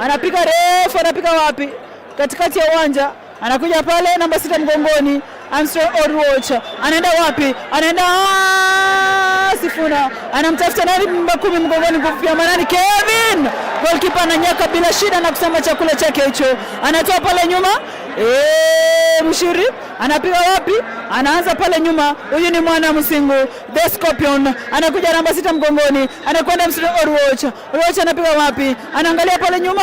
anapiga refu, anapiga wapi? Katikati ya uwanja, anakuja pale namba 6 mgongoni, Armstrong Orwoch anaenda wapi? Anaenda Sifuna, anamtafuta nani? Namba 10 mgongoni, nguvu ya Manani, Kevin goalkeeper ananyaka bila shida na kusema chakula chake hicho, anatoa pale nyuma. Mshiri anapiga wapi? Anaanza pale nyuma. Huyu ni mwana Msingu the Scorpion, anakuja namba 6 mgongoni, anakwenda Msiri Orwoch. Orwoch anapiga wapi? Anaangalia pale nyuma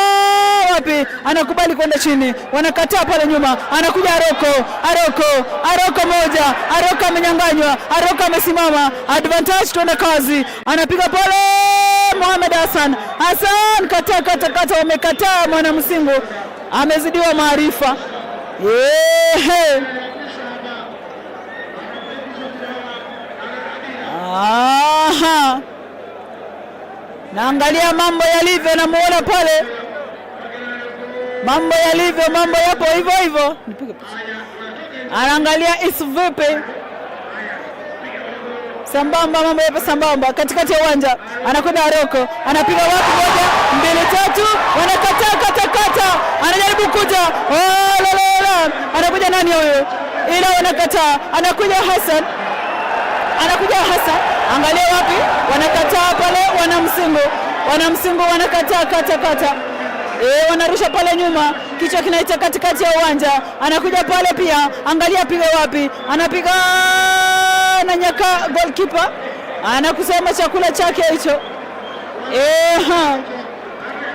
wapi? Anakubali kwenda chini, wanakataa pale nyuma, anakuja Aroko, Aroko, Aroko moja, Aroko amenyang'anywa, Aroko amesimama, advantage, tuende kazi, anapiga pale Mohamed Hassan, Hassan kata kata kata, wamekataa. Mwana Msingu amezidiwa maarifa. Aha. Naangalia mambo yalivyo, namuona pale mambo yalivyo, mambo yapo hivyo hivyo. Anaangalia isvipi sambamba, mambo yapo sambamba. Katikati ya uwanja anakwenda Aroko, anapiga wapi? 1 2 3, wanakataa kata kata, anajaribu kuja, oh, la, la, la. Anakuja nani huyo? Ila wanakataa, anakuja Hassan, anakuja Hassan, angalia wapi, wanakataa pale, wanamsingu, wanamsingu, wanakataa kata kata. Wanarusha pale nyuma, kichwa kinaita katikati ya uwanja, anakuja pale pia, angalia piga wapi, anapiga na nyaka, goalkeeper anakusema chakula chake hicho.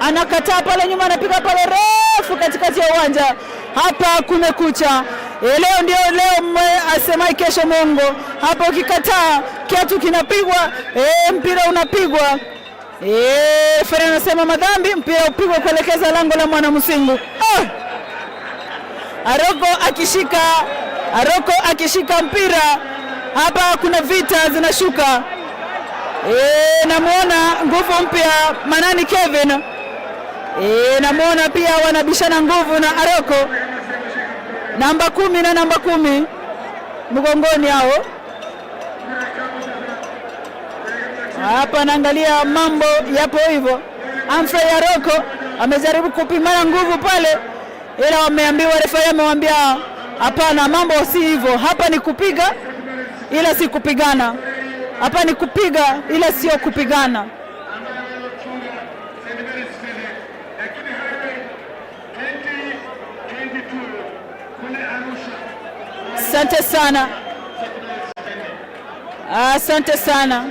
Anakataa pale nyuma, anapiga pale refu katikati ya uwanja. Hapa kumekucha. Leo ndio leo, asemai kesho Mungu. Hapa ukikataa kiatu kinapigwa, mpira unapigwa. Fere anasema madhambi, mpira upigwa kuelekeza lango la mwana Msingu. Aroko akishika Aroko akishika mpira hapa, kuna vita zinashuka. Namuona nguvu mpya Manani Kevin. Namuona pia wanabishana nguvu na Aroko, namba 10 na namba 10 mgongoni hao. Hapa naangalia mambo yapo hivyo. Humphrey Aroko amejaribu kupimana nguvu pale, ila wameambiwa, refa amemwambia hapana, mambo si hivyo. Hapa ni kupiga ila si kupigana, hapa ni kupiga ila sio kupigana. Asante sana, asante sana.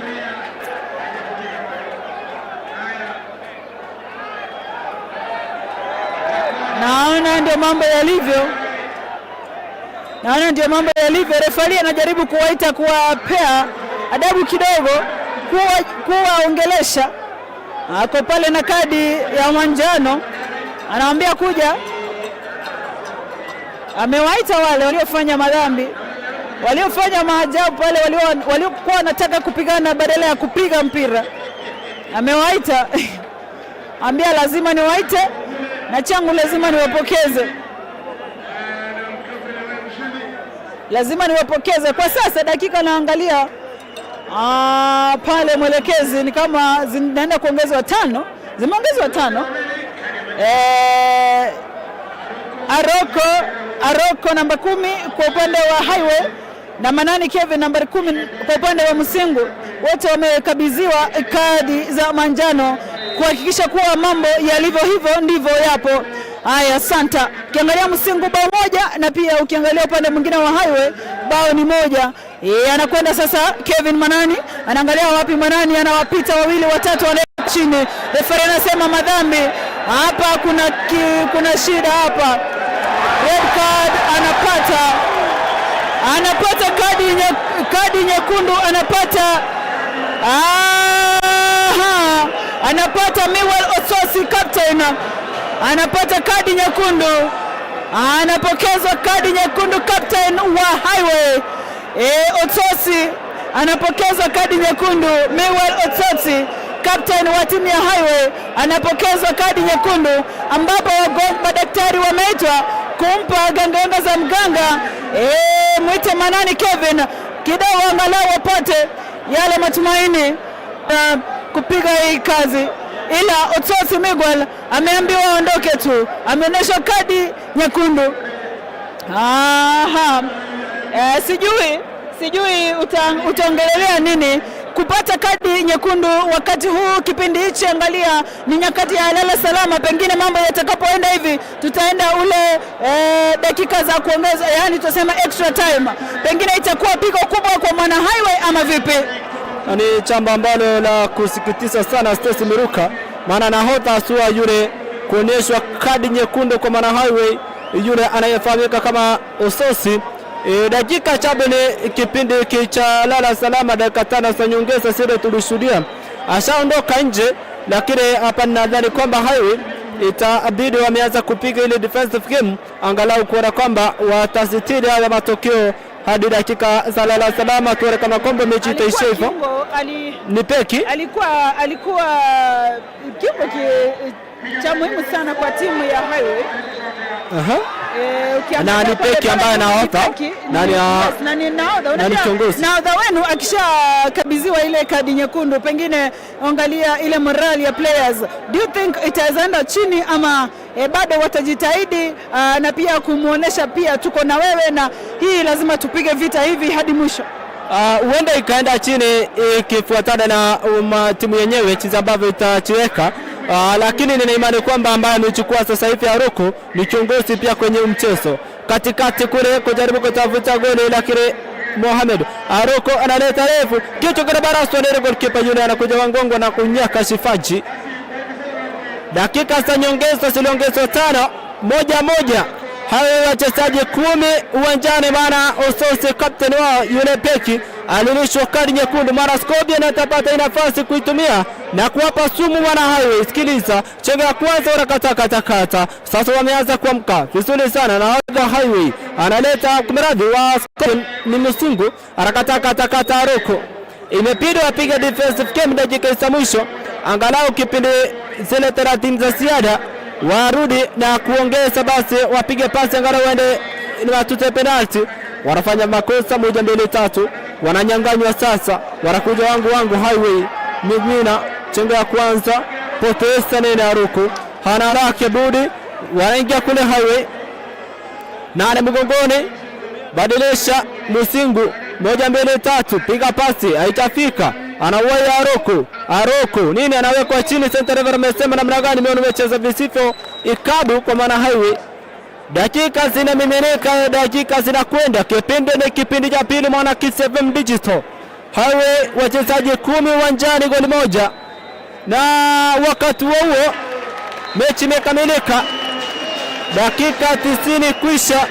Naona ndio mambo yalivyo, naona ndio mambo yalivyo. Refali anajaribu kuwaita, kuwapea adabu kidogo, kuwaongelesha. Ako pale na kadi ya manjano, anawaambia kuja. Amewaita wale waliofanya madhambi, waliofanya maajabu pale, waliokuwa wanataka kupigana badala ya kupiga mpira. Amewaita ambia lazima niwaite na changu lazima niwapokeze, lazima niwapokeze. Kwa sasa dakika naangalia pale mwelekezi ni kama zinaenda kuongezwa 5, zimeongezwa 5. Aroko namba 10 kwa upande wa Highway na Manani Kevin namba 10 kwa upande wa Musingu, wote wamekabidhiwa kadi za manjano kuhakikisha kuwa mambo yalivyo hivyo ndivyo yapo. Haya, santa. Ukiangalia Musingu bao 1 na pia ukiangalia upande mwingine wa Highway bao ni 1. Anakwenda sasa Kevin Manani, anaangalia wapi Manani, anawapita wawili watatu, wale chini. Referee anasema madhambi hapa, kuna shida hapa. Red card anapata kadi nyekundu, anapata anapata Miwel Ososi captain, anapata kadi nyekundu, anapokezwa kadi nyekundu captain wa Highway. Ososi anapokezwa kadi nyekundu. Miwel Ososi captain wa timu ya Highway anapokezwa kadi nyekundu, ambapo madaktari wameitwa kumpa ganganga za mganga. Mwite Manani Kevin kidogo angalau wapate yale matumaini kupiga hii kazi, ila Otosi Miguel ameambiwa aondoke tu, ameonyeshwa kadi nyekundu. Aha. Sijui utaongelelea nini kupata kadi nyekundu wakati huu kipindi hichi. Angalia ni nyakati ya lala salama, pengine mambo yatakapoenda hivi tutaenda ule dakika za kuongeza, yani tutasema extra time, pengine itakuwa pigo kubwa kwa mwana Highway ama vipi? Ni jambo ambalo la kusikitisha sana Stacy Miruka, maana nahodha sua yule kuonyeshwa kadi nyekundu kwa mwana Highway yule anayefahamika kama Ososi. Dakika chabe ni kipindi cha lala salama, dakika 5 za nyongeza sile tulishuhudia ashaondoka nje, lakini hapa nadhani kwamba Highway itabidi wameanza kupiga ile defensive game angalau kuona kwamba watasitiri haya matokeo hadi dakika za lala salama, tuone kama kwamba mechi itaisha hivyo. Ni peki alikuwa kiungo cha muhimu sana kwa timu ya Highway. Na ni peki ambaye anaota na ni nahodha. Nahodha wenu akishakabidhiwa ile kadi nyekundu, pengine angalia ile morale ya players. Do you think itaenda chini ama bado watajitahidi na pia kumuonesha pia tuko na wewe na hii lazima tupige vita hivi hadi mwisho? Huenda ikaenda chini ikifuatana na timu yenyewe jinsi ambavyo itachiweka. Lakini nina imani kwamba ambaye amechukua sasa hivi Aroko ni kiongozi pia kwenye mchezo. Katikati kule kujaribu kutafuta goli, lakini Mohamed Aroko analeta refu kichwa kwa baraswa na goalkeeper yule anakuja Wangongo na kunyaka Shifaji. Dakika za nyongeza ziliongezwa 5, 1-1. Hawa wachezaji 10 uwanjani, maana Ososi captain wao yule peki Alilishwa kadi nyekundu. Mara Scorpion atapata nafasi kuitumia na kuwapa sumu wana Highway. Sikiliza, chenga ya kwanza wanakataa katakata, sasa wameanza kuamka vizuri sana. Nahodha Highway analeta kumradhi wa Scorpion ni Musungu, anakataa katakata Aroko, imepidi wapiga defensive game dakika za mwisho, angalau kipindi zile 30 za ziada warudi na kuongeza, basi wapige pasi angalau waende ni watute penalti. Wanafanya makosa moja mbili tatu, wananyang'anywa sasa, wanakuja wangu wangu Highway Migwina, chenga ya kwanza potesa nene Aruku hana haraka budi, wanaingia kule Highway nane mgongoni, badilisha Musingu, moja mbili tatu, piga pasi haitafika, anauwai Aruku, Aruku nini anawekwa chini. Center referee amesema namna gani? Miona umecheza visivyo ikabu kwa maana Highway. Dakika zinamiminika, dakika zinakwenda, kipindi ni kipindi cha pili, mwana Kiss FM Digital. Highway wachezaji 10 uwanjani, goli moja, na wakati huo huo mechi imekamilika, dakika 90 kwisha,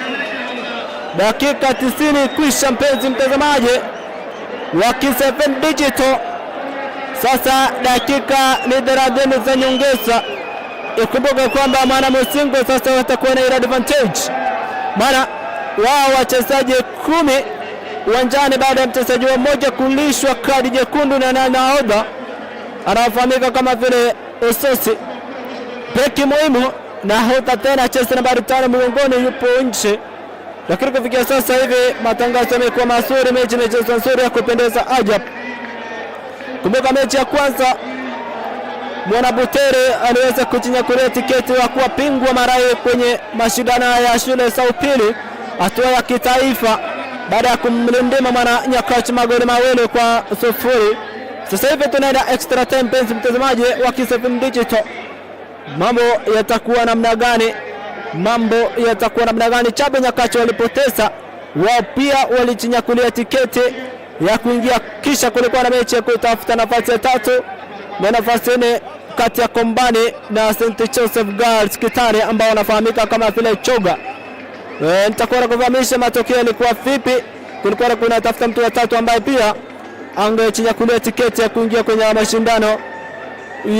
dakika 90 kwisha, mpenzi mtazamaji wa Kiss FM Digital. Sasa dakika ni 30 za nyongeza. Ikumbuke kwamba mwana Musingo sasa watakuwa na ile advantage, maana wao wachezaji 10 uwanjani baada ya mchezaji mmoja kulishwa kadi nyekundu na nahodha anafahamika kama vile Ososi, beki muhimu nahodha tena cheza nambari 5 mgongoni, yupo nje. Lakini kufikia sasa hivi matangazo yamekuwa mazuri, mechi imechezwa nzuri ya kupendeza ajabu. Kumbuka mechi ya kwanza Mwana Butere aliweza kujinyakulia tiketi wa kuwa bingwa mara hii kwenye mashindano ya shule za upili hatua ya kitaifa baada ya kumlindima Mwana Nyakach magoli 2-0. Sasa hivi tunaenda extra time, mpenzi mtazamaji wa Kiss FM Digital. Mambo yatakuwa namna gani? Mambo yatakuwa namna gani? Chabe Nyakach walipoteza wao, pia walijinyakulia tiketi ya kuingia, kisha kulikuwa na mechi ya kutafuta nafasi ya 3 na nafasi 4 kati ya Kombani na St Joseph Girls Kitale ambao wanafahamika kama vile Choga. Nitakuwa nakufahamisha matokeo yalikuwa vipi. Kulikuwa kuna tafuta mtu wa 3 ambaye pia angechinyakulia tiketi ya kuingia kwenye mashindano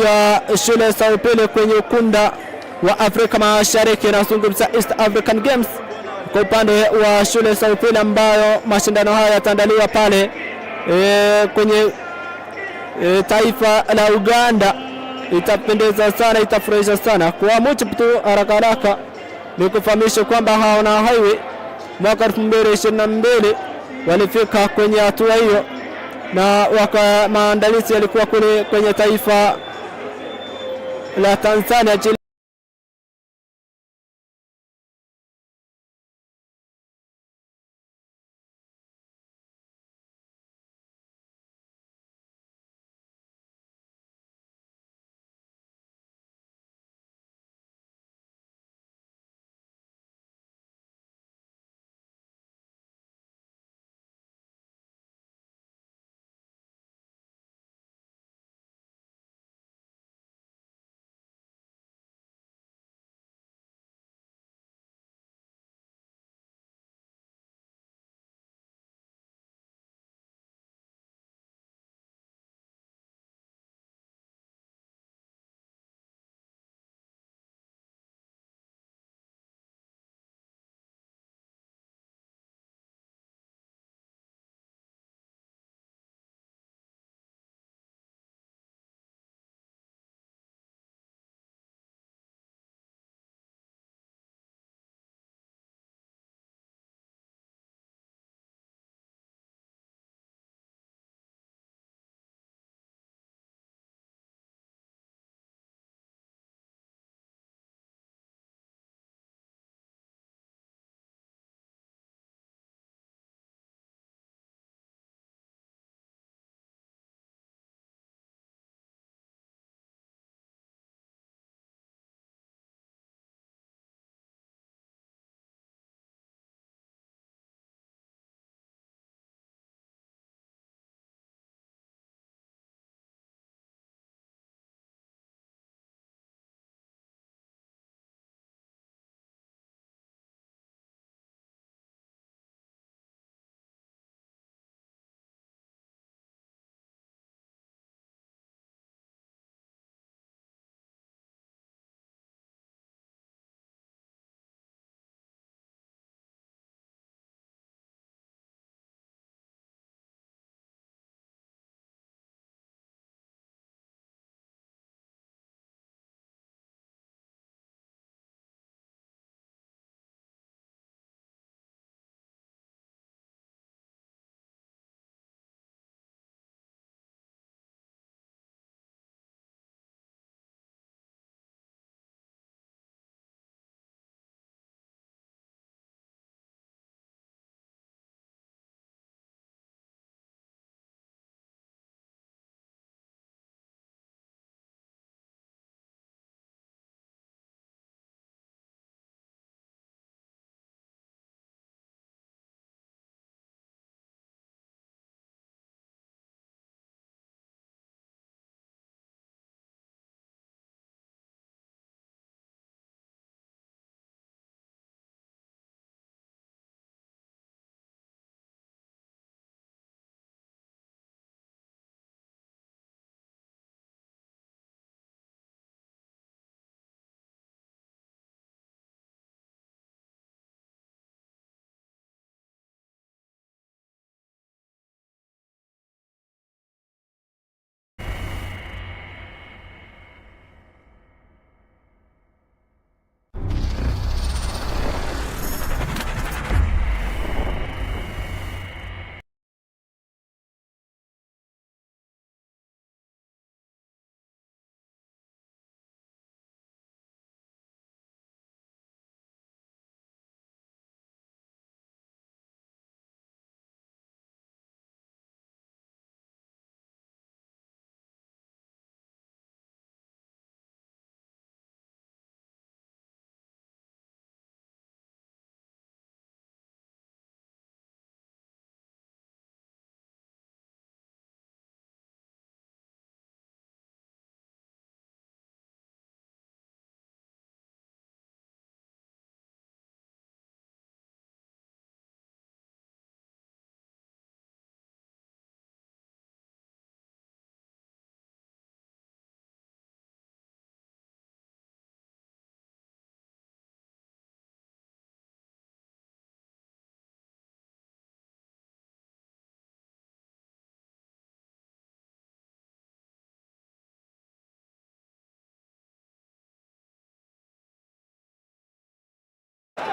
ya shule za upili kwenye ukunda wa Afrika Mashariki, na zungumza East African Games kwa upande wa shule za upili, ambayo mashindano haya yataandaliwa pale kwenye taifa la Uganda. Itapendeza sana, itafurahisha sana. Kwa mujibu tu haraka haraka ni kufahamisha kwamba hawana Highway mwaka 2022 walifika kwenye hatua hiyo, na waka maandalizi yalikuwa kule kwenye taifa la Tanzania.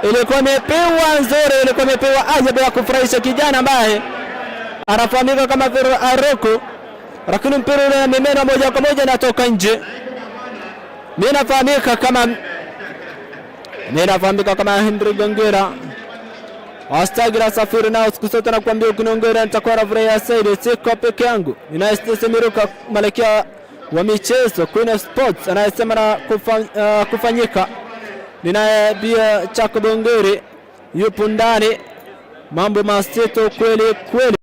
Ilikuwa imepewa nzuri, ilikuwa imepewa ajabu ya kufurahisha kijana ambaye anafahamika kama Vero Aroko, lakini mpira ule amemena moja kwa moja natoka nje. Mimi nafahamika kama Henry Gongera Astagira safiri nao siku zote nakwambia, ukiniongera nitakuwa nafurahia zaidi. Siko peke yangu, ninaye Stacy Miruka, malkia wa michezo, Queen of Sports, anayesema na kufanyika. Ninaye pia Jacob Ongeri yupo ndani, mambo mazito kweli kweli.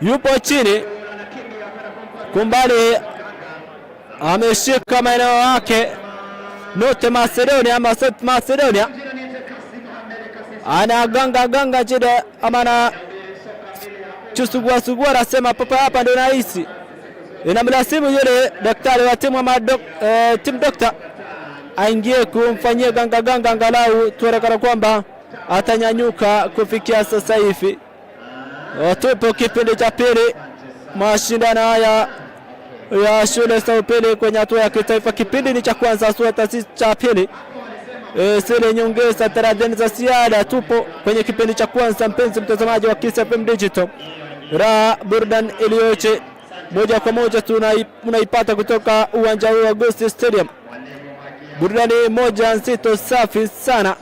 Yupo chini kumbali, ameshika maeneo yake North Macedonia ama South Macedonia, anaganga ganga chini ama na chusugua sugua, anasema papa hapa ndio nahisi inamlasimu yule daktari wa timu ama team doctor aingie kumfanyia ganga ganga, angalau tuonekana kwamba atanyanyuka kufikia sasa hivi. Tupo kipindi cha pili mashindano haya ya shule za upili kwenye hatua ya kitaifa. Kipindi ni cha kwanza, hatua si cha pili. Zile nyongeza 30 za ziada. Tupo kwenye kipindi cha kwanza, mpenzi mtazamaji wa Kiss FM Digital, raha burudani iliyoje moja kwa moja tunaipata kutoka uwanja huu wa Gusii Stadium. Burudani moja nzito safi sana.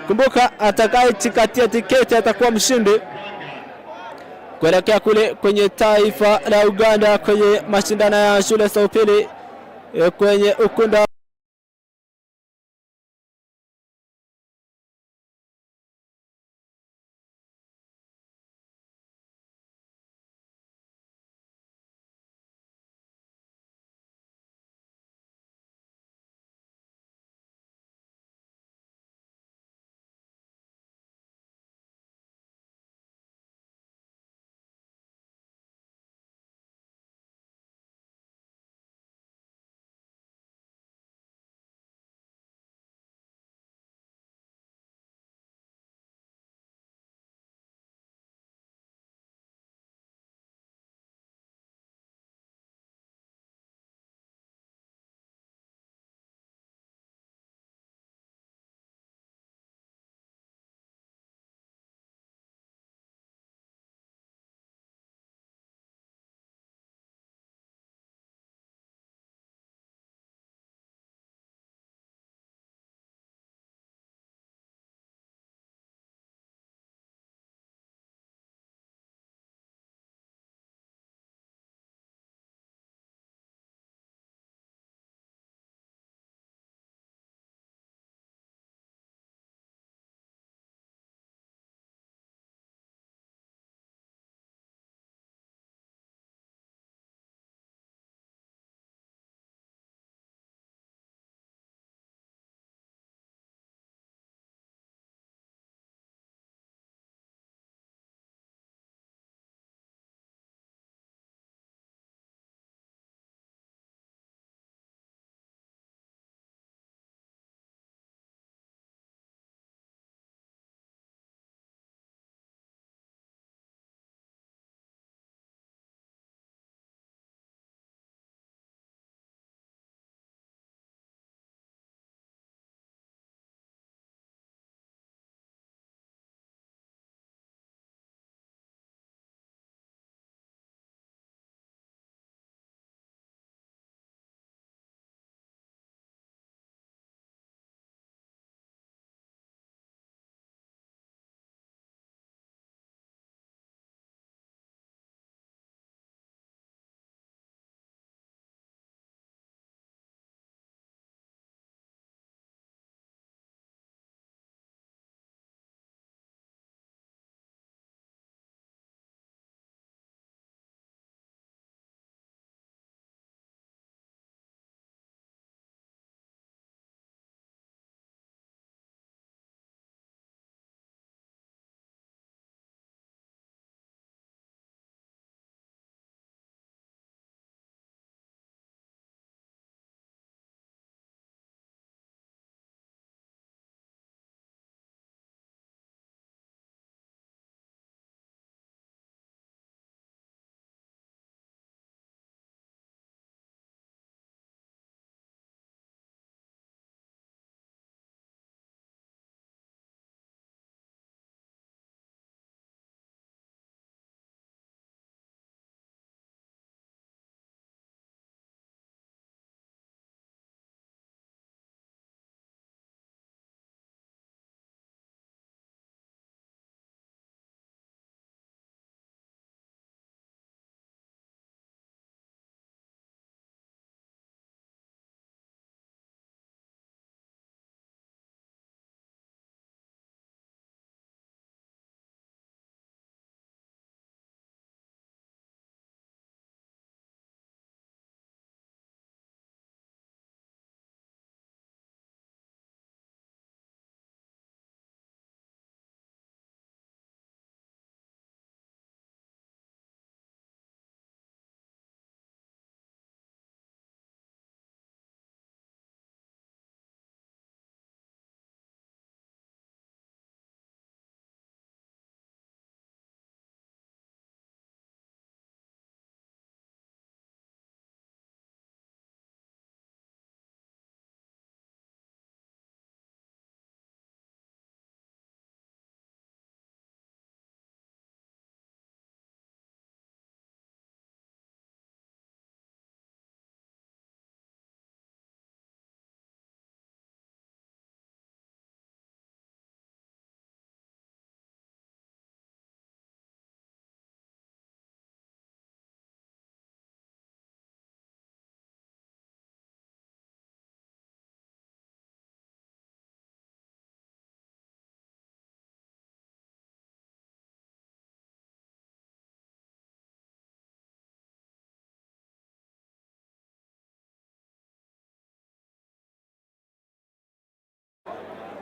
Kumbuka, atakayejikatia tiketi atakuwa mshindi kuelekea kule kwenye taifa la Uganda kwenye mashindano ya shule za upili kwenye ukunda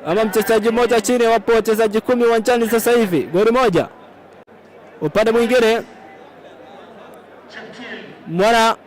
ama mchezaji mmoja chini. Wapo wachezaji 10 uwanjani sasa hivi, goli moja. Upande mwingine Mwana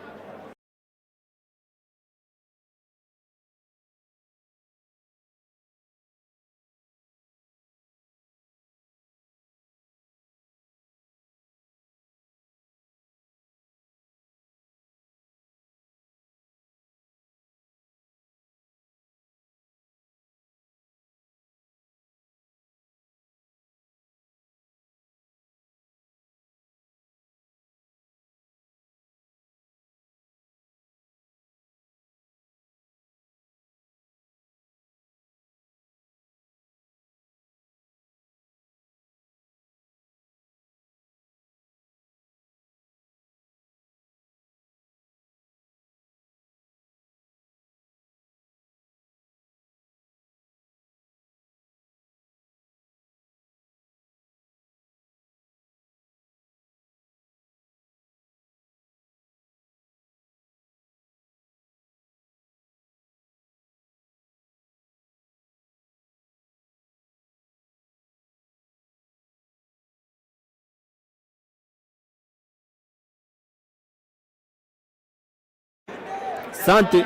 Asante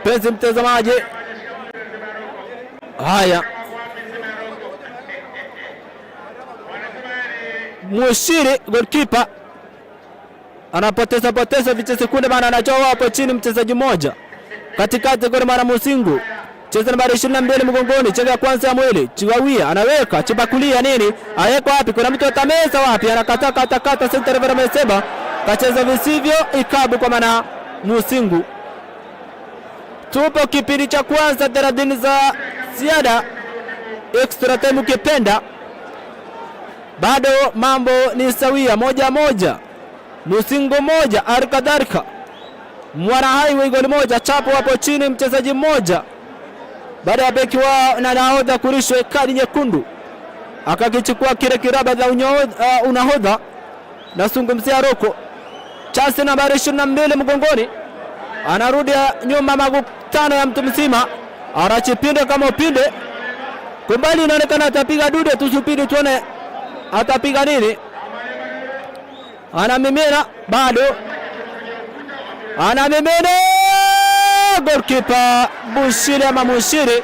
mpenzi mtazamaji. Haya, Mushiri goalkeeper anapoteza poteza vichesekunde bana, anachoa hapo chini mchezaji mmoja katikati kwa mara Musingu, cheza nambari 22 mgongoni, cheza ya kwanza ya mwili Chiwawia anaweka chibakulia nini, aweka wapi? Kuna mtu atameza wapi? Anakata kata kata, center referee amesema kacheza visivyo ikabu kwa maana Musingu. Tupo kipindi cha kwanza 30 za ziada, extra time ukipenda, bado mambo ni sawia, 1-1. Musingu 1, Alkadhalika Mwana Highway goli moja. Chapo hapo chini mchezaji mmoja baada ya beki wao na nahodha kulishwa kadi nyekundu, akakichukua kile kiraba za unahodha. Nazungumzia Roko. Chance nambari 22 mgongoni, anarudi nyuma magutano ya mtu mzima, anachipinde kama upinde kumbali, inaonekana atapiga dude, tusubiri tuone atapiga nini. Anamimina bado, anamimina. Goalkeeper Bushiri ama Mushiri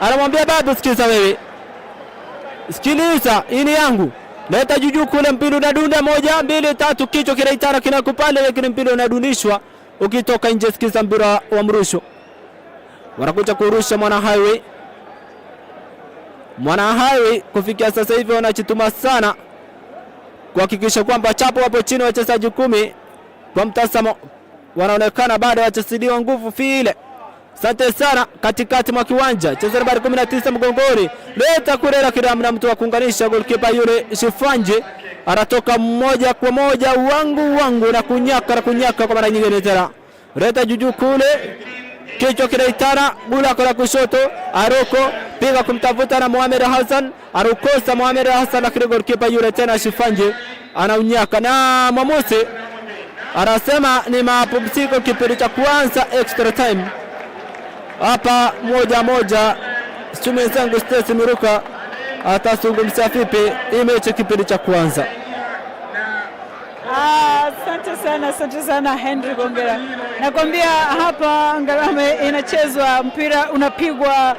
anamwambia babu, sikiza wewe, sikiliza, hii ni yangu. Leta juju kule, mpira unadunda, 1 2 3, kichwa kinaitana kinakupale, lakini mpira unadundishwa ukitoka nje. Sikiza mpira wa mrusho, wanakuja kurusha Mwana Highway. Mwana Highway kufikia sasa hivi wanachituma sana kuhakikisha kwamba chapo wapo chini wachezaji 10 kwa mtazamo wanaonekana bado wachezidiwa nguvu vile. Asante sana katikati mwa kiwanja, cheza nambari 19 mgongoni, leta kurera kidamu na mtu wa kuunganisha, goalkeeper yule Shifanje anatoka moja kwa moja wangu wangu na kunyaka na kunyaka kwa mara nyingine tena. Leta juju kule, kichwa kinaitana gula kwa kushoto, Aroko piga kumtafuta na Mohamed Hassan, arukosa Mohamed Hassan, lakini goalkeeper yule tena Shifanje anaunyaka na mwamuzi anasema ni mapumziko kipindi cha kwanza, extra time hapa 1-1. Sio mwenzangu Stacy Miruka atazungumzia vipi hii mechi kipindi cha kwanza? Asante sana, asante sana Henry Gongera. Nakwambia hapa Ngarame inachezwa, mpira unapigwa.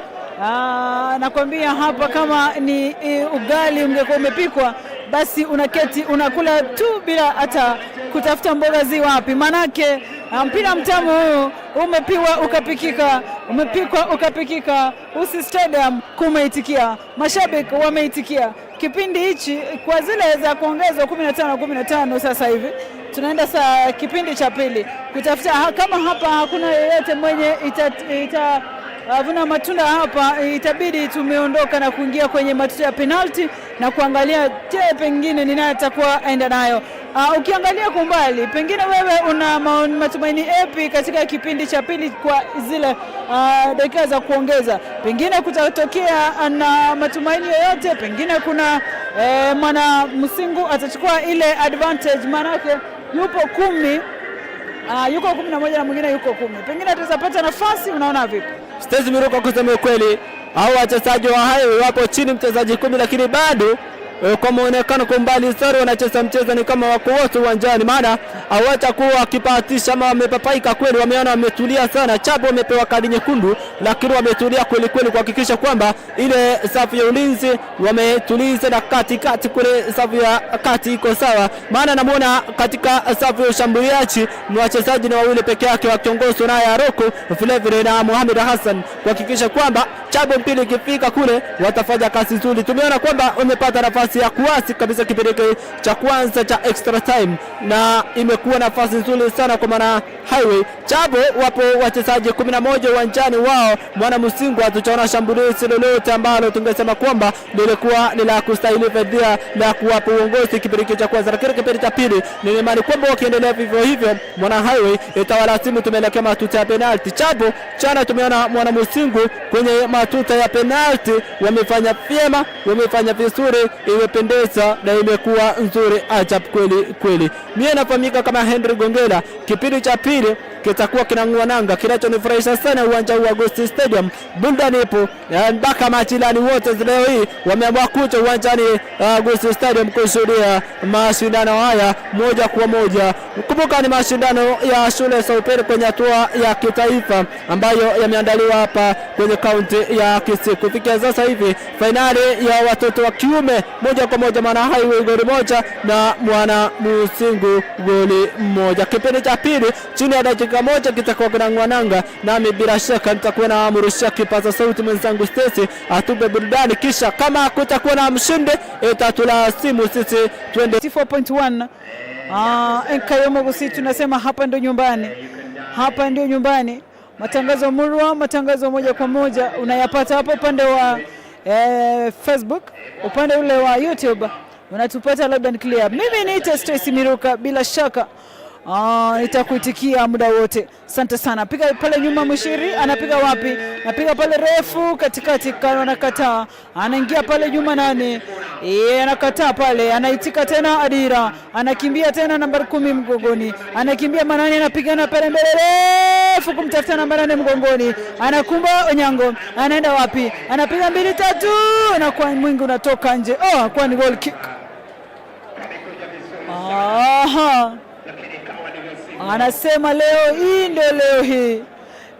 Nakwambia hapa kama ni ugali ungekuwa umepikwa basi unaketi unakula tu bila hata kutafuta mboga zi wapi, manake mpira mtamu huu umepiwa ukapikika, umepikwa ukapikika. Usi Stadium kumeitikia, mashabiki wameitikia kipindi hichi kwa zile za kuongezwa 15-15. Sasa hivi tunaenda saa kipindi cha pili kutafuta kama hapa hakuna yeyote mwenye itavuna matunda hapa, itabidi tumeondoka na kuingia kwenye matuta ya penalti na kuangalia je, pengine ni nani atakuwa aenda nayo. Ukiangalia kwa umbali, pengine wewe una matumaini epi katika kipindi cha pili kwa zile dakika za kuongeza? Pengine kutatokea na matumaini yoyote, pengine kuna mwana Msingu atachukua ile advantage, maanake yupo 10, yuko 11 na mwingine yuko 10, pengine ataweza pata nafasi. Unaona vipi? Stacy Miruka, kusema ukweli, Hao wachezaji wa Highway wapo chini mchezaji 10, lakini bado kwa muonekano kwa umbali sana wanacheza mchezo ni kama wako wote uwanjani, maana hawatakuwa wakipatisha ama wamepapaika kweli, wameona wametulia sana. Chapo wamepewa kadi nyekundu, lakini wametulia kweli kweli kuhakikisha kwamba ile safu ya ulinzi wametuliza na katikati kule safu ya kati iko sawa, maana namuona katika safu ya ushambuliaji ni wachezaji ni wawili peke yake wakiongozwa naye Aroko vile vile na Mohamed Hassan kuhakikisha kwamba Chabo mpili ikifika kule watafanya kazi nzuri. Tumeona kwamba wamepata nafasi ya kuasi kabisa kipindi cha kwanza cha extra time, na imekuwa nafasi nzuri sana kwa maana Highway. Chabo wapo wachezaji 11 uwanjani wao, Mwana Musingu hatuchaona shambulizi lolote ambalo tungesema kwamba lilikuwa ni la kustahili fedhia la kuwapa uongozi kipindi cha kwanza, lakini kipindi cha pili nina imani kwamba wakiendelea vivyo hivyo Mwana Highway itawalazimu tumeelekea matuta ya penalti. Chabo chana tumeona Mwana Musingu kwenye matuta ya penalti wamefanya vyema, wamefanya vizuri, imependeza na imekuwa nzuri ajabu kweli kweli. Mie nafahamika kama Henry Gongela. Kipindi cha pili kitakuwa kinang'oa nanga. Kinachonifurahisha sana uwanja huu wa Ghost Stadium, burudani ipo mpaka majirani wote leo hii wameamua kuja uwanjani Ghost Stadium kushuhudia mashindano haya moja kwa moja. Kumbuka ni mashindano ya shule za upili kwenye hatua ya kitaifa ambayo yameandaliwa hapa kwenye kaunti ya Kisii. Kufikia sasa hivi fainali ya watoto wa kiume moja kwa moja, Mwana Highway goli 1 na Mwana Musingu goli 1. Kipindi cha pili chini ya dakika 1 kitakuwa kinang'oa nanga, nami bila shaka nitakuwa na amrusha kipaza sauti mwenzangu Stacy atupe burudani, kisha kama kutakuwa na mshindi itatulazimu sisi twende 4.1. Nkayomo Gusii, tunasema hapa ndio nyumbani, hapa ndio nyumbani. Matangazo murwa, matangazo moja kwa moja unayapata hapo upande wa Facebook, upande ule wa YouTube unatupata loud and clear. Mimi niite Stacy Miruka, bila shaka nitakuitikia muda wote. Asante sana. Piga pale nyuma, Mshiri anapiga wapi? Anapiga pale refu katikati, anakataa. Anaingia pale nyuma nani? Anakataa pale, anaitika tena Adira. Anakimbia tena nambari 10 mgongoni. Anakimbia Manani, anapigana pale mbele refu kumtafuta namba 8 mgongoni. Anakumba Onyango. Anaenda wapi? Anapiga 2 3, na kwa mwingi unatoka nje. Oh, kwa ni goal kick. Aha. Anasema leo hii ndio leo hii.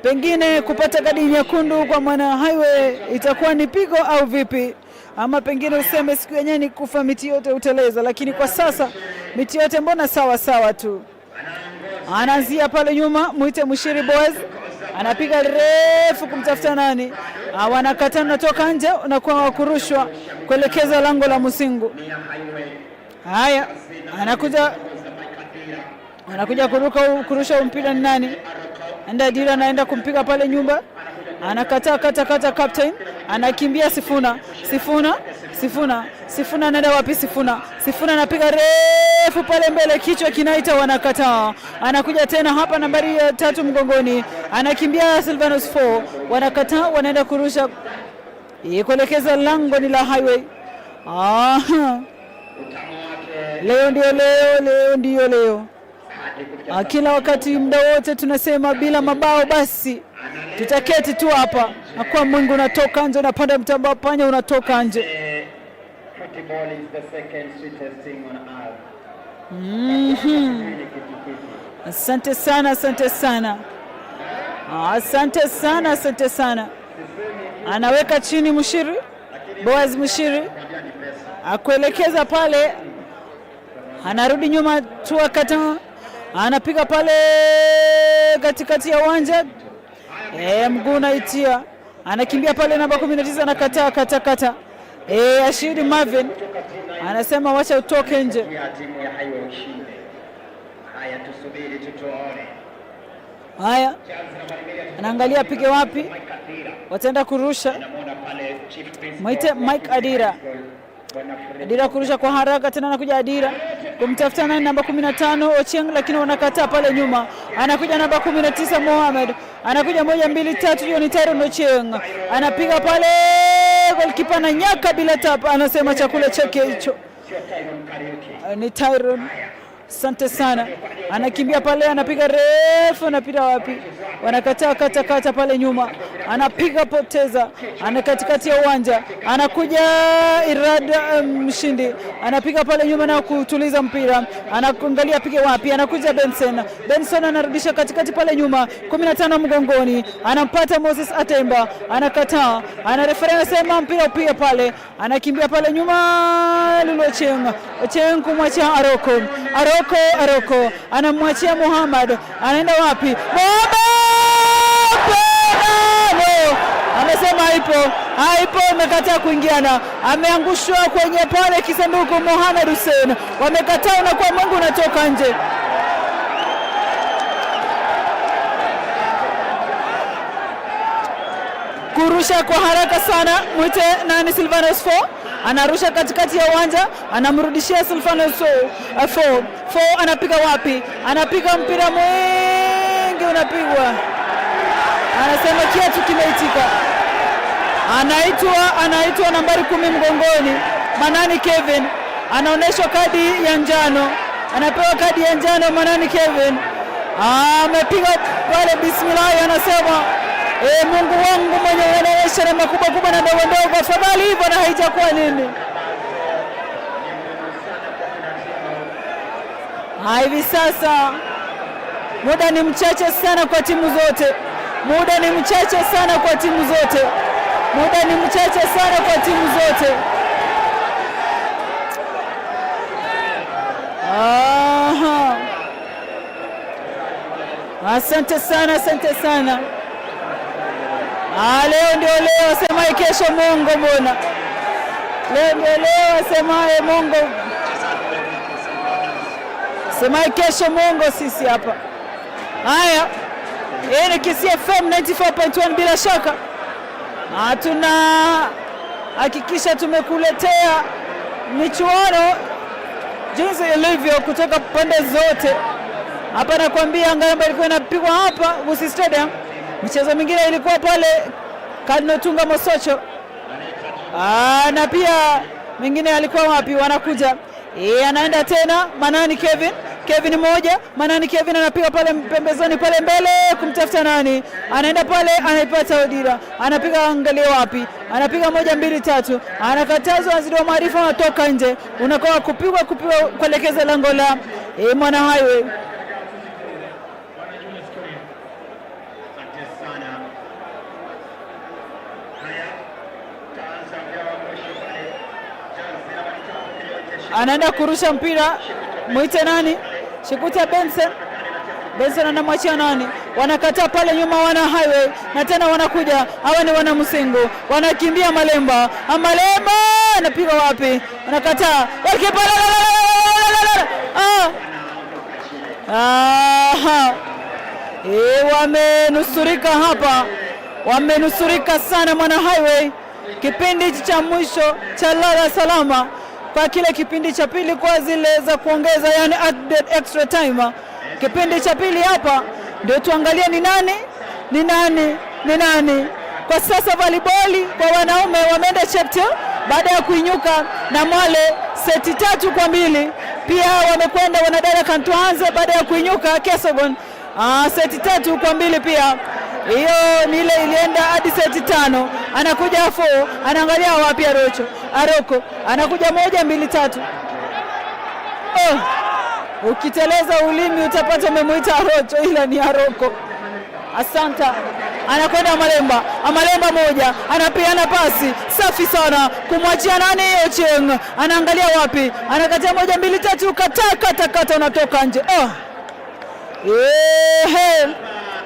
Pengine kupata kadi nyekundu kwa Mwana Highway itakuwa ni pigo au vipi? Ama pengine useme siku yenyewe ni kufa miti yote uteleza, lakini kwa sasa miti yote mbona sawa sawa tu. Anaanzia pale nyuma, muite Mushiri Boys, anapiga refu kumtafuta nani? Wanakatana, natoka nje na kwa kurushwa kuelekeza lango la Musingu. Haya, anakuja kurusha mpira ni nani? Enda Dira anaenda kumpiga pale nyumba. Anakataa kata kata captain, anakimbia Sifuna. Sifuna, Sifuna, Sifuna anaenda wapi Sifuna? Sifuna anapiga refu pale mbele, kichwa kinaita, wanakataa. Anakuja tena hapa nambari 3 mgongoni. Anakimbia Silvanus 4, wanakataa, wanaenda kurusha kuelekeza lango ni la Highway. Leo ndio leo, leo ndio leo. Kila wakati muda wote tunasema bila mabao basi tutaketi tu hapa. Na kwa mwingi unatoka nje, unapanda mtamba panya unatoka nje. Asante sana, asante sana. Asante sana, asante sana. Anaweka chini Mushiri, Boaz Mushiri akuelekeza pale, anarudi nyuma tu akata, anapiga pale katikati ya uwanja. Mguu unaitia, anakimbia pale namba 19, anakataa kata kata. Ashiri Marvin anasema wacha utoke nje. Haya, anaangalia apige wapi, wataenda kurusha. Mwite Mike Adira. Adira kurusha kwa haraka tena, anakuja Adira kumtafuta nani, namba 15 Ochieng, lakini wanakataa pale nyuma. Anakuja namba 19 Mohamed, anakuja 1 2 3, hiyo ni Tyron Ochieng, anapiga pale, goalkeeper na nyaka bila tap, anasema chakula chake hicho ni Tyron. Asante sana. Anakimbia pale, anapiga refu, anapita wapi? Wanakataa kata kata pale nyuma. anapiga poteza, ana katikati ya uwanja, anakuja Irad Mshindi, anapiga pale nyuma na kutuliza mpira, anaangalia apige wapi, anakuja Benson. Benson anarudisha katikati pale nyuma, 15 mgongoni, anampata Moses Atemba, anakataa, ana referee anasema mpira upige pale, anakimbia pale nyuma Lulu Ocheng, Ocheng kumwachia Aroko, Aroko, Aroko anamwachia Muhammad, anaenda wapi? Muhammad Penalo amesema haipo, haipo, amekataa kuingiana, ameangushwa kwenye pale kisanduku. Mohamed Hussein wamekataa, unakuwa Mungu unatoka nje. Kurusha kwa haraka sana, mwite nani? Silvanus 4 anarusha katikati ya uwanja, anamrudishia Silvanus 4 4, anapiga wapi? Anapiga mpira mwingi unapigwa, anasema kiatu kimeitika. Anaitwa nambari 10 mgongoni, Manani Kevin anaonyeshwa kadi ya njano, anapewa kadi ya njano Manani Kevin. Amepiga pale, bismillah, anasema Mungu wangu mwenye unaonyesha na makubwa kubwa na ndogo ndogo, afadhali hivyo na haijakuwa nini. Hivi sasa muda ni mchache sana kwa timu zote, muda ni mchache sana kwa timu zote, muda ni mchache sana kwa timu zote. Aha. Asante sana, asante sana. Leo ndio leo, asemaye kesho Mungu. Mbona leo ndio leo, asemaye Mungu, asemaye kesho Mungu. Sisi hapa haya, hii ni Kisii FM 94.1. Bila shaka tuna hakikisha tumekuletea michuano jinsi ilivyo kutoka pande zote. Hapa nakwambia ngamba ilikuwa inapigwa hapa Gusii Stadium. Michezo mingine ilikuwa pale Kanotunga Mosocho, na pia mingine alikuwa wapi? Wanakuja anaenda tena Manani Kevin, Kevin moja, Manani Kevin anapiga pale pembezoni pale mbele kumtafuta nani, anaenda pale anaipata Odira, anapiga angalia wapi, anapiga 1 2 3, anakatazwa, waziri wa maarifa anatoka nje, unakuwa kupigwa kuelekeza lango la Mwana Highway. Anaenda kurusha mpira, mwite nani? Shikuta Benson. Benson anamwachia nani? Wanakataa pale nyuma wana Highway, na tena wanakuja hawa ni wana Musingu, wanakimbia Malemba. Malemba anapiga wapi? Wanakataa. Aha. Wamenusurika hapa, wamenusurika sana Mwana Highway. Kipindi hichi cha mwisho cha lala salama kwa kile kipindi cha pili kwa zile za kuongeza, yani added extra time. Kipindi cha pili hapa ndio tuangalie ni nani ni nani ni nani. Kwa sasa volleyball kwa wanaume wameenda Cheptil baada ya kuinyuka na Mwale seti 3-2. Pia wamekwenda wanadada Kantwanze baada ya kuinyuka Kesogon seti 3-2 pia. Hiyo ni ile ilienda hadi seti 5. Anakuja 4, anaangalia wapi Arocho. Aroko anakuja 1 2 3. Oh, ukiteleza ulimi utapata umemuita Arocho ila ni Aroko. Asanta. Anakwenda Malemba, Malemba moja, anapiana pasi safi sana kumwachia nani? Ochieng. Anaangalia wapi? Anakatia 1 2 3, kata kata kata, unatoka nje. Oh. Ehe.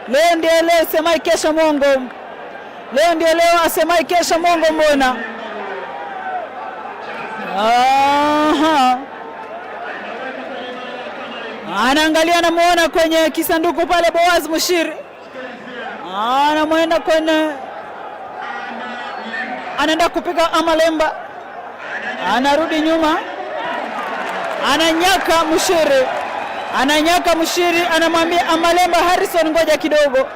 Leo ndio leo, semai kesho Mungu. Leo ndio leo, asemai kesho Mungu. Mbona? Aha. Anaangalia, anamuona kwenye kisanduku pale Boaz Mushiri. Anamwenda kwenye, anaenda kupiga Amalemba, anarudi nyuma, ananyaka Mushiri, ananyaka Mushiri, anamwambia Amalemba Harrison, ngoja kidogo.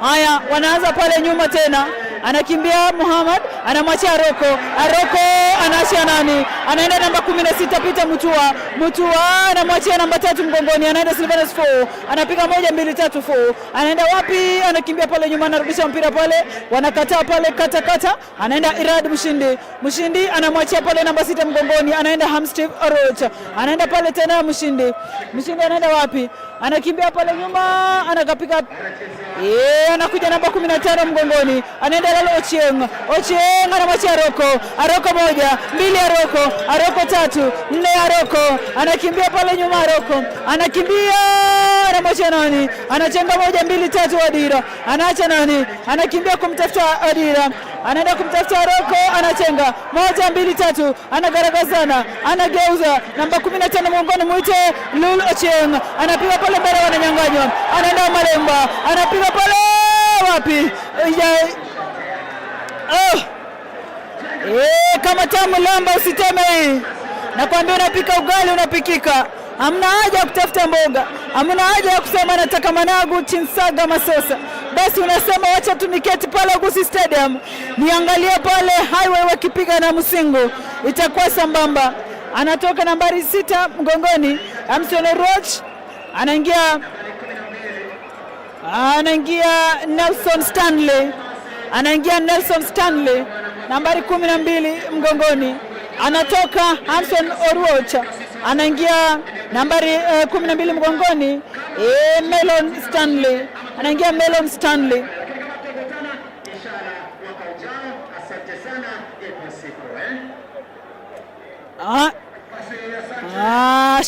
Haya, wanaanza pale nyuma tena, anakimbia Muhammad, anamwachia Aroko. Aroko anaachia nani? Anaenda namba 16 Peter Mutua. Mutua anamwachia namba 3 mgongoni, anaenda Silvanus 4, anapiga 1 2 3 4, anaenda wapi? Anakimbia pale nyuma, anarudisha mpira pale, wanakataa pale, kata kata, anaenda Irad Mshindi. Mshindi anamwachia pale namba 6 mgongoni, anaenda Hamsteve Oroch, anaenda pale tena Mshindi. Mshindi anaenda wapi? Anakimbia pale nyuma, anakapiga anakuja namba 15 mgongoni, anaenda Lalo Ochieng. Ochieng anamwachia Aroko. Aroko 1, 2 Aroko, Aroko 3, 4 Aroko, anakimbia pale nyuma Aroko, anakimbia anamwachia nani? Anachenga 1 2 3 Adira, anaacha nani? Anakimbia kumtafuta Adira, anaenda kumtafuta Aroko, anachenga 1 2 3, anagaragazana, anageuza namba 15 mgongoni, muite Lul Ochieng, anapiga pale mbele, wananyang'anywa, anaenda Malemba, anapiga pale wapi? Kama tamu lamba usiteme hii. Nakwambia unapika ugali unapikika. Hamna haja ya kutafuta mboga, hamna haja ya kusema nataka managu, chinsaga, masosa. Basi unasema wacha tu niketi pale Gusii Stadium niangalie pale Highway wakipiga na Musingu, itakuwa sambamba. Anatoka nambari 6 mgongoni Amson Roch, anaingia Nelson Stanley, anaingia Nelson Stanley nambari 12 mgongoni, anatoka Hanson Oruocha, anaingia nambari 12 mgongoni Melon Stanley, anaingia Melon Stanley.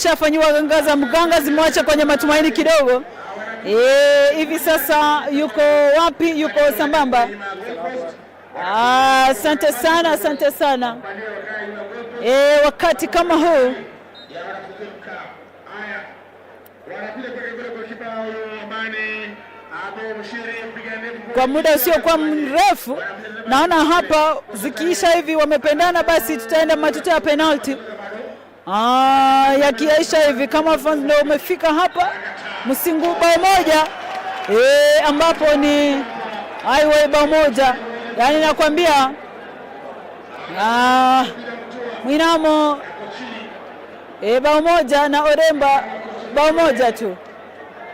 Shafanyiwa ngaza mganga, zimwacha kwenye matumaini kidogo. Hivi sasa yuko wapi? Yuko sambamba. Asante sana, asante sana. Wakati kama huu kwa muda usiokuwa mrefu naona hapa zikiisha hivi wamependana, basi tutaenda matuta ya penalty. Yakiisha hivi kama fans ndio umefika hapa Musingu bao 1, ambapo ni Highway bao 1. Yaani nakwambia Mwinamo bao 1 na Oremba bao 1 tu.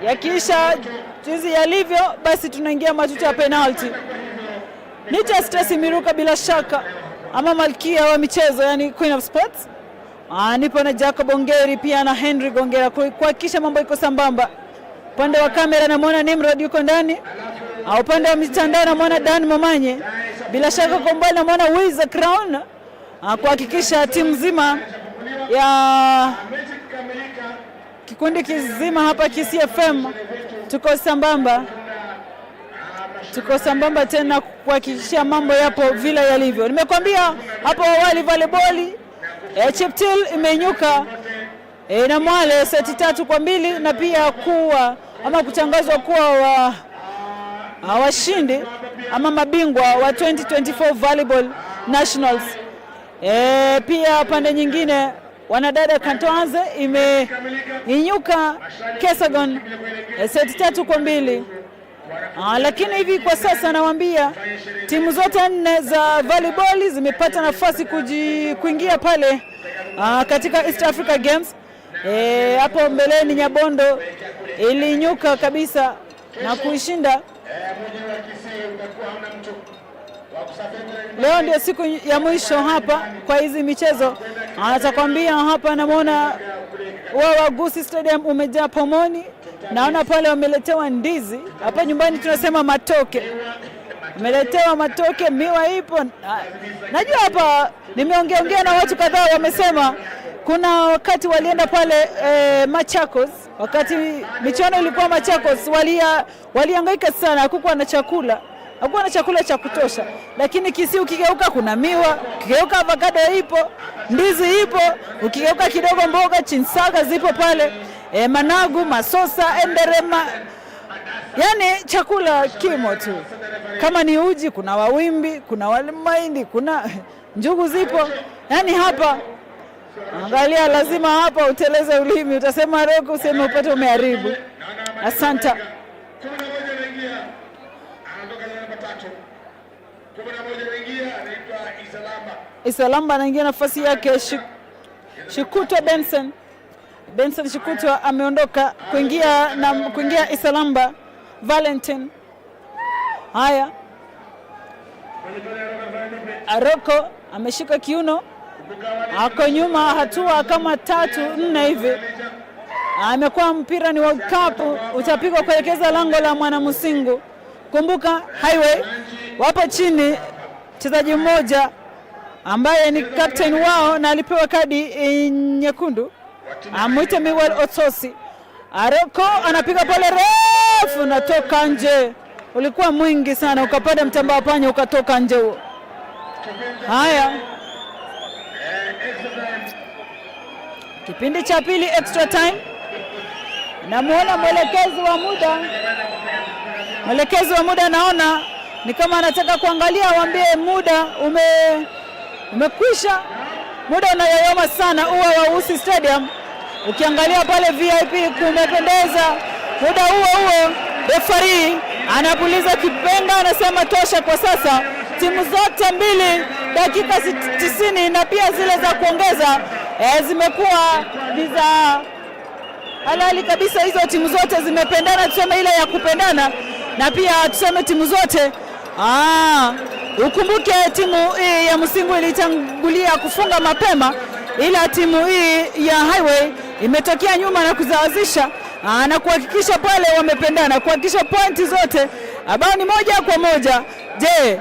Yakiisha jinsi yalivyo, basi tunaingia matuta ya penalty. Nita Stacy Miruka bila shaka ama malkia wa michezo, yani Queen of Sports. Nipo na Jacob Ongeri pia na Henry Gongera kuhakikisha mambo iko sambamba. Upande wa kamera namuona Nimrod yuko ndani. Upande wa mitandao namuona Dan Momanye. Bila shaka kwa mbali namuona Wiza Crown kuhakikisha timu nzima ya kikundi kizima hapa Kisii FM tuko sambamba. Tuko sambamba tena kuhakikisha mambo yapo vile yalivyo. Nimekwambia hapo awali volleyball Cheptil imeinyuka na Mwale seti 3-2 na pia kuwa ama kutangazwa kuwa washindi ama mabingwa wa 2024 Volleyball Nationals. Pia pande nyingine wanadada Kantoanze imeinyuka Kesagon seti 3-2. Lakini hivi kwa sasa nawaambia timu zote 4 za volleyball zimepata nafasi kuingia pale katika East Africa Games. Hapo mbeleni Nyabondo ilinyuka kabisa na kuishinda. Leo ndio siku ya mwisho hapa kwa hizi michezo. Atakwambia hapa namuona wa Gusii Stadium umejaa pomoni. Naona pale wameletewa ndizi. Hapa nyumbani tunasema matoke. Wameletewa matoke, miwa ipo. Najua hapa nimeongeongea na watu kadhaa wamesema kuna wakati walienda pale Machakos, wakati michuano ilikuwa Machakos, walihangaika sana, hakukuwa na chakula. Hakuwa na chakula cha kutosha. Lakini Kisii ukigeuka kuna miwa, ukigeuka avocado ipo, ndizi ipo, ukigeuka kidogo mboga chinsaga zipo pale, managu, masosa, enderema. Yani chakula kimo tu. Kama ni uji kuna wawimbi, kuna wali mahindi, kuna njugu zipo. Yani hapa angalia, lazima hapa uteleze ulimi, utasema reko useme upate umeharibu. Asante. Isalamba anaingia nafasi yake Shikutwa Benson. Benson Shikutwa ameondoka kuingia na kuingia Isalamba Valentine. Haya, Aroko ameshika kiuno, ako nyuma hatua kama tatu nne hivi. Amekuwa mpira ni wa kapu, utapigwa kuelekeza lango la Mwanamusingu. Kumbuka Highway wapo chini, mchezaji mmoja ambaye ni captain wao na alipewa kadi nyekundu, amwite Miguel Otsosi. Aroko anapiga pale refu, natoka nje, ulikuwa mwingi sana, ukapanda mtambaa panya ukatoka nje huo. Haya, kipindi cha pili extra time, namuona mwelekezi wa muda, mwelekezi wa muda naona ni kama anataka kuangalia, waambie muda umekwisha. Muda unayoyoma sana uwa wa Usi Stadium. Ukiangalia pale VIP kumependeza. Muda huo huo refari anapuliza kipenga, anasema tosha kwa sasa. Timu zote mbili dakika 90 na pia zile za kuongeza zimekuwa ni za halali kabisa. Hizo timu zote zimependana, tuseme ile ya kupendana, na pia tuseme timu zote ukumbuke timu hii ya Musingu ilitangulia kufunga mapema, ila timu hii ya Highway imetokea nyuma na kuzawazisha na kuhakikisha pale wamependana, kuhakikisha pointi zote bao ni 1-1. Je,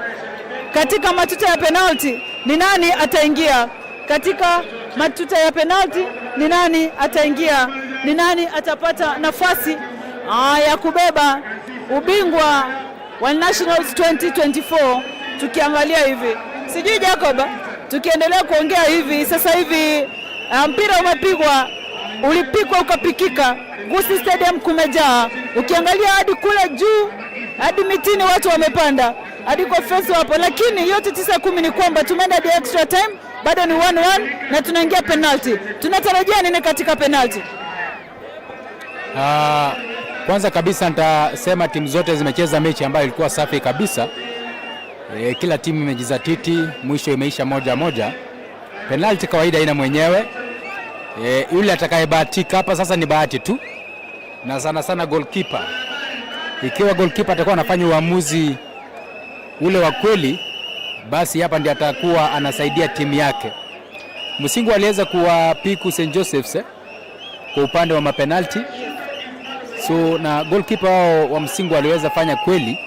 katika matuta ya penalti ni nani ataingia? Katika matuta ya penalti ni nani ataingia? Ni nani atapata nafasi ya kubeba ubingwa wa Nationals 2024? Tukiangalia hivi, sijui Jacob, tukiendelea kuongea hivi sasa hivi, mpira umepigwa, ulipikwa ukapikika. Gusii Stadium kumejaa, ukiangalia hadi kule juu hadi mitini watu wamepanda hadi kwa fence wapo, lakini yote 9-10 ni kwamba tumeenda hadi extra time, bado ni 1-1 na tunaingia penalty. Tunatarajia nini katika penalty? Kwanza kabisa nitasema timu zote zimecheza mechi ambayo ilikuwa safi kabisa. Kila timu imejizatiti, mwisho imeisha 1-1. Penalty kawaida ina mwenyewe. Yule atakayebahatika hapa sasa ni bahati tu, na sana sana goalkeeper. Ikiwa goalkeeper atakuwa anafanya uamuzi ule wa kweli, basi hapa ndiye atakuwa anasaidia timu yake. Musingu aliweza kuwapiku St Joseph's kwa upande wa mapenalti. So na goalkeeper wao wa Msingu aliweza fanya kweli.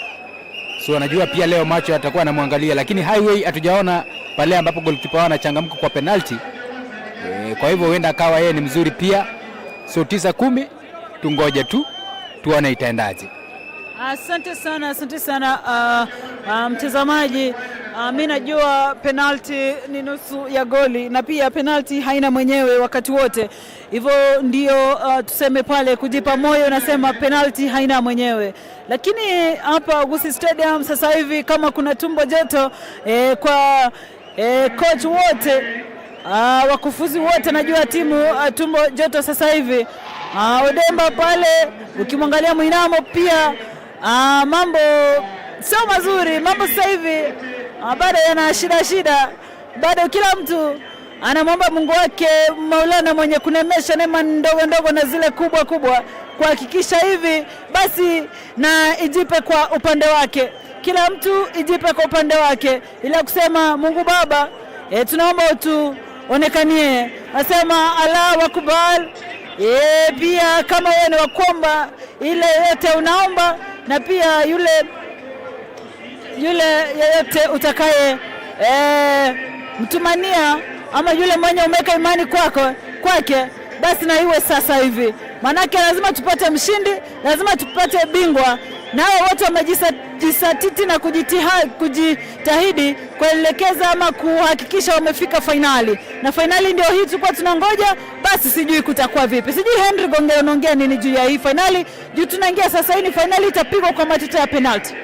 So anajua pia leo macho atakuwa anamwangalia, lakini Highway hatujaona pale ambapo goalkeeper wao anachangamka kwa penalti. Kwa hivyo huenda akawa yeye ni mzuri pia. So 9-10 tungoje tu tuone itaendaje. Asante sana, asante sana mtazamaji. Mi najua penalti ni nusu ya goli na pia penalti haina mwenyewe wakati wote, hivyo ndio tuseme pale kujipa moyo, nasema penalti haina mwenyewe. Lakini hapa Gusii Stadium sasa hivi kama kuna tumbo joto kwa coach wote wakufuzi wote, najua timu tumbo joto sasa hivi. Odemba pale ukimwangalia Mwinamo pia mambo sio mazuri, mambo sasa hivi bado yana shida shida, bado kila mtu anamwomba Mungu wake Maulana mwenye kunemesha neema ndogo ndogo na zile kubwa kubwa, kuhakikisha hivi basi na ijipe kwa upande wake, kila mtu ijipe kwa upande wake, ila kusema Mungu Baba tunaomba utuonekanie, nasema Allah wakubal. Pia kama wewe ni wakuomba ile yote unaomba, na pia yule yeyote utakaye mtumania ama yule mwenye umeweka imani kwake, basi na iwe sasa hivi, manake lazima tupate mshindi, lazima tupate bingwa. Nao wote wamejisatiti na kujitahidi kuelekeza ama kuhakikisha wamefika fainali, na fainali ndio hii tulikuwa tunangoja. Basi sijui kutakuwa vipi, sijui Henry Gongeo unaongea nini juu ya hii fainali, juu tunaingia sasa, hii ni fainali itapigwa kwa matuta ya penalti.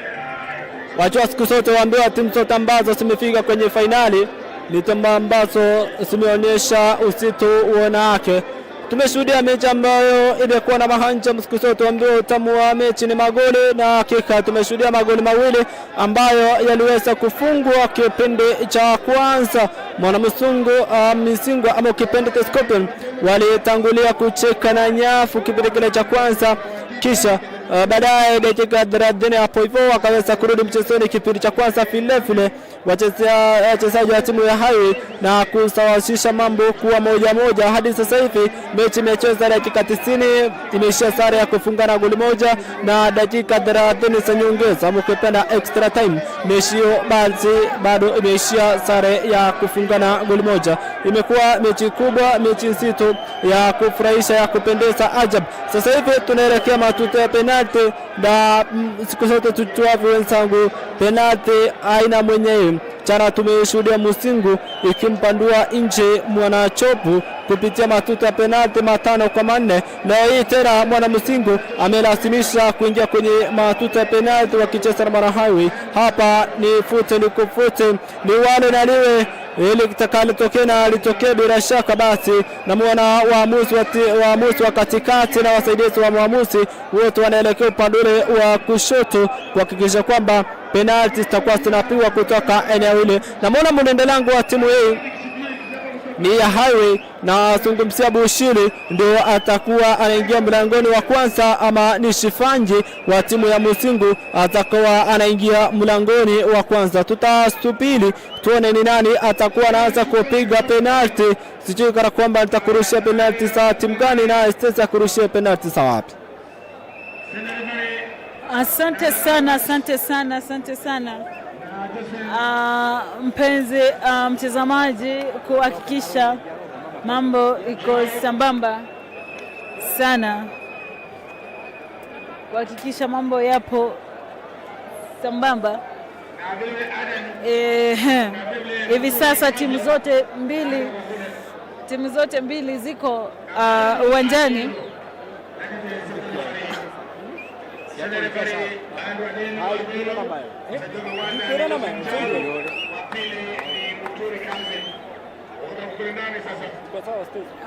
Wajua siku zote waambiwa timu zote ambazo zimefika kwenye fainali ni timu ambazo zimeonyesha uzito wanawake. Tumeshuhudia mechi ambayo imekuwa na mahanja, siku zote ambao utamu wa mechi ni magoli, na hakika tumeshuhudia magoli mawili ambayo yaliweza kufungwa kipindi cha kwanza. Mwanamsungu Misingu ama kipindi cha Scorpion walitangulia kucheka na nyafu kipindi kile cha kwanza, kisha baadaye dakika 30 hapo hivyo wakaweza kurudi mchezoni kipindi cha kwanza vile vile wachezaji wa timu ya Highway na kusawazisha mambo kuwa 1-1. Hadi sasa hivi mechi imecheza dakika 90 imeishia sare ya kufungana goli moja na dakika 30 za nyongeza, mkipenda extra time. Mechi hiyo basi bado imeishia sare ya kufungana goli moja. Imekuwa mechi kubwa, mechi nzito ya kufurahisha, ya kupendeza ajabu. Sasa hivi tunaelekea matuta ya penalti, na siku zote tujuavyo wenzangu, penalti haina mwenyewe. Jana tumeshuhudia Musingu ikimpandua nje Mwanachopu kupitia matuta ya penalti 5-4. Na hii tena Mwana Musingu amelazimisha kuingia kwenye matuta ya penalti wakicheza na Mwana Highway. Hapa ni fute ni kufute, ni wale na liwe, ili litakalotokea na litokee bila shaka. Basi namuona waamuzi wa katikati na wasaidizi wa mwamuzi wote wanaelekea upande ule wa kushoto kuhakikisha kwamba penalti zitakuwa zinapigwa kutoka eneo hili. Namuona mlinda lango wa timu hii ni ya Highway, na zungumzia Bushiri ndio atakuwa anaingia mlangoni wa kwanza, ama ni Shifanji wa timu ya Musingu atakuwa anaingia mlangoni wa kwanza. Tutasubiri tuone ni nani atakuwa anaanza kupiga penalti. Sijui kana kwamba nitakurushia penalti za timu gani na sitaweza kurushia penalti za wapi. Asante sana, asante sana, asante sana mpenzi mtazamaji, kuhakikisha mambo iko sambamba sana, kuhakikisha mambo yapo sambamba. Hivi sasa timu zote mbili ziko uwanjani.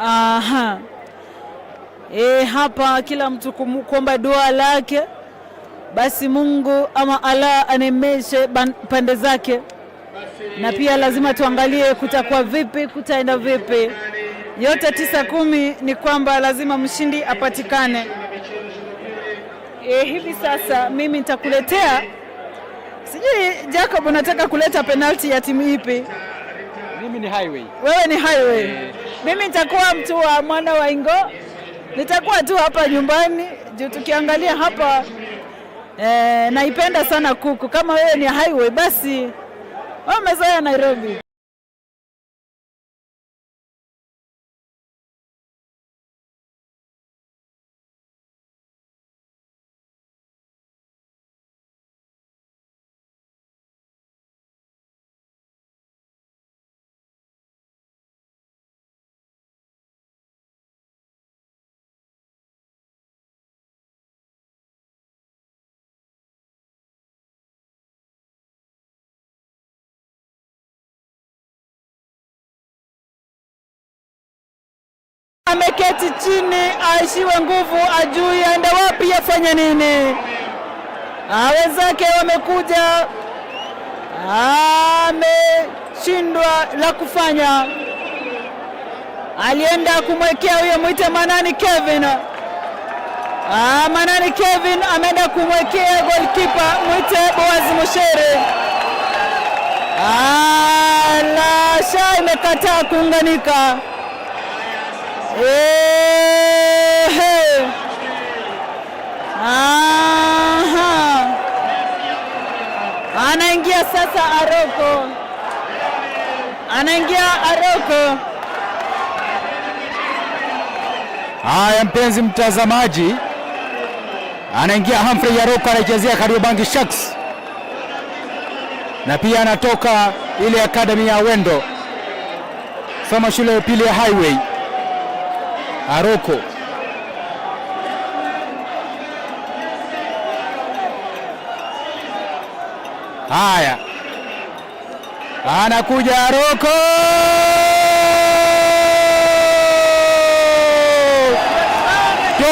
Aha. Hapa kila mtu kuomba dua lake, basi Mungu ama Allah anemeshe pande zake, na pia lazima tuangalie kutakuwa vipi, kutaenda vipi. Yote 9-10 ni kwamba lazima mshindi apatikane. Hivi sasa mimi nitakuletea, sijui Jacob unataka kuleta penalti ya timu ipi? Mimi ni Highway. Wewe ni Highway. Mimi nitakuwa mtu wa mwana wa Ingo, nitakuwa tu hapa nyumbani juu tukiangalia hapa naipenda sana kuku. Kama wewe ni Highway basi wewe umezoea Nairobi. Ameketi chini, aishiwe nguvu, ajui aende wapi, afanye nini. Wenzake wamekuja, ameshindwa la kufanya. Alienda kumwekea huyo mwite Manani Kevin. Manani Kevin ameenda kumwekea goalkeeper mwite Boaz Mushere. Lasha imekataa kuunganika. Aha. Anaingia sasa Aroko. Anaingia Aroko. Haya mpenzi mtazamaji, anaingia Humphrey Aroko, anaichezea Kariobangi Sharks na pia anatoka ile academy ya Wendo, soma shule ya upili ya Highway. Aroko haya, anakuja Aroko.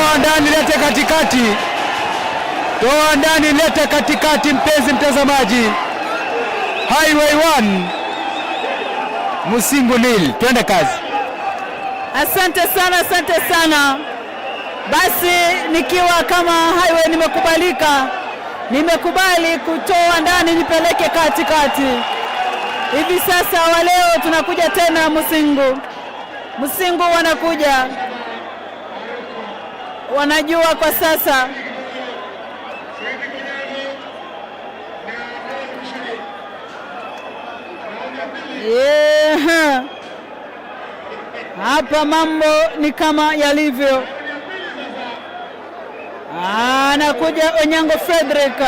Toa ndani lete katikati, toa ndani lete katikati. Mpenzi mtazamaji, Highway 1 Musingu nil, twende kazi. Asante sana, asante sana. Basi nikiwa kama Highway nimekubalika, nimekubali kutoa ndani nipeleke katikati. Hivi sasa wa leo tunakuja tena Musingu. Musingu wanakuja, wanajua kwa sasa yeah. Hapa mambo ni kama yalivyo. Anakuja Onyango Frederick,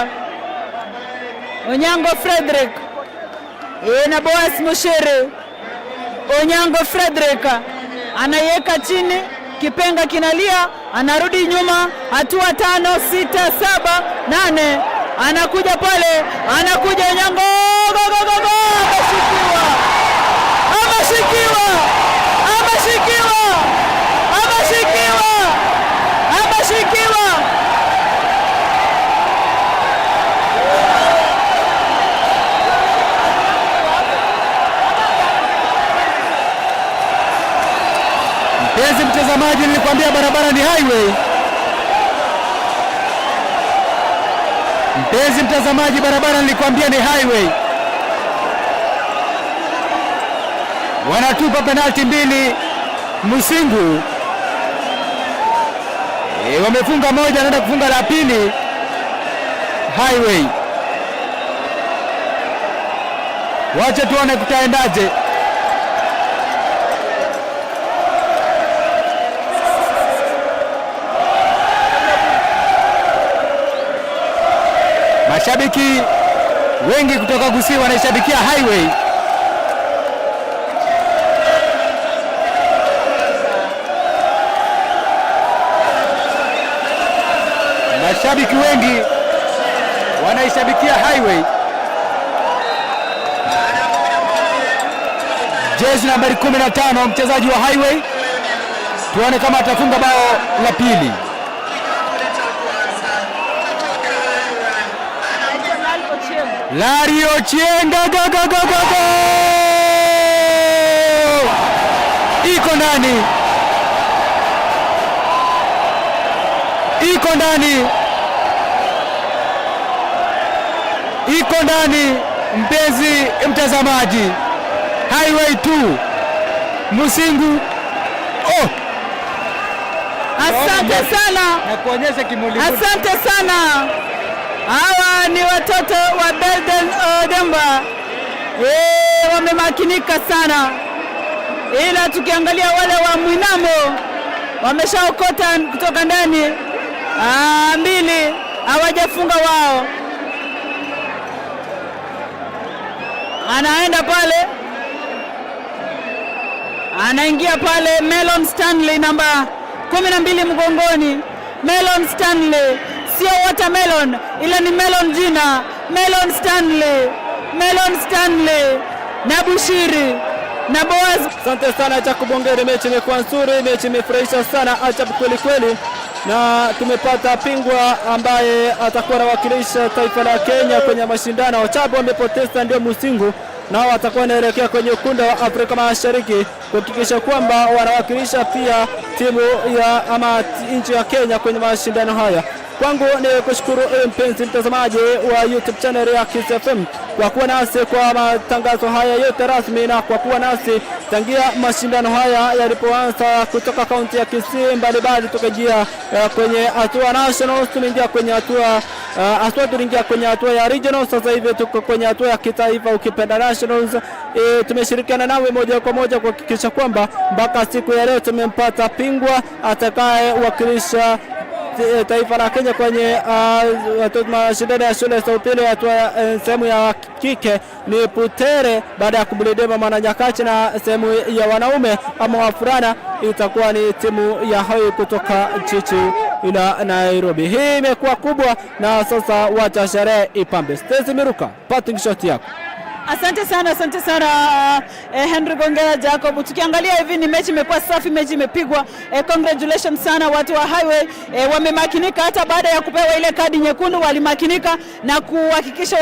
Onyango Frederick na Boas Mushiri. Onyango Frederick anaiweka chini, kipenga kinalia, anarudi nyuma hatua 5, 6, 7, 8, anakuja pale, anakuja Onyango, go, go, go, go! Ameshikiwa, ameshikiwa, ameshikiwa, ameshikiwa, ameshikiwa. Mpenzi mtazamaji, nilikwambia barabara ni highway. Mpenzi mtazamaji, barabara nilikwambia ni highway. Wanatupa penalti mbili Musingu. Wamefunga moja, anaenda kufunga la pili Highway. Wacha tuone kutaendaje. Mashabiki wengi kutoka Gusii wanaishabikia Highway. Mashabiki wengi wanaishabikia Highway. Jezi nambari 15 mchezaji wa Highway, tuone kama atafunga bao la pili. Larry Ochieng, go, go, go, go, go! Iko ndani, iko ndani, iko ndani, mpenzi mtazamaji. Highway 2 Musingu. Oh! Asante sana. Na kuonyesha kimulimuli. Asante sana. Hawa ni watoto wa Belden Odemba. Wamemakinika sana, ila tukiangalia wale wa Mwinamo wameshaokota kutoka ndani mbili, hawajafunga wao. Anaenda pale, anaingia pale Melon Stanley namba 12 mgongoni. Melon Stanley, sio watermelon, ila ni melon jina. Melon Stanley, Melon Stanley na Bushiri na Boaz. Asante sana Jacob Ongere, mechi imekuwa nzuri, mechi imefurahisha sana ajabu kweli kweli, na tumepata bingwa ambaye atakuwa anawakilisha taifa la Kenya kwenye mashindano. Chabu amepoteza ndio Musingu, nao watakuwa wanaelekea kwenye ukunda wa Afrika Mashariki kuhakikisha kwamba wanawakilisha pia timu ya ama nchi ya Kenya kwenye mashindano haya. Kwangu ni kushukuru mpenzi mtazamaji wa YouTube channel ya Kiss FM kwa kuwa nasi kwa matangazo haya yote rasmi na kwa kuwa nasi tangia mashindano haya yalipoanza kutoka kaunti ya Kisii mbalimbali, tukajia kwenye hatua nationals, tumeingia kwenye hatua tuliingia kwenye hatua ya regional, sasa hivi tuko kwenye hatua ya kitaifa ukipenda nationals. Tumeshirikiana nawe moja kwa moja kuhakikisha kwamba mpaka siku ya leo tumempata bingwa atakayewakilisha taifa la Kenya kwenye mashindano ya shule za upili hatua sehemu ya kike ni Putere baada ya kumlidema Mwananyakachi, na sehemu ya wanaume ama wavulana itakuwa ni timu ya Hoi kutoka jiji la Nairobi. Hii imekuwa kubwa na sasa wacha sherehe ipambe. Stacy Miruka, parting shot yako. Asante sana, asante sana Henry Gongera Jacob. Tukiangalia hivi ni mechi imekuwa safi, mechi imepigwa. Congratulations sana watu wa Highway, wamemakinika hata baada ya kupewa ile kadi nyekundu walimakinika na kuhakikisha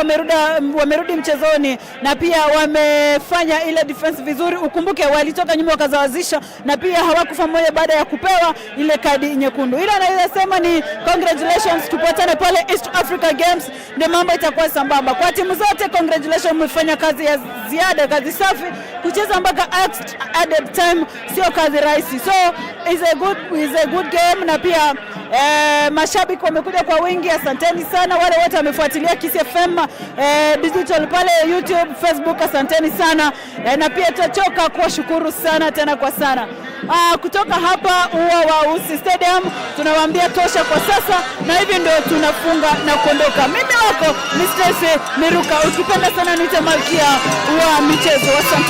wamerudi mchezoni na pia wamefanya ile defense vizuri. Ukumbuke walitoka nyuma wakazawazisha na pia hawakufa moyo baada ya kupewa ile kadi nyekundu. Ila naweza sema ni congratulations, tupatane pale East Africa Games, ndio mambo itakuwa sambamba kwa timu zote. Congratulations, mmefanya kazi ya ziada, kazi safi. Kucheza mpaka added time sio kazi rahisi, so is a good game na pia mashabiki wamekuja kwa wingi, asanteni sana wale wote wamefuatilia Kiss FM digital pale YouTube, Facebook, asanteni sana na pia tutachoka kuwashukuru sana tena kwa sana. Kutoka hapa ua wa Usi Stadium tunawaambia tosha kwa sasa, na hivi ndio tunafunga na kuondoka. Mimi wako Mistress Miruka, ukipenda sana niite malkia wa michezo. Asante.